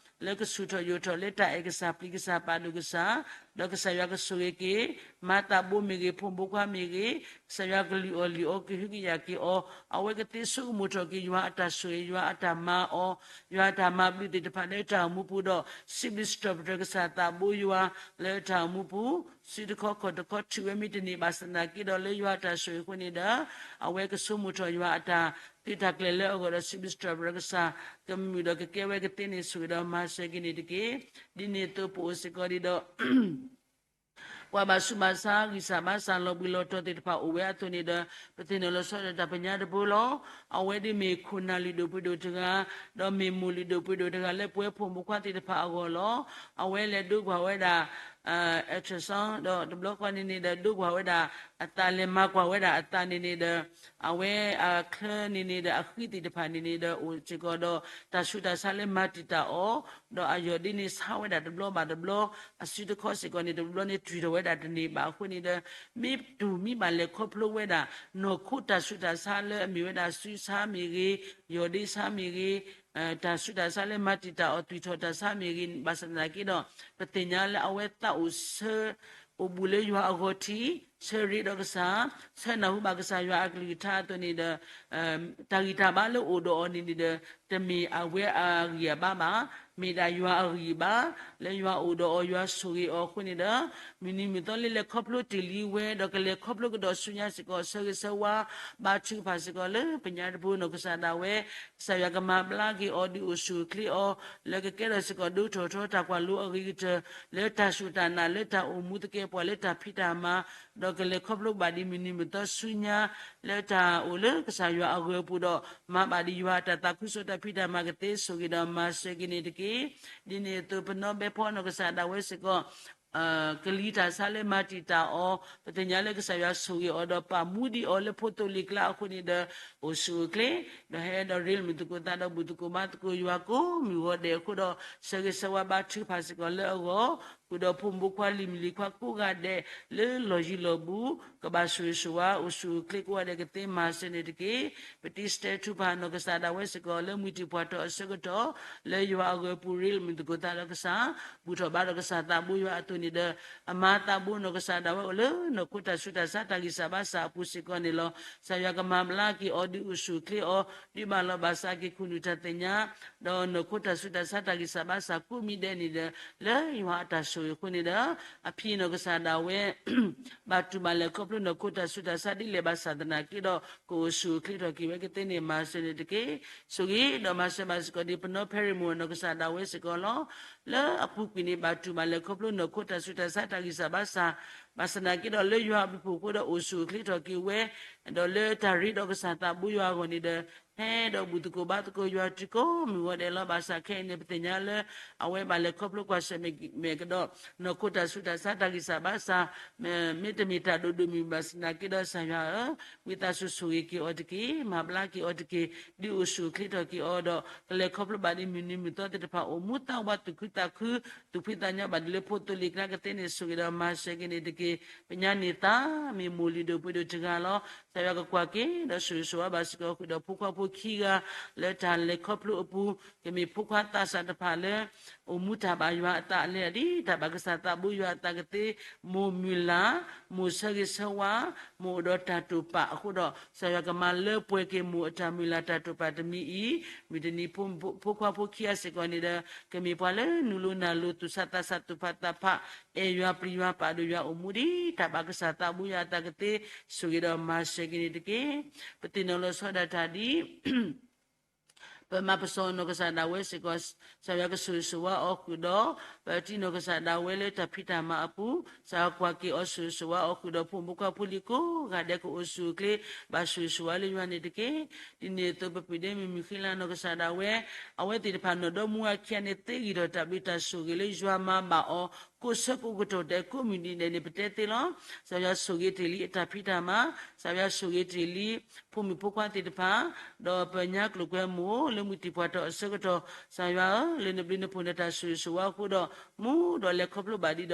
လၢကဆူၣ်ထီၣ်ယိာ်ထီၣ်လၢတၢ်အဲၣ်ကစၢ်ပျံၤကစၢ်ပာ်ဒိၣ်ကစၢ်, ဒီးကစၢ်ယွၤကဆိၣ်ဂ့ၤက့ၤ မါသးဘိမ့ၢ်ဂ့ၤ ဖိမုၣ်ဖိခွါမ့ၢ်ဂ့ၤ, ကစၢ်ယွၤကလုၢ်အီၣ်လုၢ်အီကဟုကယာ်က့ၤအီၤ, အဝဲကသ့ဆိကမိၣ်ထီၣ်က့ၤ ယွၤအတၢ်ဆိၣ်ဂ့ၤ ယွၤအတၢ်မၤအီၤ, ယွၤအတၢ်မၤဘျုးသ့ၣ်တဖၣ်လၢတၢ်အိၣ်မူပူၤဒီး စံးဘျုးစံးထီၣ်ပတြၢၤ ကစၢ်သးဘိယွၤ လၢတၢ်အိၣ်မူပူၤ, စုတခီခီၣ်တခီ ထုးဝဲမ့ၢ်တန့ၢ်ဘၣ်ဆၣ်သနာ်က့ဒီး လၢယွၤအတၢ်ဆိၣ်ဂ့ၤအဃိန့ၣ်ဒီး အဝဲကဆိကမိၣ်ထီၣ်ယွၤအတၢ်သုးတၢ်ကျဲၤလၢအဂီၢ်ဒီး စံးဘျုးစံးထီၣ်ပတြၢၤကစၢ် ကမုာ်ဒီးကကဲဝဲကသ့န့ၣ် ဆိၣ်ဂ့ၤဒီးမၤစၢၤက့ၤန့ၣ်တက့ၢ်. ဒ်န့ၣ်အသိးပအိၣ်စ့ၢ်ကီးဒံးဒီး ပှၤဘၣ်ဆူးဘၣ်ဆါ ဂံၢ်စၢ်ဘါစၢ်လီၤဘှံးလီၤတီၤသ့ၣ်တဖၣ်အိၣ်ဝဲအသိးန့ၣ်ဒီး ပသ့ၣ်နီၣ်လီၤဆီဒၣ်တၢ်ပညါတဘိလီၤ. အဝဲဒၣ်မ့ၢ်ခိၣ်နၢ်လုၢ်ဒိၣ်ပှ့ၤဒိၣ်တဂၤ, ဒီးမ့ၢ်မိၢ်လုၢ်ဒိၣ်ပှ့ၤဒိၣ်တဂၤလၢပဝဲဖိမုၣ်ဖိခွါသ့ၣ်တဖၣ်အဂီၢ်လီၤ. အဝဲလဲၤဒိကွၢ်ဝဲဒၣ် ultrasound ဒီးတဘျီဃီန့ၣ်န့ၣ်ဒီး ဒိကွၢ်ဝဲဒၣ်အသး လဲၤမၤကွၢ်ဝဲဒၣ်အသးန့ၣ်န့ၣ်ဒီး အဝဲအချၢန့ၣ်န့ၣ်ဒီး အဃံသ့ၣ်တဖၣ်န့ၣ်န့ၣ်ဒီး အိၣ်စ့ၢ်ကီးဒီး တၢ်ဆူးတၢ်ဆါလၢမၤတံာ်တာ်အီၤ, ဒီးအယီၢ်ဒ်န့ၣ်ဆါဝဲဒၣ်တဘျီဘၣ်တဘျီ, အစုတခီစ့ၢ်ကီးန့ၣ် တဘျီန့ၣ်တွံၢ်ထီၣ်ဝဲဒၣ်တန့ၢ်ဘၣ်အဃိန့ၣ်ဒီး မ့ၢ်တူၢ်မံဘၣ်လဲၤခီဖျိဝဲဒၣ် နီၢ်ခိတၢ်ဆူးတၢ်ဆါလၢအမ့ၢ်ဝဲဒၣ်စုဆါမ့ၢ်ဂ့ၤ, ယီၢ်ဒ့ဆါမ့ၢ်ဂ့ၤ, တၢ်ဆူးတၢ်ဆါလၢမၤတံာ်တာ်အီၤ တွံၢ်ထီၣ်တၢ်ဆါမ့ၢ်ဂ့ၤ ဘၣ်ဆၣ်သနာ်က့ဒီး ပသ့ၣ်ညါလၢအဝဲသးအိၣ်ဆၢ အိၣ်ဘူးလၢယွၤအဂီၢ်ထံး, ဆၢရ့ဒီးကစၢ်, ဆၢနၢ်ဟူဘၣ်ကစၢ်ယွၤအကလုၢ်ကထါအသိးန့ၣ်ဒီး တၢ်ဂံၢ်တၢ်ဘါလၢအိၣ်ဒီးအီၤန့ၣ်န့ၣ်ဒီး တမ့ၢ်အဝဲအဂံၢ်အဘါဘၣ်, မ့ၢ်ဒၣ်ယွၤအဂံၢ်ဘါ, လၢယွၤအိၣ်ဒီးအီၤ ယွၤဆိၣ်ဂ့ၤအီၤအဃိန့ၣ်ဒီး မုၢ်နံၤမုၢ်သီလၢလဲၤခီဖျိတ့ၢ်လံဝဲ ဒီးကလဲၤခီဖျိကဒီးဆူညါစ့ၢ်ကီး ဆၢဂ့ၤဆၢဝါ ဘါထုကဖၣ်စ့ၢ်ကီးလၢပညါတဘိနီၢ်ကစၢ်ဒၣ်ဝဲ ကစၢ်ယွၤကမၤဘျါက့ၤအီၤ ဒုးအိၣ်ဆူၣ်အိၣ်ချ့အီၤ လၢကကဲထီၣ်စ့ၢ်ကီးဒိထီၣ်ထီတၢ်ကွၢ်လိအဂ့ၤကတၢၢ် လၢတၢ်စူၢ်တၢ်နာ် လၢတၢ်အိၣ်မူသကဲးပဝး လၢတၢ်ဖံးတၢ်မၤ ဒီးကလဲၤခီဖျိဘၣ်ဒံးမုၢ်နံၤမုၢ်သီဆူညါ လၢတၢ်အိၣ်လၢကစၢ်ယွၤအဂၢၤအပူၤဒီး မၤဘၣ်ဒံးယွၤအတၢ်သးခုကစီၣ်တၢ်ဖံးတၢ်မၤကသ့ ဆိၣ်ဂ့ၤဒီးမၤစၢၤက့ၤန့ၣ်တက့ၢ်. ဒ်န့ၣ်အသိးပနီၣ်ဘဲဖီနီၢ်ကစၢ်ဒၣ်ဝဲစ့ၢ်ကီး ကလံၤတၢ်ဆါလၢမၤတံာ်တာ်အီၤ ပသ့ၣ်ညါလၢကစၢ်ယွၤဆိၣ်ဂ့ၤအီၤဒီးပာ်မူဒံးအီၤလၢဖိသိလ့ၣ်ကျါအဃိန့ၣ်ဒီး အိၣ်ဆူၣ်အိၣ်ချ့ ဒီးဟဲဒီးရ့လိာ်မုာ်သကိးသးဒီးဘူၣ်သကိးဘါသကိးယွၤကိးမုၢ်ဂီၤဒဲးအဃိဒီး ဆၢဂ့ၤဆၢဝါဘါထုကဖၣ်စ့ၢ်ကီးလၢအဂီၢ် ဃုာ်ဒီးဖိမုၣ်ဖိခွါလံၤမုၣ်လံၤခွါကိးဂၤဒဲး လၢလီၢ်ယံၤလီၢ်ဘူး ကဘၣ်ဆိၣ်ဂ့ၤဆိၣ်ဝါ အိၣ်ဆူၣ်အိၣ်ချ့ကိးဂၤဒဲးကသ့မၤစၢၤန့ၣ်တက့ၢ်. ပတံၤစတဲထူဖၣ်နီၢ်ကစၢ်ဒၣ်ဝဲစ့ၢ်ကီး လၢမှံၤတံၢ်ပှၢ်ထီၣ်အဆၢကတီၢ် လၢယွၤအဂၢၤအပူၤရ့လိာ်မုာ်သကိးသးဒီးကစၢ် ဘူၣ်ထီၣ်ဘါဒီးကစၢ်သးဘိယွၤအသိးန့ၣ်ဒီး အမါသးဘိနီၢ်ကစၢ်ဒၣ်ဝဲအိၣ်လၢနီၢ်ခိတၢ်ဆူးတၢ်ဆါတၢ်ဂံၢ်စၢ်ဘါစၢ်အပူၤစ့ၢ်ကီးန့ၣ်လီၤ. ကစၢ်ယွၤကမၤဘျါက့ၤအီၤ ဒုးအိၣ်ဆူၣ်အိၣ်ချ့အီၤ ဒုးဘၣ်လီၤဘၣ်စးက့ၤခိၣ်နူာ်တၢ်သ့ၣ်ညါ ဒီးနီၢ်ခိတၢ်ဆူးတၢ်ဆါတၢ်ဂံၢ်စၢ်ဘါစၢ်ကိးမံၤဒဲးန့ၣ်ဒီး လၢယွၤအတၢ်ဆိၣ် အဃိန့ၣ်ဒီး အဖံနီၢ်ကစၢ်ဒၣ်ဝဲ ဘၣ်တူၢ်ဘၣ်လဲၤခီဖျိနီၢ်ခိတၢ်ဆူးတၢ်ဆါဒ်လဲၣ်ဘၣ်ဆၣ်သနာ်က့ဒီး ကအိၣ်ဆူၣ်အိၣ်ချ့ထီၣ်က့ၤဝဲကသ့န့ၣ် မၤစၢၤန့ၣ်တက့ၢ်. ဆိၣ်ဂ့ၤဒီးမၤစၢၤဘၣ်စ့ၢ်ကီးဒ်ပနီၢ်ဖဲရံၣ်မိၢ်နီၢ်ကစၢ်ဒၣ်ဝဲစ့ၢ်ကီးလီၤ. လၢအပူၤကွံာ်န့ၣ် ဘၣ်တူၢ်ဘၣ်လဲၤခီဖျိနီၢ်ခိတၢ်ဆူးတၢ်ဆါတၢ်ဂံၢ်စၢ်ဘါစၢ် ဘၣ်ဆၣ်သနာ်က့ဒီး လၢယွၤအဘျုးအဖှိၣ်အဃိဒီး အိၣ်ဆူၣ်အိၣ်ချ့ထီၣ်က့ၤဝဲ ဒီးလၢတၢ်ရ့ဒီးကစၢ်သးဘိယွၤအဂီၢ်န့ၣ်ဒီး ဟဲဒီးဘူၣ်သကိးဘါသကိးယွၤတုၤကိးမုၢ်ဂီၤဒဲးလီၤ. ဘၣ်ဆၣ်ခဲအံၤန့ၣ် ပသ့ၣ်ညါလၢ အဝဲဘၣ်လဲၤခီဖျိကွၢ်ဆၢၣ်မဲာ်ကဒီး နီၢ်ခိတၢ်ဆူးတၢ်ဆါတၢ်ဂံၢ်စၢ်ဘါစၢ် မ့တမ့ၢ်တၢ်ဒိၣ်ဒိၣ်မုၢ်မုၢ်ဘၣ်ဆၣ်သနာ်က့ဒီး ကစၢ်ယွၤဧၢ, ဝံသးစူၤဆိၣ်ဂ့ၤက့ၤအီၤတက့ၢ်, မၤဘျါက့ၤအီၤတက့ၢ်, ဒုးအိၣ်ဆူၣ်အိၣ်ချ့ထီၣ်က့ၤအီၤဒီး ကလဲၤခီဖျိဘၣ်ဒ်မုၢ်နံၤမုၢ်သီသ့ၣ်တဖၣ် အိၣ်မူသးဝးသူၣ်ခုသးခု သူၣ်ဖှံသးညီဘၣ်ဒ်လၢဖိသိလံၤကျါကသ့န့ၣ် ဆိၣ်ဂ့ၤဒီးမၤစၢၤက့ၤန့ၣ်တက့ၢ်. ပညါန့ၣ်သး မ့ၢ်မိၢ်လုၢ်ဒိၣ်ပှ့ၤဒိၣ်တဂၤလီၤ. ကစၢ်ယွၤကကွၢ်က့ၤဒီးဆိၣ်ဂ့ၤဆိၣ်ဝါဘၣ်စ့ၢ်ကီးဃုာ်ဒီးဖိခွါဖိခံဂၤ လၢတၢ်လဲၤခီဖျိအပူၤ ကမ့ၢ်ဖိခွါသးစၢ်တဖၣ်လၢ အိၣ်မူတၢ်ဘၣ်ယွၤအသးအလဲၤ ဒ်တၢ်ဘၣ်ကစၢ်သးဘိယွၤအသးကသ့, မိၢ်မုၢ်လၢ်, မိၢ်ဆၢဂ့ၤဆၢဝါ, မိၢ်အိၣ်ဒီးတၢ်တိာ်ပာ်အဃိဒီး ကစၢ်ယွၤကမၤလၢပှဲၤက့ၤမိၢ်အတၢ်မုၢ်လၢ်တၢ်တိာ်ပာ်တမံၤအံၤ မုၢ်တနံၤ ဖိခွါဖိခံဂၤစ့ၢ်ကီးန့ၣ်ဒီး ကမ့ၢ်ပှၤလၢနုာ်လိၤနၢ်လိၤ သူၣ်ဆးသးဆး သူၣ်ဖးသးဖး အဲၣ်ယွၤပျံၤယွၤပာ်ဒိၣ်ယွၤအိၣ်မူဒ် တၢ်ဘၣ်ကစၢ်သးဘိယွၤအသးကသ့ ဆိၣ်ဂ့ၤဒီးမၤစၢၤက့ၤန့ၣ်တက့ၢ်. ပသ့ၣ်နီၣ်လီၤဆီဒၣ်တၢ်ဒ် ပမၤပစီနီၢ်ကစၢ်ဒၣ်ဝဲစ့ၢ်ကီး ကစၢ်ယွၤကဆိၣ်ဂ့ၤဆိၣ်ဝါအီၤဃုာ်ဒီး ပထံၣ်နီၢ်ကစၢ်ဒၣ်ဝဲလၢတၢ်ဖံးတၢ်မၤအပူၤ ကစၢ်ယွၤကွၢ်က့ၤအီၤဆိၣ်ဂ့ၤဆိၣ်ဝါအီၤဃုာ်ဒီး ဖိမုၣ်ဖိခွါဖိလံၤကိးဂၤဒဲးကအိၣ်ဆူၣ်အိၣ်ချ့ ဘၣ်ဆိၣ်ဂ့ၤဆိၣ်ဝါလၢယွၤန့ၣ်တက့ၢ်. ဒ်န့ၣ်အသိး ပပုၢ်ဒဲမုၣ်မုၣ်ဃ့လၢနီၢ်ကစၢ်ဒၣ်ဝဲ အဝဲသ့ၣ်တဖၣ်နီၢ်ဒီမါဝၤခံဂၤန့ၣ် သ့ဂံၢ်ထီၣ်တၢ်ဘျုးတၢ်ဆိၣ်ဂ့ၤလၢယွၤမၤဘၣ်အီၤ ကိးဆၢကိးကတီၢ်ဒဲးကိးမုၢ်နံၤဒဲးန့ၣ် ပတဲသ့လီၤ. ကစၢ်ယွၤဆိၣ်ဂ့ၤတ့ၢ်လံအတၢ်ဖံးတၢ်မၤ, ကစၢ်ယွၤဆိၣ်ဂ့ၤတ့ၢ်လံ ဖိမုၣ်ဖိခွါသ့ၣ်တဖၣ် ဒီးပညါကျိၤကွဲမုၢ်လၢမုၢ်တံၢ်ပှၢ်ထီၣ်အဆၢကတီၢ် ကစၢ်ယွၤဧၢ, လၢနဘျုးနဖှိၣ်နတၢ်ဆိၣ်ဂ့ၤဆိၣ်ဝါအဃိဒီး မူဒီးလဲၤခီဖျိဘၣ်ဒံးဒီး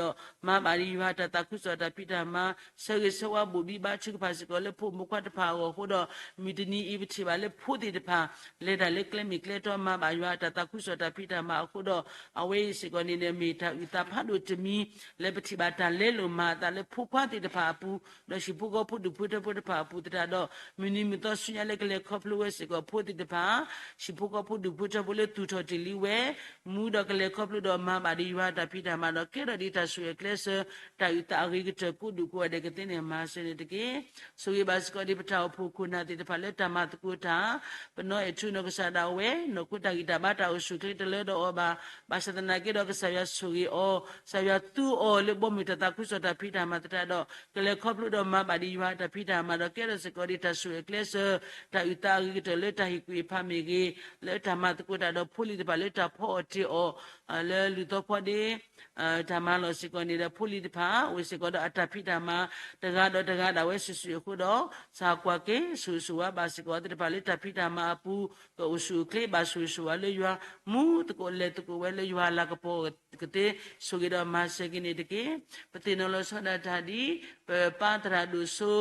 မၤဘၣ်ဒံးယွၤတၢ်သးခုကစီၣ်တၢ်ဖံးတၢ်မၤ ဆၢဂ့ၤဆၢဝါဘိၣ်ဘံဘါထုကဖၣ်စ့ၢ်ကီးလၢဖိမုၣ်ဖိခွါတဖၣ်အဂီၢ်အဃိဒီး မုၢ်တနံၤအံၤပထံၣ်ဘၣ်လၢဖိသ့ၣ်တဖၣ် လဲၤတၢ်လၢကျဲမ့ၢ်ကျဲတီ မၤဘၣ်ယွၤတၢ်သးခုကစီၣ်တၢ်ဖံးတၢ်မၤအဃိဒီး အဝဲအံၤစ့ၢ်ကီးန့ၣ်ဒီး မ့ၢ်တၢ်အုၣ်သးဖးဒိၣ်တမံၤ လၢပထံၣ်ဘၣ်တၢ်လဲလိာ်မၤအသးလၢဖိခွါသ့ၣ်တဖၣ်အပူၤ ဒီးဟံၣ်ဖိဃီဖိဒူၣ်ဖိထၢဖိတဖၣ်အပူၤသတးဒီး မုၢ်နံၤမုၢ်သီဆူညါလၢကလဲၤခီဖျိဝဲစ့ၢ်ကီးဖိသ့ၣ်တဖၣ် ဟံၣ်ဖိဃီဖိဒူၣ်ဖိထၢဖိလၢသူၣ်ထီၣ်တ့ၢ်လံဝဲ မူဒီးကလဲၤခီဖျိဒီးမၤဘၣ်ဒံးယွၤတၢ်ဖံးတၢ်မၤဒီး ကဲထီၣ်ဒံးတၢ်ဆိၣ်ဂ့ၤအကျဲဆၢ တၢ်အုၣ်သးအဂ့ၤကတၢၢ်ကိးဒူၣ်ကိးဂၤဒဲးကသ့န့ၣ် မၤစၢၤန့ၣ်တက့ၢ်. ဆိၣ်ဂ့ၤဘၣ်စ့ၢ်ကီးဒံးပတၢ်အိၣ်ဖှိၣ်ခိၣ်နၢ်သ့ၣ်တဖၣ်လၢတၢ်မၤသကိးတၢ် ပနီၢ်အဲၣ်ထူနီၢ်ကစၢ်ဒၣ်ဝဲ နီၢ်ခိတၢ်ဂံၢ်တၢ်ဘါတၢ်အိၣ်ဆူၣ်ချ့တလၢဒီးအီၤဘၣ်. ဘၣ်ဆၣ်သနာ်က့ဒီး ကစၢ်ယွၤဆိၣ်ဂ့ၤအီၤ, ကစၢ်ယွၤသူအီၤလၢဘီမုၢ်တၢ်သးခုကစီၣ်တၢ်ဖံးတၢ်မၤသတးဒီး ကလဲၤခီဖျိဒီးမၤဘၣ်ဒံးယွၤတၢ်ဖံးတၢ်မၤဒီး ကဲထီၣ်စ့ၢ်ကီးဒံးတၢ်ဆိၣ်ဂ့ၤအကျဲဆၢ တၢ်အုၣ်သးအဂ့ၤကတၢၢ်လၢတၢ်ဟ့ၣ်ကူၣ်ဟ့ၣ်ဖးမ့ၢ်ဂ့ၤ, လၢတၢ်မၤသကိးတၢ်ဒီးဖိလံၤတဖၣ်လၢတၢ်ဖီအီၣ်တ့ၢ်အီၣ် လၢလုၢ်သီဖီဒ့ တၢ်မၤလီၤစ့ၢ်ကီးန့ၣ်ဒီး ဖိလံၤတဖၣ် အိၣ်စ့ၢ်ကီးဒီးအတၢ်ဖံးတၢ်မၤ တဂၤဒီးတဂၤဒၣ်ဝဲစုာ်စုာ်အဃိဒီး ကစၢ်ကွၢ်က့ၤ ဆိၣ်ဂ့ၤဆိၣ်ဝါဘၣ်စ့ၢ်ကီးသ့ၣ်တဖၣ်လၢတၢ်ဖံးတၢ်မၤအပူၤ ကအိၣ်ဆူၣ်အိၣ်ချ့ ဘၣ်ဆိၣ်ဂ့ၤဆိၣ်ဝါလၢယွၤ မူသကိးလဲၤသကိးဝဲလၢယွၤအလၤကပီၤကသ့ ဆိၣ်ဂ့ၤဒီးမၤစၢၤက့ၤန့ၣ်တက့ၢ်. ပသ့ၣ်နီၣ်လီၤဆီဒၣ်တၢ်ဒ် ပပၢ်သရၣ်ဒိၣ်စိ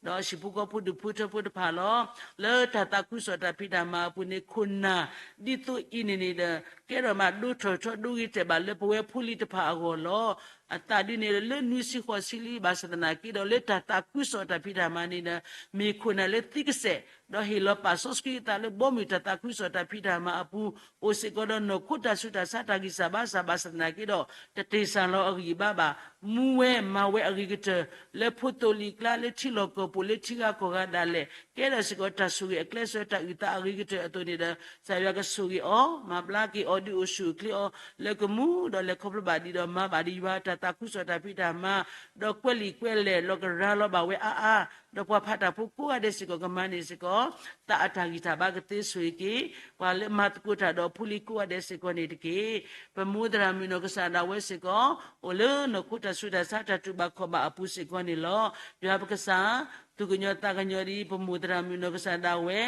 ဒီးဟံၣ်ဖိဃီဖိဒူၣ်ဖိထၢဖိတဖၣ်လီၤ. လၢတၢ်သးခုကစီၣ်တၢ်ဖံးတၢ်မၤအပူၤန့ၣ် ခိၣ်နၢ် ဒ်သိးအံၤန့ၣ်န့ၣ်ဒီး ကဲထီၣ်မးဒိၣ်ထီၣ်ထီၣ်ဒိၣ်ဂ့ၤတဲာ်ဘၣ်လၢပဝဲဖိလံၤတဖၣ်အဂီၢ်လီၤ. အသးဒ်န့ၣ်လၢနွံဆံဃိးဆံလံ ဘၣ်ဆၣ်သနာ်က့ဒီး လၢတၢ်သးခုကစီၣ်တၢ်ဖံးတၢ်မၤန့ၣ်ဒီး မ့ၢ်ခိၣ်နၢ်လၢသံကစဲး ဒီးဟ့ၣ်လီၤပာ်စီဆှံအသးလၢဘီမုၢ်တၢ်သးခုကစီၣ်တၢ်ဖံးတၢ်မၤအပူၤ အိၣ်စ့ၢ်ကီးဒီးနီၢ်ခိတၢ်ဆူးတၢ်ဆါတၢ်ဂံၢ်စၢ်ဘါစၢ် ဘၣ်ဆၣ်သနာ်က့ဒီး တတ့ၢ်စၢ်လီၤအဂံၢ်အဘါဘၣ်. မူဝဲမၤဝဲအဂ့ၤကတၢၢ် လၢဖိသိလံၤကျါ လၢထံလီၢ်ကီၢ်ပူၤ လၢထံဂၤကီၢ်ဂၤဒၣ်လဲာ် ကဲထီၣ်စ့ၢ်ကီးတၢ်ဆိၣ်ဂ့ၤအကျဲဆၢ တၢ်အုၣ်သးအဂ့ၤကတၢၢ်အသိးန့ၣ်ဒီး ကစၢ်ယွၤကဆိၣ်ဂ့ၤအီၤ မၤဘျါက့ၤအီၤ ဒုးအိၣ်ဆူၣ်အိၣ်ချ့အီၤ လၢကမူဒီးလဲၤခီဖျိဘၣ်ဒံးဒီး မၤဘၣ်ဒံးယွၤတၢ်သးခုကစီၣ်တၢ်ဖံးတၢ်မၤ ဒီးကွဲးလံာ်ကွဲးလဲၢ်လီၤကရၤလီၤဘၣ်ဝဲအါအါ ဒီးပှၤဖးတၢ်ဖိကိးဂၤဒဲးစ့ၢ်ကီးကမၤန့ၢ်စ့ၢ်ကီး သးအတၢ်ဂံၢ်တၢ်ဘါကသ့ဆိၣ်ဂ့ၤက့ၤ ပှၤလၢမၤသကိးတၢ်ဒီးဖိလံၤကိးဂၤဒဲးစ့ၢ်ကီးန့ၣ်တက့ၢ်. ပမိၢ်သရၣ်မုၣ်နီၢ်ကစၢ်ဒၣ်ဝဲစ့ၢ်ကီး အိၣ်လၢနီၢ်ခိတၢ်ဆူးတၢ်ဆါတၢ်တူၢ်ဘၣ်ခီၣ်ဘၣ်အပူၤစ့ၢ်ကီးန့ၣ်လီၤ. ယွၤပကစၢ် သူၣ်ကညီၤသးကညီၤဒံး ပမိၢ်သရၣ်မုၣ်နီၢ်ကစၢ်ဒၣ်ဝဲ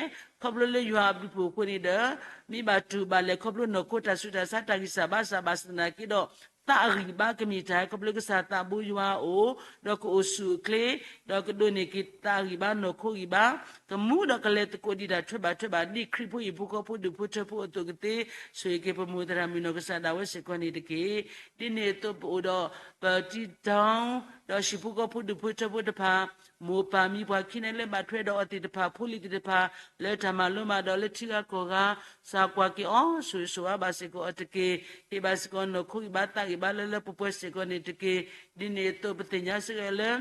ခီဖျိလၢယွၤအဘျုးအဖှိၣ်အဃိန့ၣ်ဒီး မ့ၢ်ဘၣ်တူၢ်ဘၣ်လဲၤခီဖျိနီၢ်ခိတၢ်ဆူးတၢ်ဆါတၢ်ဂံၢ်စၢ်ဘါစၢ် ဘၣ်ဆၣ်သနာ်က့ဒီး သးအဂံၢ်ဘါကမ့ၢ်တၢ်ခီဖျိကစၢ်သးဘိယွၤအအိၣ် ဒီးကအိၣ်ဆူၣ်အိၣ်ချ့ ဒီးကဒိးန့ၢ်က့ၤသးဂံၢ်ဘါနီၢ်ခိဂံၢ်ဘါ ကမူဒီးကလဲၤသကိးဒံးတၢ်ထွဲဘၣ်ထွဲဘၣ် ဒ်ခရံာ်ဖိဟံၣ်ဖိဃီဖိဒူၣ်ဖိထၢဖိအသိးကသ့, ဆိၣ်ဂ့ၤက့ၤပမိၢ်သရၣ်မုၣ်နီၢ်ကစၢ်ဒၣ်ဝဲစ့ၢ်ကီးန့ၣ်တက့ၢ်. ဒ်န့ၣ်အသိးပအိၣ်ဒီး ပတံၤတီ ဒီးဟံၣ်ဖိဃီဖိဒူၣ်ဖိထၢဖိတဖၣ်, မိၢ်ပၢ်မံၤပှၢ်ခံန့ၣ်လၢဘၣ်ထွဲဒီးအီၤသ့ၣ်တဖၣ် ဖိလံၤသ့ၣ်တဖၣ် လၢတၢ်မၤလိမၤဒိးလၢထံဂၤကီၢ်ဂၤ စၢ်ကွၢ်က့ၤအီၤ ဆိၣ်ဂ့ၤဆိၣ်ဝါဘၣ်စ့ၢ်ကီးအီၤတက့ၢ်. ဟ့ၣ်ဘၣ်စ့ၢ်ကီးနီၢ်ခိဂံၢ်ဘါသးဂံၢ်ဘါလၢလၢပှဲၤပှဲၤစ့ၢ်ကီးန့ၣ်တက့ၢ်. ဒ်န့ၣ်အသိးပသ့ၣ်ညါစ့ၢ်ကီးလၢ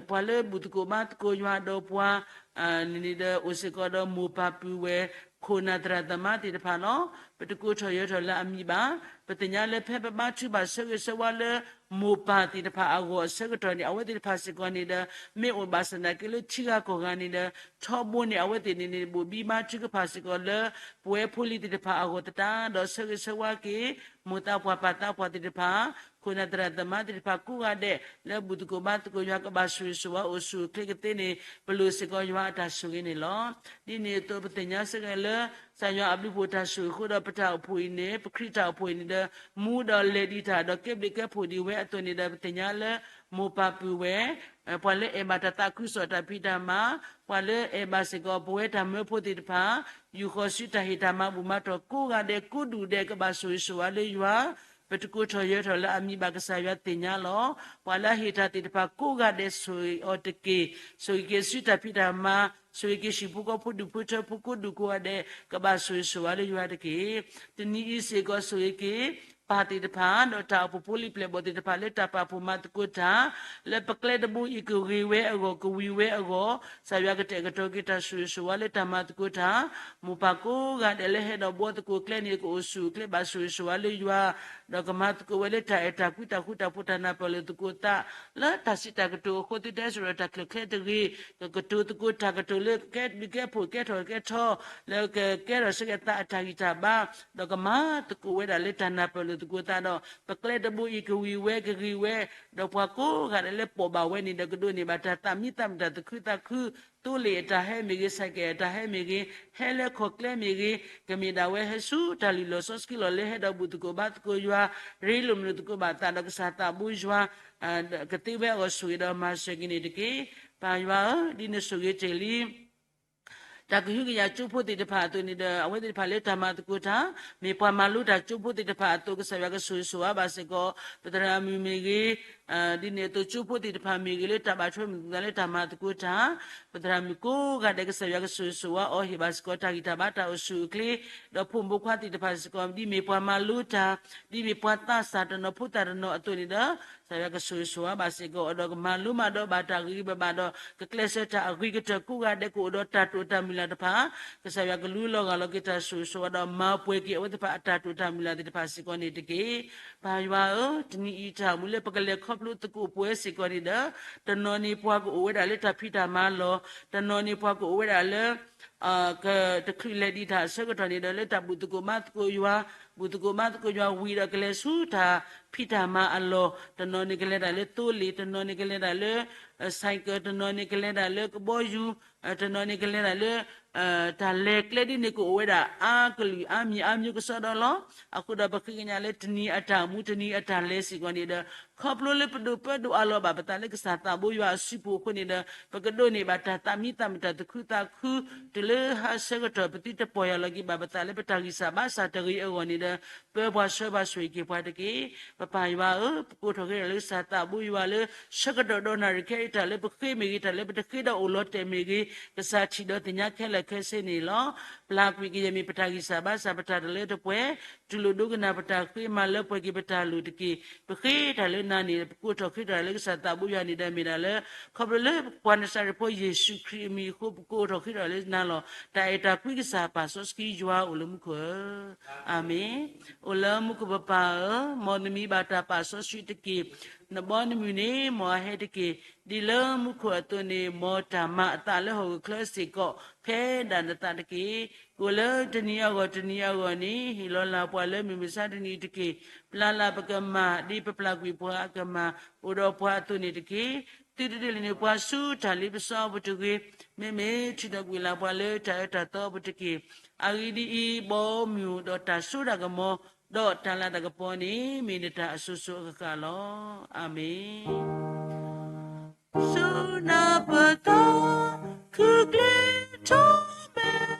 ပှၤလၢဘူၣ်သကိးဘါသကိးယွၤဒီးပှၤ န့ၣ်န့ၣ်ဒီးအိၣ်စ့ၢ်ကီးဒီးမိၢ်ပၢ်ပုၢ်ဝဲၢ် ခိၣ်နၢ်သရၣ်သမါသ့ၣ်တဖၣ်လီၤ. ပတကိးထီၣ်ယၢၤထီၣ်လၢအမံၤဘၣ်. ပသ့ၣ်ညါလၢဖဲပဘါထုကဖၣ်ဆၢဂ့ၤဆၢဝါလၢ မိၢ်ပၢ်သ့ၣ်တဖၣ်အဂီၢ်အဆၢကတီၢ်န့ၣ် အဝဲသ့ၣ်တဖၣ်စ့ၢ်ကီးန့ၣ်ဒီး မ့ၢ်အိၣ်ဘၣ်ဆၣ်သနာ်က့လၢထံဂၤကီၢ်ဂၤန့ၣ်ဒီး ထီဘိန့ၣ် အဝဲသ့ၣ်န့ၣ်န့ၣ် ဘိၣ်ဘံဘါထုကဖၣ်စ့ၢ်ကီးလၢ ပဝဲဖိလံၤသ့ၣ်တဖၣ်အဂီၢ်သတးဒီး ဆၢဂ့ၤဆၢဝါက့ၤ မိၢ်သးပှၢ်ပၢ်သးပှၢ်သ့ၣ်တဖၣ် ခိၣ်နၢ်သရၣ်သမါသ့ၣ်တဖၣ်ကိးဂၤဒဲး လၢဘူၣ်သကိးဘါသကိးယွၤကဘၣ်ဆိၣ်ဂ့ၤဆိၣ်ဝါအိၣ်ဆူၣ်အိၣ်ချ့ကသ့န့ၣ် ပလိၣ်စ့ၢ်ကီးယွၤအတၢ်ဆိၣ်ဂ့ၤန့ၣ်လီၤ. ဒ်န့ၣ်အသိးပသ့ၣ်ညါစ့ၢ်ကီးလၢ ကစၢ်ယွၤအဘျုးဖှိၣ်တၢ်ဆိၣ်ဂ့ၤအဃိဒီး ပတၢ်အိၣ်ဖှိၣ်အံၤန့ၣ် ပခရံာ်တၢ်အိၣ်ဖှိၣ်အံၤန့ၣ်ဒီး မူဒီးလဲၤဒံးတၢ်ဒီးကဲဘျုးကဲဖှိၣ်ဒံးဝဲအသိးန့ၣ်ဒီး ပသ့ၣ်ညါလၢ မိၢ်ပၢ်ပုၢ်ဝဲၢ် ပှၤလၢအဲၣ်ဘၣ်တၢ်သးခုကစီၣ်တၢ်ဖံးတၢ်မၤ, ပှၤလၢအဲၣ်ဘၣ်စ့ၢ်ကီးပဝဲတၢ်မၢဖိသ့ၣ်တဖၣ် ယူာ်ဃီၤဆူတၢ်ဟ့ၣ်တၢ်မၤဘူၣ်မၤတီၢ်ကိးဂၤဒဲးကိးဒူၣ်ဒဲး ကဘၣ်ဆိၣ်ဂ့ၤဆိၣ်ဝါလၢယွၤ, ပတကိးထီၣ်ယၢၤထီၣ်လၢအမံၤဘၣ် ကစၢ်ယွၤသ့ၣ်ညါလီၤ. ပှၤလၢအဟ့ၣ်တၢ်သ့ၣ်တဖၣ်ကိးဂၤဒဲးဆိၣ်ဂ့ၤအီၤတက့ၢ်. ဆိၣ်ဂ့ၤက့ၤဆူတၢ်ဖံးတၢ်မၤ, ဆိၣ်ဂ့ၤက့ၤဟံၣ်ဖိဃီဖိဒူၣ်ဖိထၢဖိကိးဒူၣ်ကိးဂၤဒဲး ကဘၣ်ဆိၣ်ဂ့ၤဆိၣ်ဝါလၢယွၤတက့ၢ်. တနံၤအံၤစ့ၢ်ကီးဆိၣ်ဂ့ၤက့ၤ ပၢ်သ့ၣ်တဖၣ် ဒီးတၢ်အိၣ်ဖှိၣ်ဖိလံၤပျဲၢ်ဘီၣ်သ့ၣ်တဖၣ်လၢတၢ်ပာ်ဖှိၣ်မၤသကိးတၢ် လၢပကျဲတဘိအံၤကဂ့ၤဝဲအဂီၢ် ကဝံၤဝဲအဂီၢ် ကစၢ်ယွၤကတဲာ်ကတီၤက့ၤတၢ်ဆိၣ်ဂ့ၤဆိၣ်ဝါလၢတၢ်မၤသကိးတၢ်, မိၢ်ပၢ်ကိးဂၤဒဲးလၢဟဲဒီးဘှီသကိးကျဲန့ၣ် ကအိၣ်ဆူၣ်အိၣ်ချ့ဘၣ်ဆိၣ်ဂ့ၤဆိၣ်ဝါလၢယွၤ, ဒီးကမၤသကိးဝဲလၢတၢ်အဲၣ်တၢ်ကွံတၢ်ဃူတၢ်ဖိးတၢ်နၢ်ပၢၢ်လိာ်သကိးသး လၢတၢ်စံးတၢ်ကတိၤအဃိ သုတဟဲစိာ်ဒီးတၢ်ချၢးချဲတဂ့ၤ, ကကတိၤသကိးတၢ်ကတိၤလၢကဲဘျုးကဲဖှိၣ် ကဲထီၣ်ကဲထီ လၢကကဲထီၣ်စ့ၢ်ကီးသးအတၢ်ဂံၢ်တၢ်ဘါ, ဒီးကမၤသကိးဝဲဒၣ်လၢတၢ်နၢ်ပၢၢ်လိာ်သကိးသးဒီး ပကျဲတဘိအံၤကဝံၤဝဲကဂ့ၤဝဲ, ဒီးပှၤကိးဂၤဒဲးလၢပိာ်ဘၣ်ဝဲန့ၣ်ဒီး ကဒိးန့ၢ်ဘၣ်တၢ်သးမံသးမုာ်တၢ်သးခုသးခု, သိလ့ၣ်အတၢ်ဟဲမ့ၢ်ဂ့ၤ, ဆဲးကဲးအတၢ်ဟဲမ့ၢ်ဂ့ၤ, ဟဲလၢခီၣ်ကျဲမ့ၢ်ဂ့ၤ, ကမ့ၢ်ဒၣ်ဝဲဟဲဆူတၢ်လုၢ်လီၢ်စီဆှံလီၢ်လၢဟဲဒီးဘူၣ်သကိးဘါသကိးယွၤ, ရ့လိာ်မုာ်လိာ်သကိးဘၣ်သးဒီးကစၢ်သးဘိယွၤ ကသ့ဝဲအဂီၢ်ဆိၣ်ဂ့ၤဒီးမၤစၢၤက့ၤန့ၣ်တက့ၢ်. ပၢ်ယွၤဧၢ, ဒ်နဆိၣ်ဂ့ၤတ့ၢ်လံ တၢ်ကဟုကယာ်ကၠိဖိသ့ၣ်တဖၣ်အသိးန့ၣ်ဒီး အဝဲသ့ၣ်တဖၣ်လၢတၢ်မၤသကိးတၢ်, မ့ၢ်ပှၤမၤလိတၢ်ကၠိဖိသ့ၣ်တဖၣ်အသိး ကစၢ်ယွၤကဆိၣ်ဂ့ၤဆိၣ်ဝါဘၣ်စ့ၢ်ကီး ပသရၣ်မုၣ်မ့ၢ်ဂ့ၤ, ဒ်န့ၣ်အသိးကၠိဖိသ့ၣ်တဖၣ်မ့ၢ်ဂ့ၤ လၢတၢ်ဘၣ်ထွဲမုာ်သးလၢတၢ်မၤသကိးတၢ်, ပသရၣ်မုၣ်ကိးဂၤဒဲး ကစၢ်ယွၤကဆိၣ်ဂ့ၤဆိၣ်ဝါအီၤ ဟ့ၣ်ဘၣ်စ့ၢ်ကီးတၢ်ဂံၢ်တၢ်ဘါတၢ်အိၣ်ဆူၣ်အိၣ်ချ့, ဒီးဖိမုၣ်ဖိခွါသ့ၣ်တဖၣ်စ့ၢ်ကီး ဒ်မ့ၢ်ပှၤမၤလိတၢ်, ဒ်မ့ၢ်ပှၤသးစၢ်တနီၤဖိသၣ်တနီၤအသိးန့ၣ်ဒီး ကစၢ်ယွၤကဆိၣ်ဂ့ၤဆိၣ်ဝါဘၣ်စ့ၢ်ကီးအီၤဒီး ကမၤလိမၤဒိးဘၣ်တၢ်ဂ့ၤဂ့ၤဘၣ်ဘၣ်ဒီး ကကျဲးစၢးတၢ်အဂ့ၤကတၢၢ်ကိးဂၤဒဲးကအိၣ်ဒီးတၢ်တိာ်တၢ်မုၢ်လၢ်တဖၣ်, ကစၢ်ယွၤကလူလီၤဂာ်လီၤက့ၤတၢ်ဆိၣ်ဂ့ၤဆိၣ်ဝါဒီး မၤပှဲၤက့ၤအဝဲသ့ၣ်တဖၣ်အတၢ်တိာ်တၢ်မုၢ်လၢ်သ့ၣ်တဖၣ်စ့ၢ်ကီးန့ၣ်တက့ၢ်. ပၢ်ယွၤဧၢ, တနံၤအံၤတၢ်မူလၢပကလဲၤခီဖျိသကိးပဝဲစ့ၢ်ကီးန့ၣ်ဒီး တနီၤန့ၣ်ပှၤကအိၣ်ဝဲဒၣ်လၢတၢ်ဖံးတၢ်မၤလီၢ်, တနီၤန့ၣ်ပှၤကအိၣ်ဝဲဒၣ်လၢ ကတချုးလဲၤဒံးတၢ်အဆၢကတီၢ်န့ၣ်ဒီး လၢတၢ်ဘူၣ်သကိးဘါသကိးယွၤ, ဘူၣ်သကိးဘါသကိးယွၤဝံၤဒီးကလဲၤဆူတၢ်ဖံးတၢ်မၤအလီၢ်, တနီၤန့ၣ်ကလဲၤဒၣ်လၢသိလ့ၣ်, တနီၤန့ၣ်ကလဲၤဒၣ်လၢ ဆိုင်ကယ်, တနီၤန့ၣ်ကလဲၤဒၣ်လၢကဘီယူၤ, တနီၤန့ၣ်ကလဲၤဒၣ်လၢ တၢ်လဲၤကျဲဒ်န့ၣ်ကအိၣ်ဝဲဒၣ် အါကလုာ်အါမံၤအါမျိုးကစီဒီလီၤ. အဃိဒီးပဃ့ကညးလၢတနံၤအတၢ်မူ တနံၤအတၢ်လဲၤစ့ၢ်ကီးန့ၣ်ဒီး ခီဖျိလၢပဒိးပၢဒိးအးလီၤဘၣ်ပသးလၢကစၢ်သးဘိယွၤအစုပူၤအဃိန့ၣ်ဒီး ပကဒိးန့ၢ်ဘၣ်တၢ်သးမံသးမုာ်တၢ်သူၣ်ခုသးခု တုၤလၢဟါဆၢကတီၢ် ပသုတပီၢ်ယၢ်လီၤက့ၤဘၣ်ပသးလၢပတၢ်ဂံၢ်စၢ်ဘါစၢ်တဂ့ၤအဂီၢ်န့ၣ်ဒီး ပၢပှၤဆှၢပှၤဆိၣ်ဂ့ၤက့ၤပှၤတက့ၢ်. ပပၢ်ယွၤဧၢ, ပကိးထီၣ်ဃ့ထီၣ်လၢကစၢ်သးဘိယွၤလၢ ဆၢကတီၢ်ဒီးနၣ်ရံၣ်ခဲအံၤ တၢ်လၢပဃ့မ့ၢ်ဂ့ၤ, တၢ်လၢပတဃ့ဒီးအိၣ်လီၤတဲာ်မ့ၢ်ဂ့ၤ, ကစၢ်ထံၣ်ဒီးသ့ၣ်ညါခဲလၢာ်ခဲဆ့န့ၣ်လီၤ. ပျၢ်ကွံာ်ကယဲၢ်မ့ၢ်ပတၢ်ဂံၢ်စၢ်ဘါစၢ် ပတၢ်တလၢတပှဲၤ, တူၢ်လိာ်ဒိကနၣ်ပတၢ်ဃ့ မၤလၢပှဲၤက့ၤပတၢ်လိၣ်တက့ၢ်. ပဃ့တၢ်လၢနၤန့ၣ် ပကိးထီၣ်ဃ့ထီၣ်လၢကစၢ်သးဘိယွၤန့ၣ်ဒီးမ့ၢ်ဒၣ်လၢ ခီဖျိလၢပကစၢ်နစၤရ့းဖိယ့ၣ်ၡူးခရံာ်အမံၤအဃိ ပကိးထီၣ်ဃ့ထီၣ်လၢနၤလီၤ. တၢ်အဲၣ်တၢ်ကွံကစၢ်ပၢ်စီဆှံယွၤအိၣ်လၢမူခိၣ်ဧၢ, အၤမ့ၣ်. အိၣ်လၢမူခိၣ်ပပၢ်ဧၢ, မ်နမံၤဘၣ်တၢ်ပာ်စီဆှံတက့ၢ်. နဘီနမုၢ်န့ၣ် မ်အဟဲတက့ၢ်. ဒ်လၢမူခိၣ်အသိးန့ၣ် မ်တၢ်မၤအသးလၢဟီၣ်ခိၣ်ချၢစ့ၢ်ကီး ဖဲဒၣ်နသးတက့ၢ်. ကိးလၢတနံၤအဂီၢ်တနံၤအဂီၢ်န့ၣ် ဟ့ၣ်လီၤလၢ်ပှၤလၢမုၢ်မဆါတနံၤအံၤတက့ၢ်. ပျၢ်လၢ်ပကမၤ ဒ်ပပျၢ်ကွံာ်ပှၤအကမၤ, အိၣ်ဒီးပှၤအသိးန့ၣ်တက့ၢ်. သုတဒုးလဲၤနုာ်ပှၤဆူတၢ်လ့ပစီအပူၤတဂ့ၤ, မ့မ့ၢ်ထုးထီၣ်ကွံာ်လၢ်ပှၤလၢတၢ်အၢတၢ်သီအပူၤတက့ၢ်. အဂ့ၢ်ဒ်အံၤ, ဘီမုၢ်ဒီးတၢ်စိတၢ်ကမီၤ, ဒီးတၢ်လၤတၢ်ကပီၤန့ၣ် မ့ၢ်နတၢ်အစိၤစိၤအဃၣ်ဃၣ်လီၤ. အၤမ့ၣ်. နပတၢ်ခုၣ်ကျ့ထီၣ်မဲာ်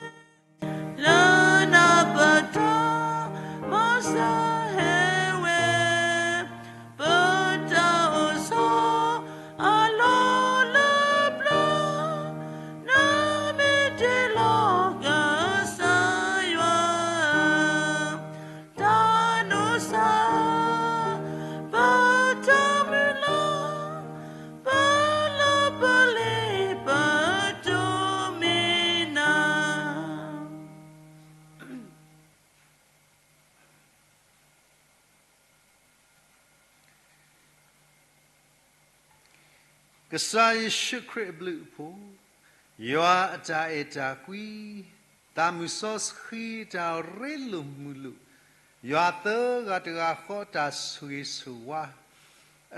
လၢနပတၢ်မၤစၢၤ ဟဲဝဲ ပတၢ်အိၣ်ဆီ အလီၢ်လၢပျၢၤ နမ့ၢ်တ့လီၤကစၢ်ယွၤ တၢ်နီၢ်စၢ် ပတၢ်မုၢ်လၢ် ပလီၢ်ပလ့ၤ ပတိၢ်မံၤနၤ ကစၢ်ယ့ၣ်ၡူးခရံာ်အဘျုးအဖှိၣ်, ယွၤအတၢ်အဲၣ်တၢ်ကွံ, သးမုၢ်စီဆှံတၢ်ရ့လိာ်မုာ်လိာ်, ယွၤသၢဂၤတဂၤဃီအတၢ်ဆိၣ်ဂ့ၤဆိၣ်ဝါ,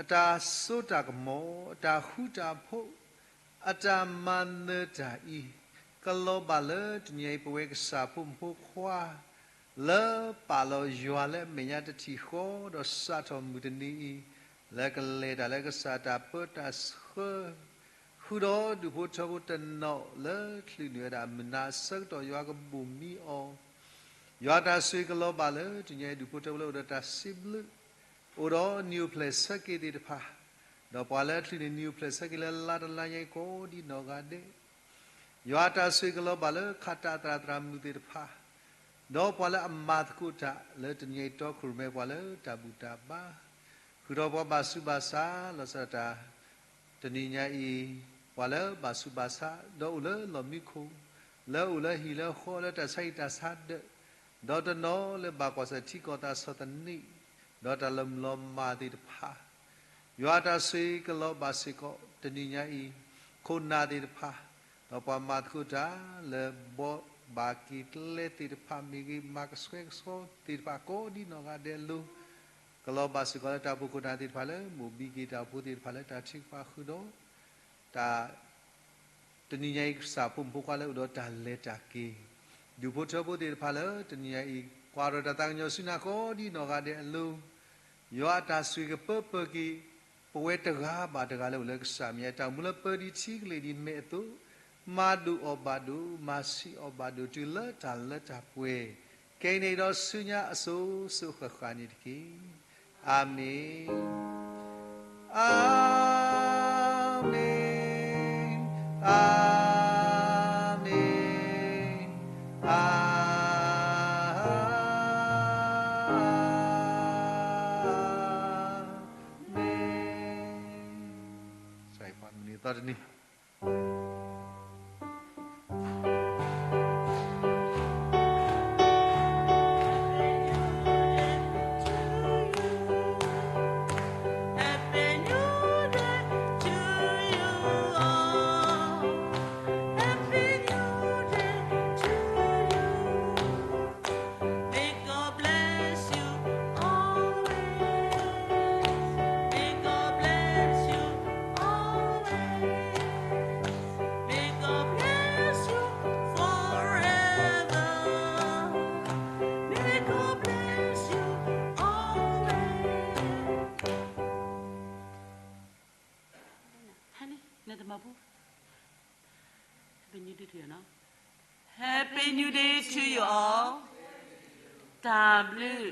အတၢ်စိတၢ်ကမီၤ, အတၢ်ဃူတၢ်ဖိး, အတၢ်မၤနၢၤတၢ်အံၤ, ကလီၤဘၣ်လၢတနံၤအံၤ ပဝဲကစၢ်ဖိမုၣ်ဖိခွါ လၢပာ်လီၤယွၤလၢအမဲာ်ညါတထံၣ်ဃီ ဒီးစးထီၣ်မုၢ်တနံၤအံၤ လၢကလဲၤတၢ်လၢကစၢ်တၢ်ပၢတၢ်ဆှၢ ဃုာ်ဒီးဒူၣ်ဖိထၢဖိတနီၤလၢချုးန့ၢ်ဝဲဒၣ်မုၢ်နၤ ဆၢကတီၢ်ယွၤကဘိၣ်မံအီၤ, ယွၤတၢ်ဆိၣ်ဂ့ၤကလီၤဘၣ်လၢတနံၤအံၤ ဒူၣ်ဖိထၢဖိလၢအိၣ်ဒီးတၢ်စံးဘျုး အိၣ်ဒီးနံၣ်အိၣ်ဖျဲၣ်ဆၢက့ၤသ့ၣ်တဖၣ်, ဒီးပှၤလၢအချုးန့ၢ်နံၣ်အိၣ်ဖျဲၣ်ဆၢက့ၤလၢလါတလါညါအံၤကိးဒ်နီၢ်ဂၤဒဲး, ယွၤတၢ်ဆိၣ်ဂ့ၤကလီၤဘၣ်လၢခးတၢ်သရၣ်သရၣ်မုၣ်သ့ၣ်တဖၣ်, ဒီးပှၤလၢအမၤသကိးတၢ်လၢတနံၤအံၤတီခိၣ်ရိၣ်မဲပှၤလၢတၢ်ဘူၣ်တၢ်ဘါ, ဃုာ်ဒီးပှၤဘၣ်ဆူးဘၣ်ဆါ လီၤဆီဒၣ်တၢ် တနံၤညါအံၤ, ပှၤလၢဘၣ်ဆူးဘၣ်ဆါ ဒီးအိၣ်လၢလီၢ်မံခိၣ်, လၢအိၣ်လၢဟံၣ်လၢဃီလၢတၢ်ဆါဟံၣ်တၢ်ဆါဒၢး, ဒီးတနီၤလၢဘၣ်ကွၢ်ဆၢၣ်ထံကီၢ်သးစီၣ်သနံး, ဒီးတၢ်လီၤမုၢ်လီၤမၢ်သ့ၣ်တဖၣ်, ယွၤတၢ်ဆိၣ်ဂ့ၤကလီၤဘၣ်စ့ၢ်ကီး တနံၤညါအံၤ, ခိၣ်နၢ်သ့ၣ်တဖၣ်, ဒီးပှၤမၤသကိးတၢ်လၢဘီဘၣ်က့ၤကျဲသ့ၣ်တဖၣ်မ့ၢ်ဂ့ၤ, မၤကဆှဲကဆှီသ့ၣ်တဖၣ်ကိးဒ်နီၢ်ဂၤဒဲးအလိၤ, ကလီၤဘၣ်စ့ၢ်ကီးလၢတၢ်အိၣ်ဖှိၣ်ခိၣ်နၢ်သ့ၣ်တဖၣ်လၢမိၢ်ဘံက့ၤတၢ်အိၣ်ဖှိၣ်သ့ၣ်တဖၣ်လၢတၢ်ထုကဖၣ်ဃုာ်ဒီး တၢ် တနံၤညါအံၤ ကစၢ်ဖိမုၣ်ဖိခွါလၢအိၣ်ဒီးတၢ်လဲၤတၢ်က့ၤ, ဒူၣ်ဖိထၢဖိသ့ၣ်တဖၣ်လၢတနံၤညါအံၤ ကွၢ်ရီၣ်တၢ်သးကညီၤဆူနၤကိးဒ်နီၢ်ဂၤဒဲးအလိၤ, ယွၤအတၢ်ဆိၣ်ဂ့ၤကပၢပၢက့ၤ ပဝဲတဂၤဘၣ်တဂၤလၢအိၣ်လၢကစၢ်မဲာ်ညါ တၢ်အိၣ်မူလၢပၢဒံးထံကလ့ၢ်ဒံးမဲာ်အသိး, မၤဒိၣ်အီၣ်ဘၣ်ဒိၣ်, မၤဆံးအီၣ်ဘၣ်ဒိၣ် တုၤလၢတၢ်လၢတၢ်ပှဲၤ, ခဲအံၤန့ၣ်ဒီးဆူညါအစိၤစိၤဃၣ်ဃၣ်န့ၣ်တက့ၢ်. အၤမ့ၣ်, အၤမ့ၣ်, အၤမ့ၣ်, အၤမ့ၣ်. စးပှၤမုၢ်နံၤသီတနံၤ Happy New Day to you all. Happy New Day to you. May God bless you always. May God bless you always. May God bless you forever. May God bless you always. Honey, နတမၤပူ Happy New Day to you နော်. Happy New Day to you all. တၢ်ဘျုး